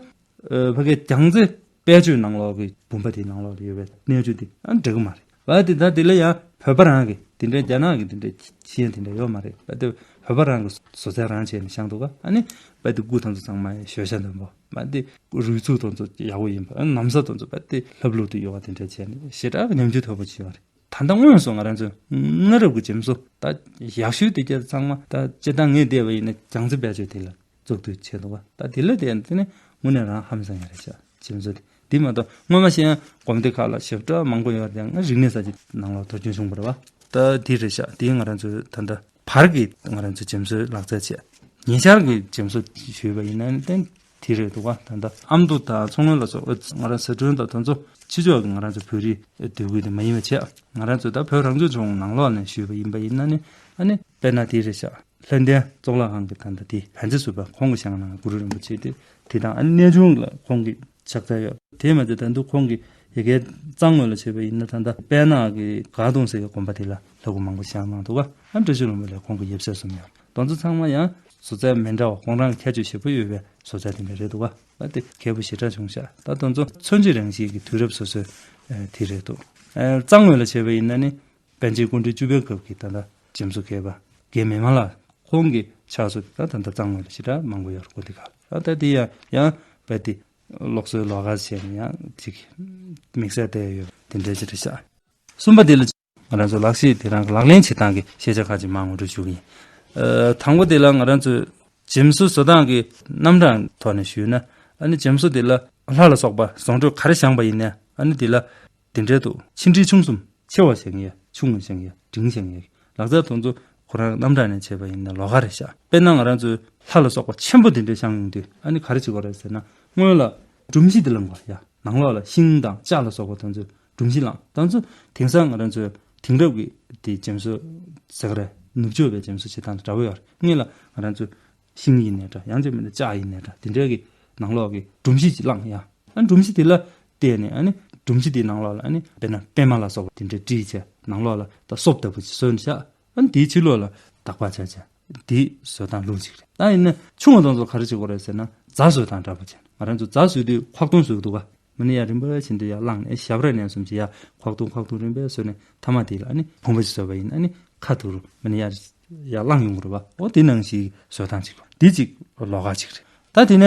ཕ་གིའི་རྒྱལ་རྩེ་དཔལ་ཆོས་ནང་ལོགས་ཀྱི་བུམ་པ་དེའི་ནང་ལོགས་ལ་ཡོད་པའི་གནས་ཆུ་དེ་ཨ་འགྲིག་གི་མ་རེད་བ། དེ་ད་དེ་ལ་ཡང་བོད་པ་རང་གི་དེ་འདྲའི་རྒྱ་ནག་གི་དེ་འདྲའི་ཤེས་ཡོན་དེ་འདྲ་ཡོད་མ་རེད་བ། དེ་བོད་པ་རང་གི་བཟོ་རྩལ་རང་བྱས་ནས་བཞེངས་འདུག་ག་ཨ་ནི་བ་དེ་སྐུ་དེ་ཚོ་ཚང་མ་ཞོལ་ཤ་འདོན་པོ་བ་དེ་རུས་ཚུགས་དེ་ཚོ་ཡག་པོ་ཡིན་པ། ཨ་ན་བཟའ་དེ་ཚོ་བ་དེ་ལྷབ་ལྷུབ་དེ་ཡོད་བ། དེ་འདྲ་བྱས་ནས་ཞེ་དྲག་གི་ཉམས་འགྱུར་དོད་པོ་བྱས་པ་རེད། ད་ལྟ་དངོས་སུ་ང་རང་ཚོའི་སྔ་རབས་ཀྱི་འཇིམ་བཟོ་ད་ཡག་ཤོས་དེ་སྐད་ཚང་མ་ད་སྤྱིར་བཏང་ངས་བལྟས་པ་ཡིན་ན་རྒྱལ་རྩེ་དཔལ་ཆོས་དེ་ལ་གཙུག་ཏུ་ཆེ་འདུག་བ། ད་དེ་ལ་བལྟས་ན་དེ་ནི་དངོས་གནས་རང་ཧ་མི་སང་ཡ་རེད་ཤག་འཇིམ་བཟོ་དེ། དེ་མ་གཏོགས་སྔོན་མ་གཞན་སྒོམ་སྡེ་ཁག་ལ་ཞབས་ཁྲ་མང་པོ་ཡོད་རེད། ང་རིག་གནས་གསར་བརྗེ་ནང་ལོགས་འགྲོ་སྐྱོན་བྱུང་བ་རེད་བ། ད་དེ་རེད་ཤག་དེ་ང་རང་ཚོའི་ད་ལྟ་བར་གྱི་ང་རང་ཚོའི་འཇིམ་བཟོའི་ལག་རྩལ་བྱས། ཉེ་ཆར་གྱི་འཇིམ་བཟོ་ཞུས་པ་ཡིན་ན་ནི་ཏན་དེ་རེད་འདུག་ག་ད་ལྟ་ཨ་མདོ་དང་མཚོ་སྔོན་ལ་སོགས་ང་རང་ཟི་ཁྲོན་དང་དེ་ཚོ་ཕྱི་ཕྱོགས་ཀྱི་ང་རང་ཚོ་བོད་རིགས་སྡོད་ཁུལ་དེ་མ་ཡིན་པ་བྱས། ང་རང་ཚོ་ད་བོད་རང་སྐྱོང་ལྗོངས་ནང་ལོགས་ནས་ཞུས་པ་ཡིན་པ་ཡིན་ན་ནི་ཨ་ནི་དཔེར་ན་དེ་རེད་ཤག་ལྷ་ལྡན་གཙུག་ལག་ཁང་གི་ད་ལྟ་དེ་བན་ཆེ་བཟོད་པ་ཁོང་གི་ཞལ་ནང་གུ་རུ་རིན་པོ་ཆེ་དེ་དེ་དང་ཨ་ནི་གནས་ཆུང་ལ་ཁོང་གི་ཕྱག་འཚལ་ཡོད། དེ་མ་ཚད་ད་དུང་ཁོང་གི་ཡ་གིའི་རྩ་ངོས་ལ་བྱས་པ་ཡིན་ན་ད་ལྟ་དཔལ་ནག་གི་སྒ་སྟོང་ཟེར་བའི་དགོན་པ་དེ་ལ་ལྷ་སྐུ་མང་པོ་བཞེངས་གནང་འདུག་ག་ཨ་བཀྲ་ཤིས་ལྷུན་པོ་ལ་ཁོང་གི་ཡབ་སྲས་གསུམ་ཡོད། དེ་ཚོ་ཚང་མ་ཡང་བཟོ་རྩལ་མི་འདྲ་བ་ཁོང་རང་ཁྱད་ཆོས་ཞེ་པོ་ཡོད་པའི་བཟོ་རྩལ་དེ་འདྲ་རེད་འདུག་ག་ཨ་དེ་མཁས་པོ་ཞེ་དྲག་བྱུང་ཤག་ད་དེ་ཚོ་མཚོན་བྱེད་རང་བཞིན་གྱི་དུས་རབས་སོ་སོའི་ཨ་དེ་རེད་འདུག་ཨ་རྩ་ངོས་ལ་བྱས་པ་ཡིན་ན་ནི། པཎ་ཆེན་སྐུ་ཕྲེང་བཅུ་པའི་སྐབས་ཀྱི་ད་ལྟ་འཇིམ་བཟོ་མཁས་པ་རྒན་མི་མང་ལགས་ཁོང་གི་ཕྱག་བཟོ་དེ་ད་ད་ལྟ་རྩ་ངོས་ལ་ཞེ་དྲག་མང་པོ་ཡོད་རེད། སྐུ་དེ་ག་ལ་ད་དེ་ཡང་ཡང་བས་དེ་ལུགས་སྲོལ་ལོགས་ཀ་བྱས་ནས་ཡང་ཅིག་དམིགས་བསལ་བསྡད་ཡོད་དེ་འདྲ་ཅིག་རེད་ཤག་གསུམ་པ་དེ་ལ་ང་རང་ཚོ་ལག་ཤེས་དེ་རང་གི་ལག་ལེན་བྱེད་སྟངས་ཀྱི་ཤེས་བྱ་ཁག་ཅིག་མར་ངོ་སྤྲོད་ཞུ་གི་ཡིན། ཨ་དང་པོ་དེ་ལ་ང་རང་ཚོས་འཇིམ་བཟོ་བཟོ་སྟངས་ཀྱི་རྣམ་གྲངས་ཐོག་ནས་ཞུས་ན། ཨ་ནི་འཇིམ་བཟོ་དེ་ལ་ལྷ་ལ་སོགས་པ་བཟང་སྤྱོད་ག་རེ་བཞེངས་པ་ཡིན་ནའི་ཨ་ནི་དེ་ལ། དེ་འདྲའི་འདུག་ཆེ་འབྲིང་ཆུང་གསུམ། ཆེ་བ་བཞེངས་ཡས། ཆུང་བ་བཞེངས་ཡས། འབྲིང་བཞེངས་ཡས། ལག་རྩལ་དེ་ཚོ་ཁོ་རང་རྣམ་གྲངས་ནས་བྱས་པ་ཡིན་ན་ལོགས་ཀ་རེད་ཤག་དཔེར་ན་ང་རང་ཚོའི་ལྷ་ལ་སོགས་པ་ཆེན་པོ་དེ་འདྲའི་བཞེངས་ཡོང་དུས་ཨ་ནི་ག་རེ་བྱེད་དགོས་རེད་ཟེར་ན། སྔོན་ལ་སྒྲོམ་གཞི་དེ་བསླང་དགོས་ཡ། ནང་ལོགས་ལ་ཤིང་དང་ལྕགས་ལ་སོགས་པ་དེ་ཚོའི་སྒྲོམ་གཞི་བསླང་། དེ་ཚོ་དེང་སང་ང་རང་ཚོའི་དེང་རབས་ཀྱི་དེ་འཇིམ་བཟོ་ཟེར་ག་རེ་ནུབ་ཕྱོགས་པའི་འཇིམ་བཟོ་བྱེད་སྟངས་དང་འདྲ་བོ་ཡོད་རེད། སྔོན་ལ་ང་རང་ཚོའི་ཤིང་ཡིན་ནའི་འདྲ། ཡང་ཅིག་མིན་ན་ལྕགས་ཡིན་ནའི་འདྲ། དེ་འདྲའི་གི་ནང་ལོགས་ཀྱི་སྒྲོམ་གཞི་ཅིག་བསླངས་ཡ། ཨ་སྒྲོམ་གཞི་དེ་ལ་བལྟས་ནས་ཨ་ནི་སྒྲོམ་གཞི་དེའི་ནང་ལོགས་ལ་ཨ་ནི་དཔེར་ན་པད་མ་ལ་སོགས་པ་དེ་འདྲ་བྲིས་བྱས་ནང་ལོགས་ལ་ད་སོབ་ལྟ་བུ་ཅིག་བཟོས་ནས་བཞག་ཨ་ནི་དེའི་ཕྱི་ལོགས་ལ་དག་པ་བྱས་བྱས་དེ་བཟོ་སྟངས་ལུགས་ཅིག་རེད། ད་ཡིན་ན་ཆུང་བ་དེ་ཚོ་ག་རེ་བྱེད་དགོས་རེད་ཟེར་ན། རྫ་བཟོ་སྟངས་འདྲ་པོ་བྱས། ང་རང་ཚོ་རྫ་བཟོས་དུས་ཁོག་སྟོང་བཟོ་གི་འདུག་ག་མི་ནི་ཡར་རིམ་པ་བཞིན་དུ་ཡར་བླངས་ནས་ཞབས་ར་ནས་གསུམ་གྱིས་ཡར་ཁོག་སྟོང་ཁོག་སྟོང་རིམ་པས་བཟོས་ནས་མཐའ་མ་དེ་ལ་ཨ་ནི་བུམ་པ་ཞིག་བཟོས་པ་ཡིན་ན་ཨ་ནི་ཁ་ཐུར་མི་ནི་ཡར་ཡར་བླངས་ཡོང་གི་རེད་པ། འོ་དེ་ནང་བཞིན་བཟོ་སྟངས་ཅིག་རེད། འདི་ཅིག་ལོགས་ཀ་ཅིག་རེད། ད་དེ་ནས་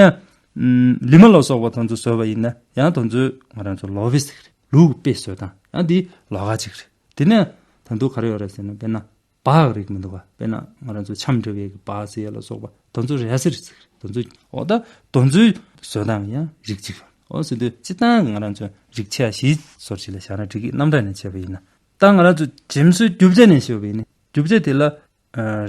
ཨམ་ལི་མ་ལ་སོགས་པ་དེ་ཚོ་བཟོས་པ་ཡིན་ན་ཡང་དེ་ཚོའི་ང་རང་ཚོ་ལོ་བི་ཟེར་གི་རེད། ལུག་དཔེ་བཟོ་སྟངས་ཡང་འདི་ལོགས་ཀ་ཅིག་རེད། དེ་ནས་ད་དུང་ག་རེ་ཡོད་རེད་ཟེར་ན། དཔེར་ན། སྦག་རིགས་མི་འདུག་ག་དཔེར་ན་ང་རང་ཚོ་འཆམ་འདྲ་བའི་གི་སྦག་ཟེར་ཡ་ལ་སོགས་པ་དེ་ཚོ་རེ་ཟེར་ཟེར་དེ་ཚོ། འོ་ད་དེ་ཚོའི་བཟོ་སྟངས་ཡང་རིགས་གཅིག་འོ་ཟེར་དུས་སྤྱིར་བཏང་གི་ང་རང་ཚོ་རིགས་ཆད་བཞི་ཟེར་ཅིག་ལ་བཞག་ན་འགྲིག་གི་རྣམ་གྲངས་ནས་བྱས་པ་ཡིན་ན། ད་ང་རང་ཚོ་འཇིམ་བཟོའི་རྒྱུ་ཆ་ནས་བཤད་པ་ཡིན་ན་རྒྱུ་ཆ་དེ་ལ་ཨ་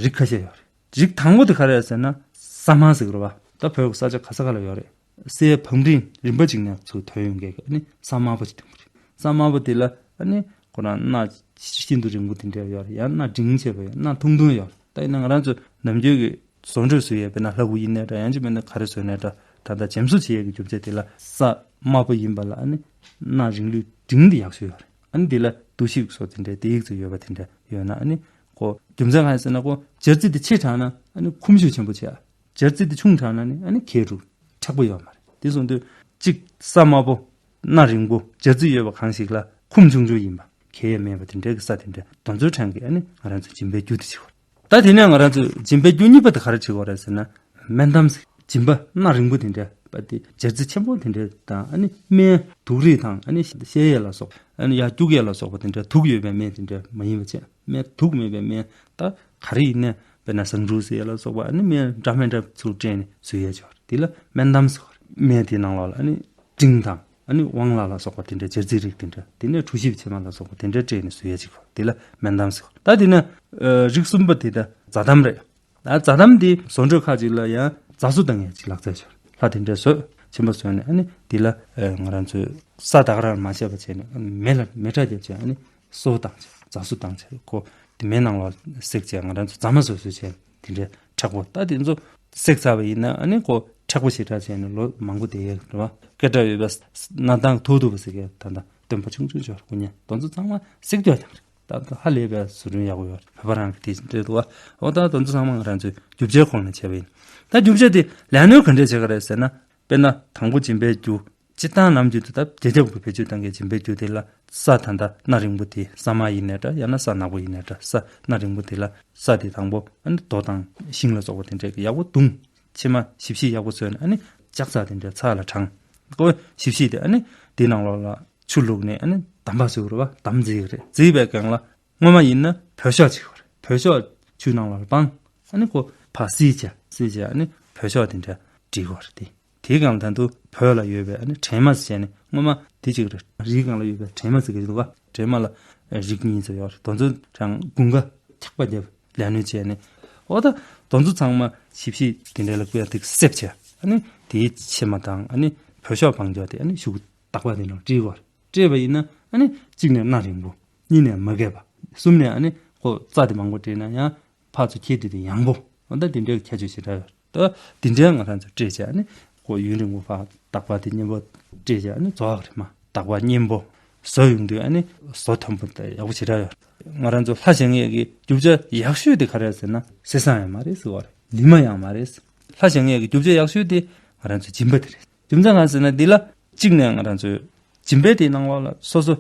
རིགས་ཁ་ཤས་ཡོད་རེད། རིགས་དང་པོ་དེ་ག་རེ་རེད་ཟེར་ན་ས་དམར་ཟེར་གི་རེད་པ། ད་བོད་ཀྱི་ས་ཆ་ག་ས་ག་ལ་ཡོད་རེད། སའི་བང་རིམ་རིམ་པ་གཅིག་ནས་ཚུར་ཐོན་ཡོང་མཁན་གྱི་ཨ་ནི་ས་དམར་པོ་ཅིག་འདུག་གི་རེད། ས་དམར་པོ་དེ་ལ་ཨ་ནི་ཁོ་རང་སྣ་ཤིན་ཏུ་རིང་པོ་དེ་འདྲ་ཡོད་རེད། ཡང་སྣ་འབྲིང་ཆེ་བ་ཡོད། སྣ་ཐུང་ཐུང་ཡོད་རེད། ད་ཡིན་ན་ང་རང་ཚོ་ནམ་རྒྱུན་གྱི་བཟོ་གྲྭ་བཟོ་ཡས་དཔེར་ན་ལྷ་སྐུ་ཡིན་ནའི་འདྲ། ཡང་ཅིག་མིན་ན་ག་རེ་བཟོས་ནའི་འདྲ། ད་ལྟ་འཇིམ་བཟོ་བྱེད་ཡས་ཀྱི་རྒྱུ་ཆ་དེ་ལ་ས་དམར་པོ་ཡིན་པ་ལ་ཨ་ནི་སྣ་རིང་ལུས་འབྲིང་དེ་ཡག་ཤོས་ཡོད་རེད། ཨ་ནི་དེ་ལ་གཏོར་བཤིག་སོགས་དེ་འདྲའི་དེ་ཡིག་ཚོ་ཡོད་པ་དེ་འདྲ་ཡོད་ན་ཨ་ནི་ཁོ་རྒྱུ་མཚན་གང་ཡིན་ཟེར་ན་ཁོ་སྦྱར་རྩི་དེ་ཆེ་དྲགས་ན་ཨ་ནི་ཁུམ་ཤུགས་ཆེན་པོ་བྱེད། སྦྱར་རྩི་དེ་ཆུང་དྲགས་ན་ནི་ཨ་ནི་གས་འགྲོ། མཁྲེགས་པོ་ཡོད་མ་རེད། དེ་སོང་དུས་གཅིག་ས་དམར་པོ་སྣ་རིང་པོ་སྦྱར་རྩི་ཡོད་པ་གང་ཞིག་ལ་ཁུམ་ཆུང་ཆུང་ཡིན་པ་གས་མེད་པ་དེ་འདྲའི་གི་ས་དེ་འདྲ་དེ་ཚོའི་གྲས་ཀྱི་ཨ་ནི་ང་རང་ཚོ་འཇིམ་པའི་རྒྱུ་དེ་བྱེད་དགོས་རེད། ད་དེ་ནས་ང་རང་ཚོ་འཇིམ་པའི་རྒྱུ་གཉིས་པ་དེ་ག་རེ་བྱེད་དགོས་རེད་ཟེར་ན་སྨན་འདམ་ཟེར། འཇིམ་པ་སྣ་རིང་པོ་དེ་འདྲ་པ་དེ་སྦྱར་རྩི་ཆེན་པོ་དེ་འདྲ་དང་ཨ་ནི་སྨན་དུག་རིགས་དང་ཨ་ནི་བཤལ་ཡས་ལ་སོགས་ཨ་ནི་ཡར་སྐྱུག་ཡས་ལ་སོགས་པ་དེ་འདྲ་དུག་ཡོད་པའི་སྨན་དེ་འདྲ་མ་ཡིན་པ་བྱས། སྨན་དུག་མེད་པའི་སྨན་ད་ག་རེ་ཡིན་ནའི་དཔེར་ན་ཟངས་འབྲུ་ཟེར་ཡས་ལ་སོགས་པ་ཨ་ནི་སྨན་འདྲ་མི་འདྲ་ཚུར་སྤྲད་ནས་བཟོ་ཡས་ཅིག་ཡོད་རེད། དེ་ལ་སྨན་འདམ་ཟེར་བ་རེད། སྨན་དེའི་ནང་ལོགས་ལ་ཨ་ནི་འབྲིང་དང་ཨ་ནི་དབང་ལ་ལ་སོགས་པ་དེ་འདྲ་སྦྱར་རྩི་རིགས་དེ་འདྲ། དེ་ནས་གྲོ་ཞིབ་ཕྱེ་མ་ལ་སོགས་པ་དེ་འདྲ་སྤྲད་ནས་བཟོ་ཡས་ཅིག་ཡོད་རེད། དེ་ལ་སྨན་འདམ་ཟེར་བ་རེད། ད་དེ་ནས་ཨ་རིགས་གསུམ་པ་དེ་ད་རྫ་འདམ་རེད། ད་རྫ་འདམ་འདི་བཟོ་གྲྭ་ཁག་ཅིག་ལ་ཡང་རྫ་བཟོ་བཏང་ཡས་ཅིག་ལག་རྩལ་ཤོར། ལྷ་དེ་འདྲ་བཟོས་ཆེན་པོ་བཟོས་ནས་ཨ་ནི་འདི་ལ་ཨ་ང་རང་ཚོས་ས་ད་ག་རང་མ་བྱས་པ་བྱས་ནས་ཨ་ནི་མེ་ལ་མེ་སྲེག་བརྒྱབ་བྱས་ཨ་ནི་སོ་བཏང་བྱས་རྫ་བཟོ་བཏང་བྱས་ཁོ་དེ་མེ་ནང་ལ་བསྲེགས་བྱས་ང་རང་ཚོ་རྫ་མ་བཟོ་བཟོ་བྱས་དེ་འདྲའི་མཁྲེགས་པོ། ད་དེ་ཚོ་བསྲེགས་ཚར་བ་ཡིན་ན་ཨ་ནི་ཁོ་མཁྲེགས་པོ་ཞེ་དྲག་བྱས་ནས་ལོ་མང་པོ་བསྡད་ཡས་རེད་བ། སྐད་གྲགས་ཡོད་པའི་སྣ་ཐང་དུ་དུ་བ་ཟེར་གྱི་ད་ལྟ་སྟོན་པ་ཆུང་ཆུང་ཅོག་སྐུ་ཉེ་དེ་ཚོ་ཚང་མ་བསྲེགས་བཅོས་བཏང་རེད། ད་ལྟ་ཧ་ལས་པའི་བཟོ་སྐྲུན་ཡག་པོ་ཡོད་རེད། བོད་པ་རང་གི་དེ་འདྲ་འདུག་བ། འོ་ད་དེ་ཚོ་ཚང་མ་ང་རང་ཚོའི་རྒྱུ་ཆའི་ཁོངས་ནས་བྱས་པ་ཡིན། ད་རྒྱུ་ཆ་དེ་ལས་སྣོན་ག་འདྲས་བྱེད་ཀྱི་རེད་ཟེར་ན། དཔེར་ན་དང་པོ་འཇིམ་པའི་རྒྱུ། སྤྱིར་བཏང་ནམ་རྒྱུན་དུ་ད་རྒྱ་ཁྱབ་ཀྱི་བེད་སྤྱོད་གཏོང་མཁན་འཇིམ་པའི་རྒྱུ་དེ་ལ་ས་ད་ལྟ་སྣ་རིང་པོ་དེ་ས་དམར་ཡིན་ནའི་འདྲ། ཡང་ན་ས་ནག་པོ་ཡིན་ནའི་འདྲ། ས་སྣ་རིང་པོ་དེ་ལ་ས་དེ་དང་པོ་ཨ་ནི་རྡོ་དང་ཤིང་ལ་སོགས་པ་དེ་འདྲས་ཀྱི་ཡག་པོ་བརྡུངས། ཕྱེ་མ་ཞིབ་ཞིབ་ཡག་པོ་བཟོས་ནས་ཨ་ནི་ལྕགས་ཚག་དེ་འདྲ་ཚག་ལ་དྲངས། ཀོ་ཞིབ་ཞིབ་དེ་ཨ་ནི་དེའི་ནང་ལོགས་ལ་ཆུ་བླུགས་ནས་ཨ་ནི་དམ་པ་བཟོས་རེད་བ། དམ་བརྫིས་རེད། བརྫིས་པའི་སྒང་ལ་སྔོན་མ་ཡིན་ན་བོད་ཤོག་ཅིག་ཡོད་རེད། བོད་ཤོག་ཆུ་ནང་ལོགས་ལ་སྦངས། ཨ་ནི་ཁོ་ཕར་བསིལ་བྱས་བསིལ་བྱས་ཨ་ནི་བོད་ཤོག་དེ་འདྲ་བྲིས་ཡོད་རེད་དེ། དེའི་སྒང་ལ་ད་དུང་བོད་ལ་ཡོད་པའི་ཨ་ནི་ཕྲེང་མ་ཟེར་བྱས་ནས་སྔོན་མ་དེ་ཅིག་རེད། རིའི་སྒང་ལ་ཡོད་པའི་དྲེད་མ་ཟེར་གྱི་འདུག་ག། དྲེད་མ་ལ་རིགས་གཉིས་ཙམ་ཡོད་རེད། དེ་ཚོ་རང་དགུན་ཁ་འཁྱག་པ་བརྒྱབ་ལས་སྣོན་བྱས་ནས། འོ་ད་དེ་ཚོ་ཚང་མ་ཞིབ་ཞིབ་དེ་འདྲའི་ལ་ཀུ་ཡ་ཐིག་གསེབ་བྱས། ཨ་ནི་དེའི་ཕྱེ་མ་དང་ཨ་ནི་བོད་ཤོག་བང་ཅོ་དེ་ཨ་ནི་ཤོག་གུ་དག་པ་དེ་ནང་བྲིས་པ་རེད། སྤྲད་པ་ཡིན་ན་ཨ་ནི་གཅིག་ནས་སྣ་རིང་པོ། གཉིས་ནས་མ་རྒས་པ། གསུམ་ནས་ཨ་ནི་ཁོ་རྩྭ་དེ་མང་པོ་སྤྲད་ན་ཡང་ཕར་ཚུར་འཁྱེར་དུས་དེ་ཡང་པོ། འོ་ད་དེ་འདྲའི་ཁྱད་ཆོས་ཞེ་དྲག་ཡོད། ད་དེ་འདྲའི་ང་རང་ཚོ་སྤྲད་བྱས་ཨ་ནི་ཁོ་ཡུན་རིང་པོ་ཕར་དག་པ་དེ་མཉེན་པོ་སྤྲད་བྱས་ཨ་ནི་རྫོགས་རེད་མ། དག་པ་མཉེན་པོ་བཟོ་ཡོང་དུས་ཨ་ནི་བཟོ་མཐོན་པོ་དང་ཡག་པོ་ཞེ་དྲག་ཡོད། ང་རང་ཚོ་ལྷ་བཞེངས་ཡས་ཀྱི་རྒྱུ་ཆ་ཡག་ཤོས་དེ་ག་རེ་རེད་ཟེར་ན་གསེར་ཟངས་ཡང་མ་རེད་ཟེར་བ་རེད། ལི་མ་ཡང་མ་རེད། ལྷ་བཞེངས་ཡས་ཀྱི་རྒྱུ་ཆ་ཡག་ཤོས་དེ་ང་རང་ཚོ་སྦྱིན་པ་དེ་རེད། རྒྱུ་མཚན་གང་ཟེར་ན་འདི་ལ་གཅིག་ནས་ང་རང་ཚོའི་སྦྱིན་པའི་དེའི་ནང་ལོགས་ལ་སོ་སོ་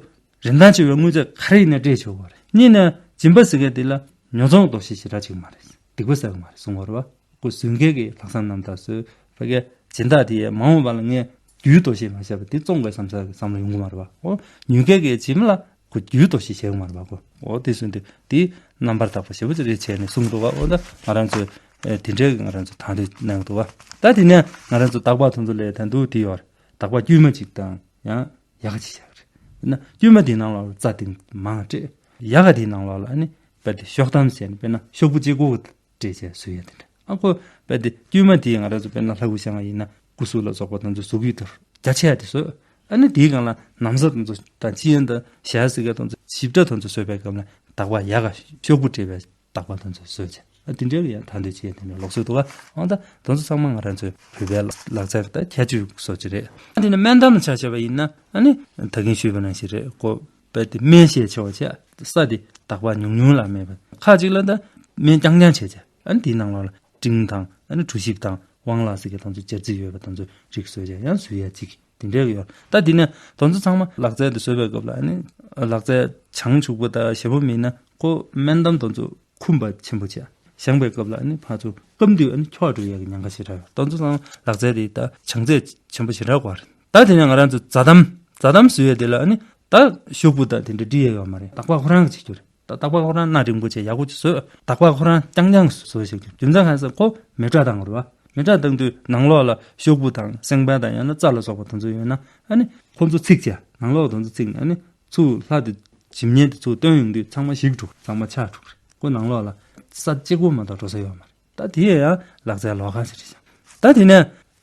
རིན་ཐང་ཆེ་བའི་དངུལ་རྩ་ག་རེ་ཡིན་ན་སྤྲད་ཆོག་པ་རེད། གཉིས་ནས་སྦྱིན་པ་ཟེར་མཁན་འདི་ལ་ཉོ་ཚོང་གི་དོགས་གཞི་ཞེ་དྲག་ཅིག་མ་རེད། སྡིག་པ་བསགས་ཀྱི་མ་རེད་གསུང་བ་རེད་བ། ཁོ་བཟོ་མཁན་གྱི་ལྷག་བསམ་རྣམ་དག་བཟོས། ཕ་གིའི་སྦྱིན་བདག་དེ་ཡས་མ་འོངས་པ་ལ་ངས་རྒྱུའི་དོགས་གཞི་མ་བཞག་པ་དེ་བཙོང་དགོས་བསམ་ས་བསམ་བློ་ཡོང་གི་མ་རེད་བ། ཨོ། ཉོ་མཁན་གྱི་སྦྱིན་པ་ལ་ཁོ་རྒྱུའི་དོགས་གཞི་བྱེད་ཀྱི་མ་རེད་བ་ཁོ། ཨོ་དེ་སོང་དུས་དེ་རྣམ་པར་དག་པ་ཞེ་པོ་ཅིག་རེད་བྱས་ནས་གསུངས་འདུག་བ། ཨོ་ད་ང་རང་ཚོས་ཨེ་དེ་འདྲའི་ང་རང་ཚོ་དང་དུ་གནང་འདུག་བ། ད་དེ་ནས་ང་རང་ཚོ་དག་པ་དེ་ཚོ་ལས་ད་འདུག་དེ་ཡོད་རེད། དག་པ་དཀྱུས་མ་གཅིག་དང་ཡང་ཡལ་ག་གཅིག་བཞག་རེད། ན་དཀྱུས་མ་དེའི་ནང་ལོགས་ལ་རྩྭ་དེ་མང་སྤྲད། ཡལ་ག་དེའི་ནང་ལོགས་ལ་ཨ་ནི་དཔེ་དེ་ཤོག་ཐམ་ཟེར་ནས་དཔེར་ན་ཤོག་བུ་གཅིག་པོ་སྤྲད་བྱས་བཟོ་ཡ་དེ་འདྲ། ཨ་ཁོ་དཔེ་དེ་དཀྱུས་མ་དེའི་ང་རང་ཚོ་དཔེར་ན་ལྷ་སྐུ་བཞེངས་པ་ཡིན་ན་སྐུ་གཟུགས་ལ་སོགས་པ་དེ་ཚོ་གཟུགས་ཡིད་དུ་རྒྱ་ཆེ་ཡ་དེ་བཟོས། ཨ་ནི་དེའི་སྒང་ལ་ན་བཟའ་དེ་ཚོ་དང་སྤྱི་ཡོན་དང་ཞལ་ཟས་སྐལ་དེ་ཚོ་ཞིབ་ཕྲ་དེ་ཚོ་བཟོས་པའི་སྐབས་ལ་དག་པ་ཡལ་ག་ཤོག་བུ་སྤྲད་པའི་དག་པ་དེ་ཚོ་བཟོས་བྱས། ཨ་དེ་འདྲའི་ཡང་ད་འདོད་ཆེ་དེ་འདྲའི་ལུགས་སྲོལ་འདུག་ག། འོ་ད་དེ་ཚོ་ཚང་མ་ང་རང་ཚོའི་བོད་པའི་ལག་རྩལ་གྱི་ད་ཁྱད་ཆོས་སོགས་ཅིག་རེད། ཨ་དེ་ནས་སྨན་འདམ་ཆ་བཞག་པ་ཡིན་ན་ཨ་ནི་ད་གིན་ཞུས་པ་ནང་བཞིན་རེད། ཁོ་དཔེ་དེ་སྨན་ཞེས་བྱ་བ་བྱས་ས་དེ་དག་པ་ཉུང་ཉུང་ལ་སྨན་པ་ཁ་ཅིག་ལ་ད་སྨན་རྐྱང་རྐྱང་བྱས་བྱས། ཨ་ནི་དེའི་ནང་ལོགས་ལ་སྤྲིན་དང་ཨ་ནི་གྲོ་ཞིབ་དང་དབང་ལག་ཟེར་གྱི་དེ་ཚོ་སྦྱར་རྩི་ཡོད་པ་དེ་ཚོ་རིགས་བཟོས་བྱས་ཡང་བཟོས་ཡ་གཅིག་དེ་འདྲའི་ཡོད། ད་དེ་ནས་དེ་ཚོ་ཚང་མ་ལག་རྩལ་དེ་བཟོས་པའི་སྐབས་ལ་ཨ་ནི་ལག་རྩལ་བྱང་ཆུབ་པོ་དང་ཞེ་པོ་མིན་ན་ཁོ་སྨན་འདམ་དེ་ཚོ་འཁུམས་པ་ཆེན་པོ་བྱས། བཞེངས་པའི་སྐབས་ལ་ཨ་ནི་ཕར་ཚུར་སྐམ་དུས་ཨ་ནི་འཁྱོག་འགྲོ་ཡག་གི་ཉེན་ཁ་ཞེ་དྲག་ཡོད། དེ་ཚོ་ཚང་མ་ལག་རྩལ་དེ་ད་བྱང་ཚད་ཆེན་པོ་ཞེ་དྲག་དགོས་རེད། ད་དེ་ནས་ང་རང་ཚོ་རྫ་དམ་རྫ་དམ་བཟོ་ཡས་དེ་ལ་ཨ་ནི་ད་ཤོག་བུ་དང་དེ་འདྲ་འབྲི་ཡས་ཡོད་མ་རེད། དག་པ་ཁོ་རང་གིས་བྱེད་རྒྱུ་རེད། ད་དག་པ་ཁོ་རང་སྣ་འགྲེང་པོ་བྱས་ཡག་པོ་ཅིག་བཟོས། དག་པ་ཁོ་རང་རྐྱང་རྐྱང་བཟོས་བྱེད་རྒྱུ། རྒྱུ་མཚན་གང་ཟེར་ཁོ་མེ་སྲེག་བཏང་དགོས་རེད་བ། མེ་སྲེག་བཏང་དུས་ནང་ལོགས་ལ་ཤོག་བུ་དང་སེང་བལ་དང་ཡང་ན་རྩྭ་ལ་སོགས་པ་དེ་ཚོ་ཡོད་ན་ཨ་ནི་ཁོ་ཚོ་ཚིག་བྱས། ནང་ལོགས་དེ་ཚོ་ཚིག་ནས་ཨ་ནི་ཚུར་ལྷ་དེ་འཇིམ་བརྙན་དེ་ཚུར་བཏོན་ཡོང་དུས་ཚང་མ་ཞིག་འགྲོ། ཚང་མ་ཆག་འགྲོ་རེད། ཁོ་ནང་ལོགས་ལ་ས་གཅིག་པོ་མ་གཏོགས་འགྲོ་ས་ཡོད་མ་རེད། ད་དེ་ཡང་ལག་རྩལ་ལོགས་ཀ་ཞིག་རེད་ཤག། ད་དེ་ནས་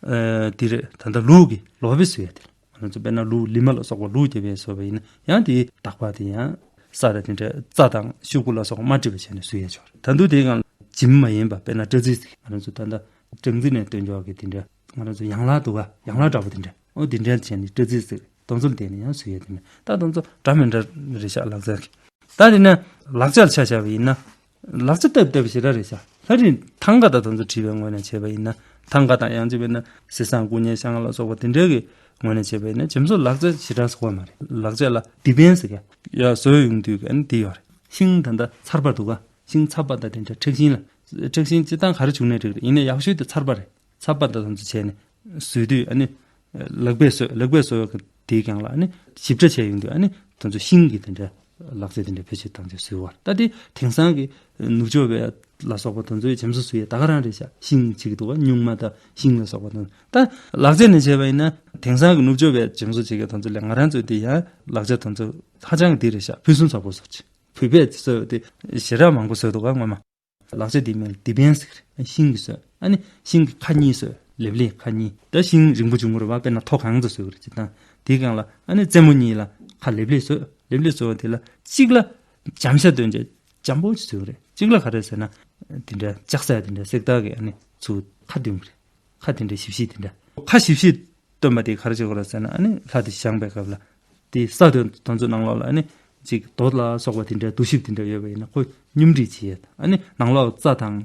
ཨ་དེ་རེད། ད་ལྟ་ལུག་གི་ལོ་པའི་བཟོ་ཡ་དེ་རེད། ང་ཚོ་དཔེར་ན་ལུག་ལི་མ་ལ་སོགས་པ་ལུག་རྒྱབ་པའི་བཟོ་བ་ཡིན་ན་ཡང་དེའི་དག་པ་དེ་ཡང་ས་དང་དེ་འདྲ་རྩྭ་དང་ཤོག་བུ་ལ་སོགས་པ་མ་བྲིས་པ་བྱས་ནས་བཟོ་ཡ་ཆོག་རེད། ད་དུང་དེའི་སྒང་འཇིམ་མ་ཡིན་པ་དཔེར་ན་སྤྲ་ཚིལ་ཟེར། ང་ཚོ་ད་ལྟ་སྦྲང་རྩི་ནས་བཏོན་ཆོག་གི་དེ་འདྲ། ང་ཚོ་ཡང་ལག་འདུག་ག། ཡང་ལག་འདྲ་པོ་དེ་འདྲ། ཨོ་དེ་འདྲ་བྱས་ནས་སྤྲ་ཚིལ་ཟེར་དེ་ཚོ་ལ་བརྟེན་ནས་ཡང་བཟོ་ཡ་དེ་འདྲ། ད་དེ་ཚོ་འདྲ་མི་འདྲ་རེད་ཤག་ལག་རྩལ་གྱི། ད་དེ་ནས་ལག་ཆ་ལ་ཆ་བཞག་པ་ཡིན་ན། ལག་ཆ་སྟབས་བདེ་པོ་ཞེ་དྲག་རེད་ཤག། ལྷ་རིས་ཐང་ག་དང་དེ་ཚོ་བྲིས་པའི་ངོས་ནས་བྱས་པ་ཡིན་ན། ཐང་ག་དང་ཡང་ཅིག་བྱས་ན་གསེར་ཟངས་སྐུ་བརྙན་ཤང་ལ་སོགས་པ་དེ་འདྲའི་གི་ངོས་ནས་བྱས་པ་ཡིན་ན་ཇེམ་སོ་ལག་ཆ་ཞེ་དྲག་བཟོ་གི་མ་རེད། ལག་ཆ་ལ་ལྡེབ་བེན་ཟེར་གི་ཡ་བཟོས་ཡོང་དུས་ཨ་ནི་དེ་ཡོད་རེད། ཤིང་ད་ལྟ་ཚར་པ་འདུག་ག། ཤིང་ཚབ་པ་དང་དེ་འདྲ་མཁྲེགས་ཤིང་ལ། མཁྲེགས་ཤིང་སྤྱིར་བཏང་ག་རེ་བྱུག་ནའི་འགྲིག་རེད། ཡིན་ནའི་ཡག་ཤོས་དེ་ཚར་པ་རེད། ཚབ་པ་དང་དེ་ཚོ་བྱས་ནས་བཟོས་དུས་ཨ་ནི་ལག་པས་བཟོས། ལག་པས་བཟོས་པའི་དེའི་སྒང་ལ་ཨ་ནི་ཞིབ་ཕྲ་བྱས་ཡོང་དུས་ཨ་ནི་དེ་ཚོ་ཤིང་གི་དེ་འདྲ་ལག་རྩལ་དེ་འདྲ་བེད་སྤྱོད་བཏང་བྱས་བཟོས་པ་རེད། ད་དེ་དེང་སང་གི་ནུབ་ཕྱོགས་པའི་ལ་སོགས་པ་དེ་ཚོའི་ཇེམ་སོ་བཟོ་ཡས་ད་ག་རང་རེད་ཤག། ཤིང་བྱེད་ཀྱི་འདུག་ག། སྨྱུག་མ་དང་ཤིང་ལ་སོགས་པ་དེ་ཚོ། ད་ལག་རྩལ་ནས་བྱས་པ་ཡིན་ན་དེང་སང་གི་ནུབ་ཕྱོགས་པའི་ཇེམ་སོ་བྱེད་མཁན་དེ་ཚོ་ལས་ང་རང་ཚོའི་དེ་ཡང་ལག་ཆ་དེ་ཚོ་ཧ་ཅང་གི་དེ་རེད་ཤག། ཕུན་སུམ་ཚོགས་པོ་བཟོ་ཆེ། བོད་པས་བཟོས་པ་དེ་ཞེ་དྲག་མང་པོ་བཟོས་འདུག་ག་སྔོན་མ། ལག་ཆ་དེའི་མིང་ལ་ལྡེབ་བེན་ཟེར་གི་རེད། ཤིང་གིས་བཟོས། ཨ་ནི་ཤིང་གི་ཁ་གཉིས་བཟོས། ལེབ་ལེབ་ཁ་གཉིས། ད་ཤིང་རིང་པོ་བྱུང་གི་རེད་བ། དཔེར་ན་མཐོ་གང་ཙམ་བཟོས་གི་རེད། སྤྱིར་བཏང་དེའི་སྒང་ལ་ཨ་ནི་རྩེ་མོ་གཉིས་ལ་ཁ་ལེབ་ལེབ་བཟོས། ལེབ་ལེབ་བཟོས་པ་དེ་ལ་གཅིག་ལ་འཇམ་ཤ་བཏོན་བྱས་འཇམ་པོ་ཞིག་བཟོས་གི་རེད། གཅིག་ལ་ག་རེ་ཟེར་ན་དེ་འདྲ་ལྕགས་ཟེར་དེ་འདྲ་སེར་ཐག་གི་ཨ་ནི་ཚུར་ཁ་བཏོན་གི་རེད། ཁ་དེ་འདྲ་ཞིབ་ཞིབ་དེ་འདྲ། ཁ་ཞིབ་ཞིབ་སྟོན་པ་དེ་ག་རེ་བྱེད་དགོས་རེད་ཟེར་ན། ཨ་ནི་ལྷ་དེ་བཞེངས་པའི་སྐབས་ལ་དེ་ས་དེ་དེ་ཚོ་ནང་ལོགས་ལ་ཨ་ནི་ཅིག་རྡོ་ལ་སོགས་པ་དེ་འདྲའི་རྡོ་ཞིབ་དེ་འདྲ་ཡོད་པ་ཡིན་ན་ཁོ་སྙོམས་སྒྲིག་བྱེད་ཡས་དང་། ཨ་ནི་ནང་ལོགས་རྩྭ་དང་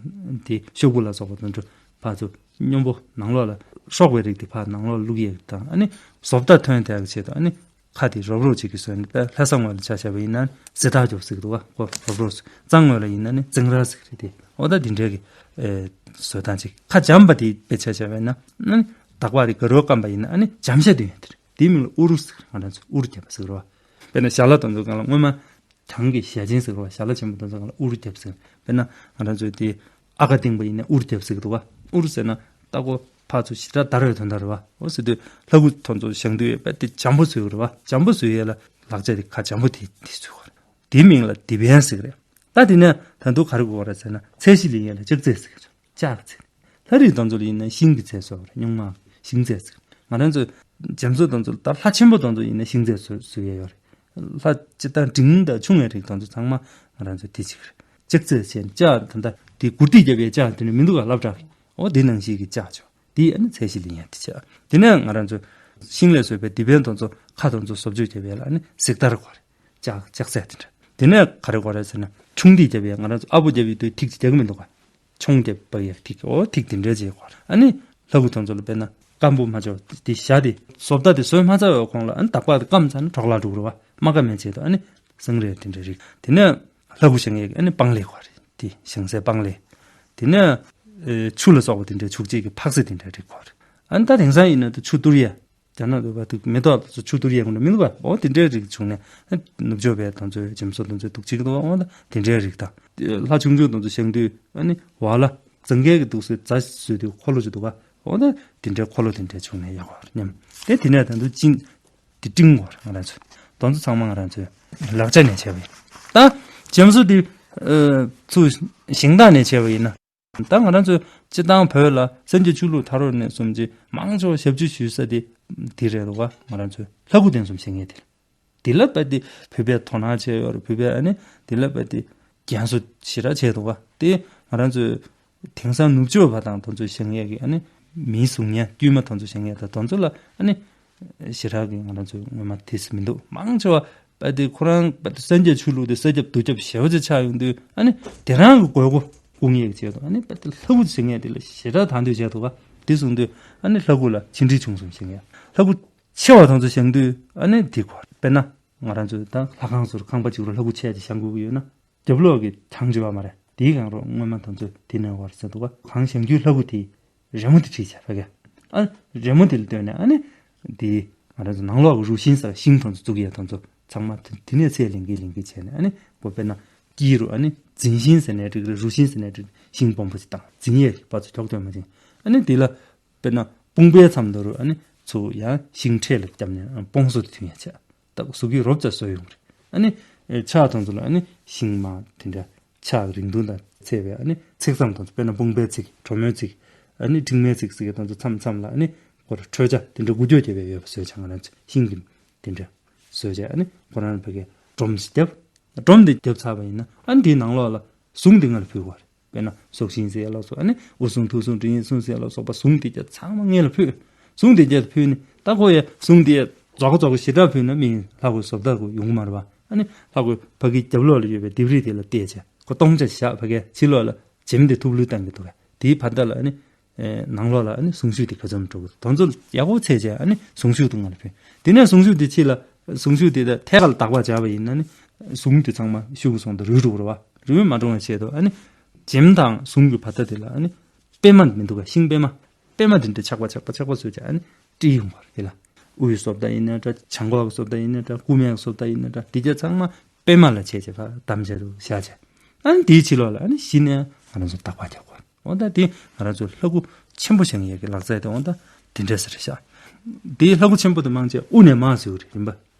དེ་ཤོག་བུ་ལ་སོགས་པ་དེ་ཚོ་ཕར་ཚུར་སྙོམས་པོ་ནང་ལོགས་ལ་ཤོག་པའི་རིགས་དེ་ཕར་ནང་ལོགས་བླུག་ཡས་དང་། ཨ་ནི་བཟོ་ལྟ་ཐོན་ཐལ་གྱི་ཆེད་དུ་ཨ་ནི་ཁ་དེ་རོབ་རོབ་ཅིག་གི་བཟོས་ནས། དཔེ་ལྷ་ས་ངོས་ལ་ཆ་བཞག་པ་ཡིན་ན་ཟེ་ཐག་རྒྱོབ་ཟེར་གི་འདུག་ག། ཁོ་རོབ་རོབ་བཟོས། གཙང་ངོས་ལ་ཡིན་ན་ནི་ཙིང་ར་ཟེར་གི་རེད་དེ། འོ་ད་དེ་འདྲའི་གི་ཨེ་བཟོ་སྟངས་ཅིག། ཁ་འཇམ་པ་དེ་དཔེ་ཆ་བཞག་པ་ཡིན་ན་ཨ་ནི་དག་པ་དེ་དགའ་རོགས་སྐམ་པ་ཡིན་ན་ཨ་ནི་འཇམ་ཤ་དེ་ཡོད་དེ་རེད། དེའི་མིང་ལ་ཨུ་རུ་ཟེར། ང་རང་ཚོ་ཨུ་རུ་རྒྱབ་པ་ཟེར་གི་རེད་བ། དཔེར་ན་ཞལ་ལག་དེ་ཚོ་སྒང་ལ་སྔོན་མ་གྲང་གི་ཞལ་ཆེན་ཟེར་གི་རེད་བ། ཞལ་ལག་ཆེན་པོ་དེ་ཚོ་སྒང་ལ་ཨུ་རུ་རྒྱབ་ཟེར། དཔེར་ན་ང་རང་ཚོའི་དེ་ཨ་ཁ་བཏིང་པ་ཡིན་ན་ཨུ་རུ་རྒྱབ་ཟེར་གི་འདུག་བ། ཨུ་རུ་ཟེར་ན་ལྟ་སྒོ་ ཕར་ཚུར་ཞེ་དྲག་བརྡར་བའི་དོན་དག་རེད་བ། འོ་ཟེར་དུས་ལྷ་སྐུ་དེ་ཚོ་བཞེངས་དུས་ཡོད་པ་དེ་འཇམ་པོ་བཟོས་རེད་བ། འཇམ་པོ་བཟོས་ཡས་ལ་ལག་ཆ་དེ་ཁ་འཇམ་པོ་དེ་དེ་བཟོས་པ་རེད། དེའི་མིང་ལ་དེ་བན་ཟེར་གི་རེད། ད་དེ་ནས་ད་དུང་ག་རེ་དགོས་རེད་ཟེར་ན། ཚལ་བཞི་ལ་ཡིན་ཡས་ལ་ལྕགས་ཚལ་ཟེར་གི་རེད། ལྕགས་ཚལ། ལྷ་རིས་དང་ཚོ་ལ་ཡིན་ན་ཤིང་གི་ཚལ་བཟོ་བ་རེད། སྨྱུག་མ་ཤིང་ཚལ་ཟེར། ང་རང་ཚོ་རྒྱ་མཚོ་དང་ཚོ་ལ་ད་ལྷ་ཆེན་པོ་དང་ཚོ་ཡིན་ན་ཤིང་ཚལ་བཟོ་བཟོ་ཡས་ཡོད་རེད། ལྷ་སྤྱིར་བཏང་འབྲིང་དང་ཆུང་བའི་རིགས་དང་ཚོ་ཚང་མ་ང་རང་ཚོ་དེ་གཅིག་རེད། ལྕགས་ཚལ་བྱས་ནས་ལྕགས་ད་ལྟ་དེ་གུར་ཏི་རྒྱབ་པའི་ལྕགས་དེ་ནི་མི་འདུག་ག་སློབ་གྲྭ་གི། འོ་དེ་ནང་བཞིན་གྱི་ལྕགས་ཆོག་དེ་ཨ་ནི་ཚལ་བཞི་ལ་ཡིན་ཡས་དེ་ཆགས། དེ་ནས་ང་རང་ཚོ་ཤིང་ལས་བཟོས་པའི་དེ་བན་དང་ཚོ་ཁ་དང་ཚོ་བཟོ་བཅོས་རྒྱབ་ཡས་ལ་ཨ་ནི་གཟེགས་དར་དགོས་རེད། ལྕགས་ལྕགས་ཚལ་དེ་འདྲ། དེ་ནས་ག་རེ་དགོས་རེད་ཟེར་ན་ཆུང་དེ་རྒྱབ་ཡས། ང་རང་ཚོ་ཨ་བོ་རྒྱབ་ཡས་དུས་ཐིག་ཅིག་རྒྱག་གི་མི་འདུག་ག་ཆུང་རྒྱབ་པ་ཡས་ཐིག་འོ་ཐིག་དེ་འདྲ་ཅིག་དགོས་རེད། ཨ་ནི་ལྷ་སྐུ་དང་ཚོ་ལ་དཔེར་ན་སྐམ་པོ་མ་བྱོ་དེ་ཞྭ་དེ་བཟོ་ལྟ་དེ་བཟོས་མ་ཚར་བའི་གོང་ལ་ཨ་ནི་འདག་པ་དེ་སྐམ་ཚར་ན་འདྲོག་ལ་འགྲོ་གི་རེད་བ། རྨ་ཁ་མེད་ཆེད་དུ་ཨ་ནི་ཟངས་རི་དེ་འདྲ་རིགས། དེ་ནས་ལྷ་སྐུ་བཞེངས་ཡས་ཨ་ནི་སྤང་ལེབ་དགོས་རེད། དེ་བཞེངས་སའི་སྤང་ལེབ། དེ་ནས་ཨེ་ཆུ་ལ་སོགས་པ་དེ་འདྲའི་བྱུག་བྱེད་ཀྱི་འཕག་ཚིལ་དེ་འདྲ་རིགས་དགོས་རེད། ཨ་ནི་ད་དེང་སང་ཡིན་ན་ད་ཆུ་གཏོར་ཡས། རྒྱ་ནག་ལུགས་པ་དུ་མེ་ཏོག་ལ་སོགས་ཆུ་གཏོར་ཡས་ཀུན་ཏུ་མི་འདུག་ག་འོ་དེ་འདྲའི་རིགས་བྱུང་ནས་ནུབ་ཕྱོགས་པའི་དང་ཚོའི་རྒྱ་མཚོ་དང་ཚོའི་འདུག་ཅིག་འདུག་འོ་ད་དེ་འདྲའི་རིགས་དང་། ལྷ་ཆུང་ཆུང་དང་ཚོ་བཞེངས་དུས་ཨ་ནི་བ་ལ་རྫ་མཁན་གྱི་འདུག་སའི་རྫ་བཟོས་དུས་འཁོར་ལོ་ཅིག་འདུག་ག་འོ་ད་དེ་འདྲའི་འཁོར་ལོ་དེ་འདྲའི་བྱུང་ནས་ཡག་པར་སྙམ། དེ་དེ་ནས་ད་དུང་ཅིང་དེ་སྤྲིང་བར་ང་རང་ཚོས་དང་ཚོ་ཚང་མ་ང་རང་ཚོས་ལག་ཆ་ནས་བྱས་པ་ཡིན། ད་རྒྱ་མཚོ་དེ་ཚུར་བཞེངས་སྟངས་ནས་བྱས་པ་ཡིན་ན། ད་ང་རང་ཚོའི་སྤྱི་བཏང་བོད་ལ་སངས་རྒྱས་ཆོས་ལུགས་མཐའ་རོལ་ནས་གསུམ་གྱི་མང་ཆེ་བ་ཞབས་ཕྱི་ཞུ་ས་དེ་དེ་རེད་འདུག་ག་ང་རང་ཚོའི་ལྷ་སྐུ་རྟེན་གསུམ་བཞེངས་མཁན་དེ་རེད། དེ་ལ་དཔེ་དེ་བོད་པས་དོ་སྣང་བྱས་ཡོད་རེད། བོད་པས་ཨ་ནི་དེ་ལ་དཔེ་དེ་རྒྱ་མཚོ་ཞེ་དྲག་བྱས་འདུག་ག་དེ་ང་རང་ཚོའི་དེང་སང་ནུབ་ཕྱོགས་པ་དང་དེ་ཚོ་བཞེངས་ཡས་ཀྱི་ཨ་ནི་མིའི་གཟུགས་བརྙན་དཀྱུས་མ་དེ་ཚོ་བཞེངས་ཡས་དང་དེ་ཚོ་ལ་ཨ་ནི་ཞེ་དྲག་གི་ང་རང་ཚོའི་སྔོན་མ་དེ་སུ་མི་འདུག་མང་ཆེ་བ་དཔེ་དེ་ཁོ་རང་དཔེ་དེ་སངས་རྒྱས་ཆོས་ལུགས་དེ་ས་ཁྱབ་རྡོ་ཁྱབ་ཞེ་པོ་ཅིག་ཆགས་ཡོང་དུས་ཨ་ནི་དེ་རང་གི་དགོས་མཁོ་སྐོང་ཡས་ཀྱི་ཆེད་དུ་ཨ་ནི་དཔེ་དེ་ལྷ་སྐུ་བྱེད་མཁན་དེ་ལ་ཞེ་དྲག་དང་དོད་བྱས་འདུག་ག་དེ་སོང་དུས་ཨ་ནི་ལྷ་སྐུ་ལ་ཆེ་འབྲིང་ཆུང་གསུམ་བཞེངས་ཡས། ལྷ་སྐུ་ཆེ་བ་དེ་ཚོ་བཞེངས་དུས་ཨ་ནི་དེ་གོ་དཔེར་ན་ང་རང་ཚོ་ད་ལྷ་ཁང་ཚོར་ཁང་པ་གཅིག་རུ་ལྷ་སྐུ་ཆེ་ཅིག་བཞེངས་དགོས་ཀྱི་ཡོད་ན། རྒྱབ་ལོགས་ཀྱི་གྲངས་ཅིག་ཡོད་མ་རེད། དེའི་སྒང་རུ་སྔོན་མ་དེ་ཚོས་དེ་ནས་བར་ཟེར་འདུག་ག་གང་བཞེངས་རྒྱུའི་ལྷ་སྐུ་དེའི་རི་མོ་དེ་བྲིས་བྱས་ཕ་གི། ཨ་རི་མོ་དེ་ལ་ལྟོས་ནས་ཨ་ནི་དེའི་ང་རང་ཚོ་ནང་ལོགས་ཀྱི་རུ་ཤིང་ཟེར་ཤིང་དེ་ཚོ་བཙུགས་ཡས་དེ་ཚོ་ཚང་མ་དེ་དེ་ནས་ཚད་ལེན་གྱིན་ལེན་གྱིན་བྱས་ནས་ཨ་ནི་ཁོ་དཔེར་ན་དཀྱིལ་རུ་ཨ་ནི་འཛིན་ཤིང་ཟེར་ནའི་འགྲིག་རེད། རུ་ཤིང་ཟེར་ནའི་འགྲིག་ཤིང་སྦོམ་པོ་ཞིག་བཏང་འཛིན་ཡས་ཀྱི་པ་ཚོ་ཁྱོག་ཐོན་མ་ཅིང་ཨ་ནི་དེ་ལ་དཔེར་ན་དཔུང་པའི་མཚམས་དེ་རུ་ཨ་ནི་ཚུར་ཡང་ཤིང་ཕྲེད་ལ་བརྒྱབ་ནས་དཔུང་སོ་དེ་ཐོན་ཡས་བྱས། ད་གཟུགས་ཀྱི་རོབ་ཙམ་བཟོས་ཡོང་རེད། ཨ་ནི་ཕྱག་དེ་ཚོ་ལ་ཨ་ནི་ཤིང་མ་དེ་འདྲ་ཕྱག་རིང་ཐུང་དང་བཅས་པའི་ཨ་ནི་ཚིགས་མཚམས་དེ་ཚོ་དཔེར་ན་དཔུང་པའི་ཚིགས་གྲོ་མོའི་ཚིགས་ཨ་ནི་མཁྲིག་མའི་ཚིགས་ཟེར་མཁན་དེ་ཚོ་མཚམས་མཚམས་ལ་ཨ་ནི་ཁོ་ར་ཁྲོས་ཆ་དེ་འདྲ་འགུལ་སྐྱོད་བྱེད་པའི་ཡོད་པ་བཟོས་བྱས། ང་རང་ཚོ་ཤིང་གི་དེ་འདྲ་བཟོས་བྱས་ཨ་ནི་ཁོ་རང་ཕ་གིའི་སྒྲོམ་ཞིག་བརྒྱབ། སྒྲོམ་དེ་བརྒྱབ་ཚར་བ་ཡིན་ན་ཨ་ནི་དེའི་ནང་ལོགས་ལ་གཟུངས་དེ་སྔར་ཕུལ་དགོས་རེད། དཔེར་ན་སྲོག་ཤིང་ཟེར་ཡ་ལ་སོགས་ཨ་ནི་དབུ་གཟུངས་ཐུགས་གཟུངས་དྲི་ཡི་གཟུངས་ཟེར་ཡ་ལ་སོགས་པ་གཟུངས་དེ་རྒྱ་ཚང་མ་སྔོན་ལ་ཕུལ། གཟུངས་དེ་རྒྱ་ཕུལ་ནས་ད་ཁོ་ཡ་གཟུངས་དེ་རྫོགས་རྫོགས་ཞེ་དྲག་ཕུལ་ན་མི་ལྷ་སྐུ་བཟོ་ལྟ་ཁོ་ཡོང་གི་མ་རེད་པ། ཨ་ནི་ལྷ་སྐུ་ཕ་གི་རྒྱབ་ལོགས་ལ་ཡོད་པའི་ལྡེབས་རིས་དེ་ལ་བལྟས་བྱས་ཁོ་སྟོང་ཆ་བཞག་ཕ་གི་ཕྱི་ལོགས་ལ་བྱེམ་དེ་ཐུབ་ལུས་བཏང་གི་འདུག་ག་དེའི་བར་མཐའ་ལ་ཨ་ནི་ཨེ་ནང་ལོགས་ལ་ཨ་ནི་གཟུངས་གཞུག་དེ་ག་ཙམ་འགྲོ་གི་དོན་ཚོ་ཡག་པོ་ཚད་བྱས་ཨ་ནི་གཟུངས་གཞུག་དུ་ང་ལ་ཕུལ། དེ་ནས་གཟུངས་གཞུག་དེ་ཕྱི་ལ་གཟུངས་གཞུག་དེ་ཐད་ཀར་ལ་དག་པ་བྱས་པ་ཡིན་ན་ནི་གཟུངས་དེ་ཚང་མ་གཞུག་གུ་སོང་དུ་རུལ་འགྲོ་གི་རེད་བ། རུལ་མ་འགྲོ་བའི་ཆེད་དུ་ཨ་ནི་བྱེམ་དང་གཟུངས་ཀྱི་བར་མཐའ་དེ་ལ་ཨ་ནི་པད་མ་མི་འདུག་ག་ཤིང་པད་མ། པད་མ་དེ་འདྲ་ཆག་པ་ཆག་པ་ཆག་པ་བཟོས་བྱས་ཨ་ནི་དཀྲིས་ཡོང་བ་རེད། དེ་ལ་དབུའི་བཟོ་ལྟ་ཡིན་ན་འདྲ་བྱང་ཁོག་གི་བཟོ་ལྟ་ཡིན་ན་འདྲ་རྐུན་མའི་བཟོ་ལྟ་ཡིན་ན་འདྲ་དེ་རྒྱ་ཚང་མ་པད་མ་ལ་བྱས་བྱས་ཕར་བསྡམས་བྱས་འདུག་བཞག་བྱས། ཨ་ནི་དེའི་ཕྱི་ལོགས་ལ་ཨ་ནི་གཞི་ནས་ང་རང་ཚོ་དག་པ་རྒྱག་དགོས། འོ་ད་དེ་ང་རང་ཚོ་ལྷ་སྐུ་ཆེན་པོ་བཞེངས་ཡས་ཀྱི་ལག་རྩལ་དེ་འོ་ད་དེ་འདྲ་ཟེར་ཤག་དེའི་ལྷ་སྐུ་ཆེན་པོ་དེ་མང་ཆེ་དབུ་ནས་མར་བཟོས་རེད། རིམ་པ་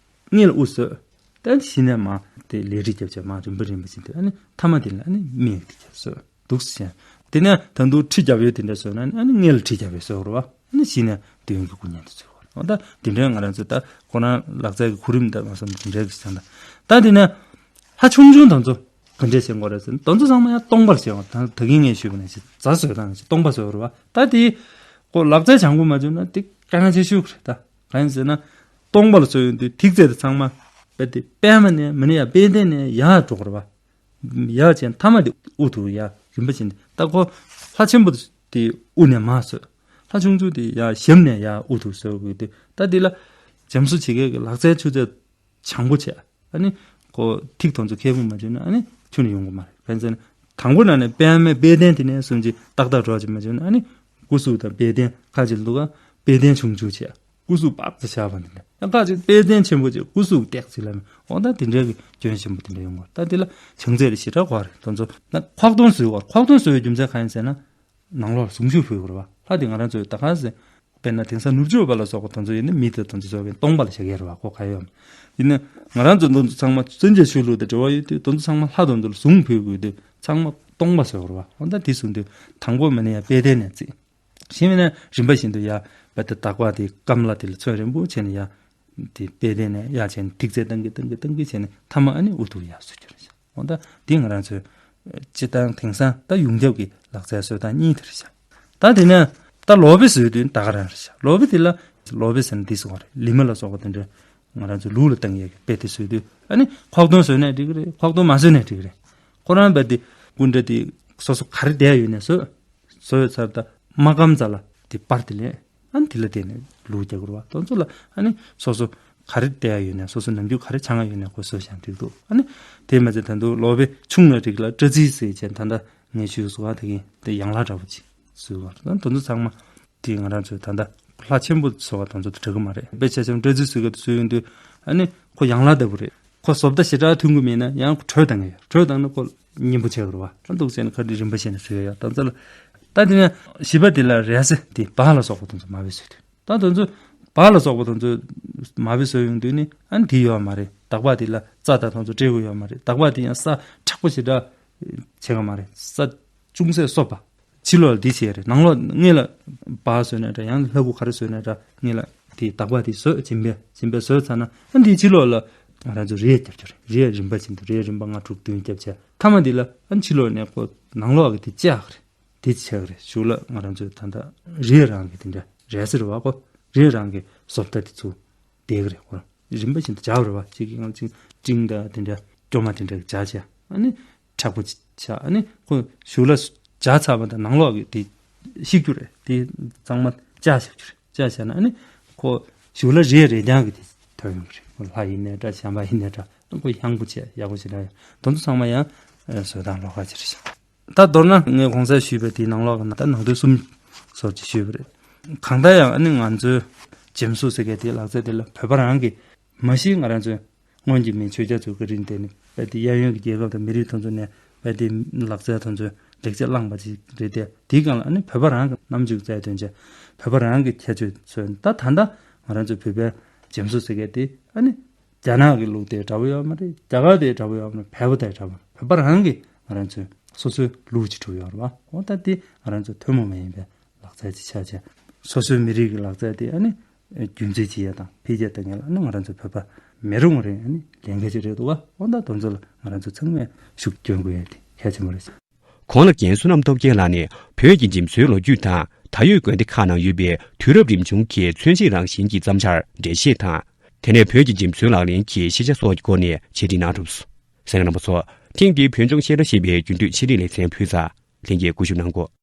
སྔོན་ལ་དབུ་བཟོས། ད་གཞི་ནས་མར་དེ་ལས་རིགས་རྒྱབ་བྱས་མར་རིམ་པ་རིམ་པ་བཞིན་དུ་ཨ་ནི་མཐའ་མ་དེ་ལ་ཨ་ནི་སྨད་དེ་རྒྱབ་བཟོས་འདུག་ཟེར། དེ་ནས་ད་དུང་ཁྲི་རྒྱབ་ཡོད་དེ་འདྲ་བཟོས་ན་ཨ་ནི་སྔོན་ལ་ཁྲི་རྒྱབ་ཡོད་བཟོས་རེད་བ། ཨ་ནི་གཞི་ནས་འདོན་གྱི་སྐུ་བརྙན་དེ་བཟོས་རེད། འོ་ད་དེ་འདྲའི་ང་རང་ཚོ་ད་ཁོ་རང་ལག་རྩལ་གྱི་གོ་རིམ་དང་མ་སོང་དེ་འདྲའི་གི་བྱས་ན་ད་དེ་ནས་ལྷ་ཆུང་ཆུང་དང་ཚོ། ག་འདྲས་བྱེད་དགོས་རེད་ཟེར་ན་དེ་ཚོ་ཚང་མ་ཡང་སྟོང་པར་བཟོས་པ་དང་ད་གིན་ངས་ཞུས་པ་ནང་བཞིན་རྫ་བཟོས་དང་ནང་བཞིན་སྟོང་པ་བཟོས་པ་རེད་བ། ད་དེ་ཁོ་ལག་རྩལ་སྦྱང་དགོས་མ་བྱུང་ན་དེ་དཀའ་ངལ་ཆེ་ཤོས་རེད། ད་གང་ཡིན་ཟེར་ན་སྟོང་པར་བཟོས་ཡོང་དུས་ཐིག་ཚད་དེ་ཚང་མ་དཔེ་དེ་པད་མ་ནས་མི་ནི་ཡ་དཔལ་ལྡན་ནས་ཡར་འགྲོ་དགོས་རེད་བ། ཡར་བྱས་མཐའ་མ་དེ་དབུ་ཐུག་ཡ་རིམ་པ་བྱས་ནས་ད་ཁོ་ལྷ་ཆེན་པོ་དེ་དབུ་ནས་མར་བཟོས། ལྷ་ཆུང་ཆུང་དེ་ཡ་ཞབས་ནས་ཡ་དབུ་ཐུག་བཟོ་དགོས་དུས་ད་དེ་ལ་འཇམ་བཟོ་བྱེད་མཁན་གྱི་ལག་རྩལ་ཆུ་ཚད། བྱང་པོ་བྱས། ཨ་ནི་ཁོ་ཐིག་དང་ཚོ་ཁལ་སྦུག་མ་བྱུང་ན་ཨ་ནི་ཁྱོན་ནས་ཡོང་གི་མ་རེད། གང་ཟེར་ན་དང་པོ་ན་ནས་པད་མ་དཔལ་ལྡན་དེ་ནས་སུམ་ཅུ་ཏག་ཏག་འགྲོ་ཅིག་མ་བྱུང་ན་ཨ་ནི་སྐུ་གཟུགས་དང་དཔལ་ལྡན་ཁ་ཅིག་འདུག་ག་དཔལ་ལྡན་ཆུང་ཆུང་བྱས། སྐུ་གཟུགས་པགས་ཙམ་བཞག་པ་འདི་འདྲ་ཡང་ཁ་ཅིག་དཔལ་ལྡན་ཆེན་པོ་བྱས་སྐུ་གཟུགས་ཏེག་ཅིག་ལ་མི་འོ་ད་དེ་འདྲའི་གི་སྐྱོན་ཆེན་པོ་དེ་འདྲ་ཡོང་གི་རེད། ད་དེ་ལ་བྱང་ཚད་ལ་ཞེ་དྲག་གོ་རེད། དང་ཚོ་ན་ཁོག་སྟོང་བཟོས་བར་ཁོག་སྟོང་བཟོ་བའི་རྒྱུ་མཚན་གང་ཡིན་ཟེར་ན། ནང་ལོགས་ལ་གཟུངས་གཞུག་ཕུལ་དགོས་རེད་བ། ལྷ་དེ་ང་རང་ཚོའི་ད་ག་ཟེ། དཔེར་ན་དེང་སང་ནུབ་ཕྱོགས་པ་ལ་སོགས་པ་དེ་ཚོ་ཡིན་ན་མི་དེ་དེ་ཚོ་ཚོ་བའི་སྟོང་པ་ལ་བཞག་ཡ་རེད་བ། ཁོ་ག་ཡོད་མ་ཡིན་ན། ང་རང་ཚོ་དེ་ཚོ་ཚང་མ་བཙན་བྱོལ་ཆོས་ལུགས་དང་འབྲེལ་བ་ཡོད་དུས་དེ་ཚོ་ཚང་མ་ལྷ་དེ་ཚོ་ལ་གཟུངས་ཕུལ་དགོས་དུས་ཚང་མ་སྟོང་པ་བཟོ་དགོས་རེད་བ། འོ་ད་དེ་གསུངས་དུས་དང་པོ་མ་ནི་ཡ་དཔལ་ལྡན་ནས་བརྩིས། གཞན་མིན་ན་རིམ་པ་བཞིན་དུ་ཡ་བ་དེ་དག་པ་དེ་སྐམ་ལ་དེ་ལ་ཚོན་རིང་པོ་བྱས་ནས་ཡ། དེ་དཔལ་ལྡན་ནས་ཡར་བྱས་ནས་ཐིག་ཚད་བཏང་གི་བཏང་གི་བཏང་གི་བྱས་ནས་མཐའ་མ་ཨ་ནི་ཨུ་ཐུག་ཡར་བཟོ་རྒྱུ་རེད་ཤག་འོ་ད་འདི་ང་རང་ཚོའི་སྤྱི་བཏང་དེང་སང་ད་ཡོངས་ཁྱབ་ཀྱི་ལག་རྩལ་བཟོ་སྟངས་གཉིས་དེ་རེད་ཤག་ད་དེ་ནས་ད་ལོ་པེ་བཟོས་དུས་ད་ག་རང་རེད་ཤག་ལོ་པེ་དེ་ལ་ལོ་པེ་ཟེར་ན་འདི་སོང་བ་རེད། ལི་མ་ལ་སོགས་པ་དེ་འདྲ་ང་རང་ཚོ་ལུག་ལ་བཏང་ཡས་ཀྱི་དཔེ་དེ་བཟོས་དུས་ཨ་ནི་ཁོག་སྟོང་བཟོས་ནས་འགྲིག་གི་རེད། ཁོག་སྟོང་མ་བཟོས་ནས་འགྲིག་གི་རེད། ཁོ་རང་བ་དེ་སྐུ་འདྲ་དེ་སོ་སོ་ག་རེ་བསྡད་ཡོད་ནས་བཟོས། བཟོས་ཚར་ད་མ་སྐམ་ཙ་ལ་དེ་པར་དེ་ལེན། ཨ་ནི་དེ་ལ་བརྟེན་ནས་ལུག་རྒྱག་དགོས་རེད་བ། དེ་ཚོ་ལ་ཨ་ནི་སོ་སོ་ག་རེ་བལྟས་ཡ་ཡོད་ནས་སོ་སོ་ནམ་རྒྱུན་ག་རེ་ཆང་ཡ་ཡོད་ནས་ཁོ་བཟོས་ཤག་འགྲིག་འདུག་ཨ་ནི་དེ་མ་ཚད་ད་དུང་ལོ་པེ་ཆུང་ལ་འགྲིག་ལ་སྤྲ་རྩི་ཟེར་བྱས་ད་ལྟ་ངས་ཞུས་སོང་བ་དེ་གིན་དེ་ཡང་ལ་འདྲ་པོ་ཅིག་བཟོས་བ་ད་དེ་ཚོ་ཚང་མ་དེ་ང་རང་ཚོས་ད་ལྟ་ལྷ་ཆེན་པོ་བཟོ་བ་དེ་ཚོ་དེ་འདྲ་གི་མ་རེད། དཔེ་ཆ་ཆེན་སྤྲ་རྩི་བཟོས་ག་དུ་བཟོས་ཡོང་དུས་ཨ་ནི་ཁོ་ཡང་ལ་འདྲ་པོ་རེད། ཁོ་བཟོ་ལྟ་ཞེ་དྲག་མཐུན་གི་མེད་ན་ཡང་ཁོ་དྲོད་བཏང་གི་ཡོད། དྲོད་བཏང་ན་ཁོ་སྙན་པོ་བྱེད་དགོས་རེད་བ། ཨ་འདུག་བྱས་ན་ཁ་དྲི་རིམ་པ་བྱས་ནས་བཟོས་ཡ་ཡོད་ད་ཚ་ལ། ད་དེ་ནས་བཞི་པ་དེ་ལ་རས་སེ་དེ་སྦག་ལ་སོགས་པ་དེ་ཚོ་མ་བེད་བཟོས་དུས་ད་དེ་ཚོ་སྦག་ལ་སོགས་པ་དེ་ཚོ་མ་བེད་བཟོས་ཡོང་དུས་ནི་ཨ་ནི་དེ་ཡོད་མ་རེད། དག་པ་དེ་ལ་རྩྭ་དང་དེ་ཚོ་སྤྲད་དགོས་ཡོད་མ་རེད། དག་པ་དེ་ཡང་ས་མཁྲེགས་པོ་ཞེ་དྲག་བྱེད་ག་མ་རེད། ས་ཅུང་ཟད་སོབ་པ། ཕྱི་ལོགས་ལ་འདི་བྱས་རེད། ནང་ལོགས་སྔོན་ལ་སྦག་བཟོས་ནས་འདྲ་ཡང་ལྷ་སྐུ་ག་རེ་བཟོས་ནས་འདྲ་སྔོན་ལ་དེ་དག་པ་དེ་བཟོས་སྦྱིན་པས་སྦྱིན་པས་བཟོས་ཚར་ན་ཨ་འདིའི་ཕྱི་ལོགས་ལ་ང་རང་ཚོ་རས་རྒྱབ་རྒྱུ་རེད། རས་རིམ་པ་བཞིན་དུ་རས་རིམ་པ་ལྔ་དྲུག་བདུན་རྒྱབ་བྱས་མཐའ་མ་འདི་ལ་ཨ་ཕྱི་ལོགས་ནས་ཁོ་ནང་ལོགས་ཀྱི་དེ་བཅག་རེད། དེ་བྱས་རེད། གཞུག་ལ་ང་རང་ཚོས་ད་ལྟ་རས་རང་གི་དེ་འདྲ་རས་ཟེར་བ་ཁོ་རས་རང་གི་བཟོ་ལྟ་དེ་ཚུར་བསྡད་ཀྱི་རེད། ཁོ་རང་རིམ་པ་བཞིན་དུ་སྦྱར་བ་རེད་བ། གཅིག་གིས་ང་ཚོ་སྤྲིན་དང་དེ་འདྲ་སྐྱོ་མ་དེ་འདྲ་སྦྱར་བྱས་ཨ་ནི་མཁྲེགས་པོ་ཆགས། ཨ་ནི་ཁོ་གཞུག་ལ་སྦྱར་ཚར་བ་དང་ནང་ལོགས་ཀྱི་དེ་བཤིག་རྒྱུ་རེད། དེ་ཚང་མ་བཅག་བཞག་རྒྱུ་རེད། བཅག་བཞག་ན་ཨ་ནི་ཁོ་གཞུག་ལ་རས་རས་རྐྱང་གི་དེ་ཐོན་ཡོང་གི་རེད། ཁོ་ལྷ་ཡིན་ནའི་འདྲ་བྱམས་པ་ཡིན་ནའི་འདྲ་ཁོ་ཡང་པོ་བྱས་ཡག་པོ་བྱས་འདྲ་ཡོད། དེ་ཚོ་ཚང་མ་ཡང་བཟོ་སྟངས་ལོགས་ཀ་ཅིག་རེད་ཤག་ད་མདོར་ན་ངས་གོང་གསལ་ཞུས་པའི་དེའི་ནང་ལོགས་ཀྱི་ད་ནང་དོན་གསུམ་སོགས་ཀྱི་ཞུས་པ་རེད། གང་ལྟར་ཡང་ཨ་ནི་ང་ཚོའི་འཇིམ་གཟུགས་ཟེར་མཁན་དེའི་ལག་རྩལ་དེ་ལ་བོད་པ་རང་གི་མ་གཞི་ང་རང་ཚོའི་སྔོན་གྱི་མི་ཆོས་རྒྱ་མཚོ་གི་རིང་དེ་ནི་དཔེ་དེ་གཡས་གཡོན་གྱི་རྒྱལ་ཁབ་དང་མི་རིགས་དེ་ཚོ་ནས་དཔེ་དེ་ལག་རྩལ་དེ་ཚོའི་ལེགས་ཆ་བླངས་པ་ཅིག་རེད་དེ། དེའི་སྒང་ལ་ཨ་ནི་བོད་པ་རང་གི་རྣམ་འགྱུར་རྩལ་འདོན་བྱས་བོད་པ་རང་གི་ཁྱད་ཆོས་ཚོས་ད་ད་ལྟ་ང་རང་ཚོའི་བོད་པའི་འཇིམ་གཟུགས་ཟེར་མཁན་དེ་ཨ་ནི། རྒྱ་ནག་གི་ལུགས་དེ་འདྲ་པོ་ཡོད་མ་རེད། རྒྱ་གར་དེ་འདྲ་པོ་ཡོད་མ་རེད། བལ་པོ་དེ་འདྲ་པོ་བོད་པ་རང་གི་ང་རང་ཚོའི་སོ་སོའི་ལུགས་ཅིག་གྲུབ་ཡོད་རེད་བ། འོ་ད་དེ་ང་རང་ཚོ་ཐུན་མོང་མ་ཡིན་པའི་ལག་རྩལ་ཅིག་ཆགས་བྱས་སོ་སོའི་མི་རིགས་ཀྱི་ལག་རྩལ་དེ་ཨ་ནི་རྒྱུན་འཛིན་བྱེད་ཡ་དང་འཕེལ་རྒྱས་གཏོང་ཡ་ལ་ཨ་ནི་ང་རང་ཚོ་བོད་པ་མི་རུང་བ་རེད། ཨ་ནི་ལས་འགན་ཅིག་རེད་འདུག་བ། འོ་ད་དེ་ཚོ་ལ་ང་རང་ཚོ་ཚང་མས་ཤུགས་སྐྱོན་དགོས་ཡ་དེ་གལ་ཆེན་པོ་རེད། གོང་ལ་རྒན་བསོད་ནམས་སྟོབས་རྒྱལ་ལགས་ནས་བོད་ཀྱི་འཇིམ་བཟོའི་ལོ་རྒྱུས་དང་ད་ཡོད་དགོན་སྡེ་ཁག་ནང་ཡོད་པའི་དུས་རབས་རིམ་བྱུང་གི་མཚོན་བྱེད་རང་བཞིན་གྱི་བརྩམས་འཆར་འགྲེལ་བཤད་དང་། དེ་ནས་བོད་ཀྱི་འཇིམ་བཟོའི་ལག་ལེན་གྱི་ཤེས་བྱ་སོགས་ཀྱི་སྐོར་ནས་འཆད་ཁྲིད་གནང་གྲུབ། གསན་མཁན་རྣམ་པ་ཚོ། ཐེངས་འདིའི་བོད་ལྗོངས་བཤད་གྲྭ་ཞེས་པའི་རྒྱུན་སྡོད་འཆད་ཁྲིད་ལེ་ཚན་ཕུལ་ཚར། ལྷན་རྒྱས་སྐུ་ཞབས་གནང་གོ།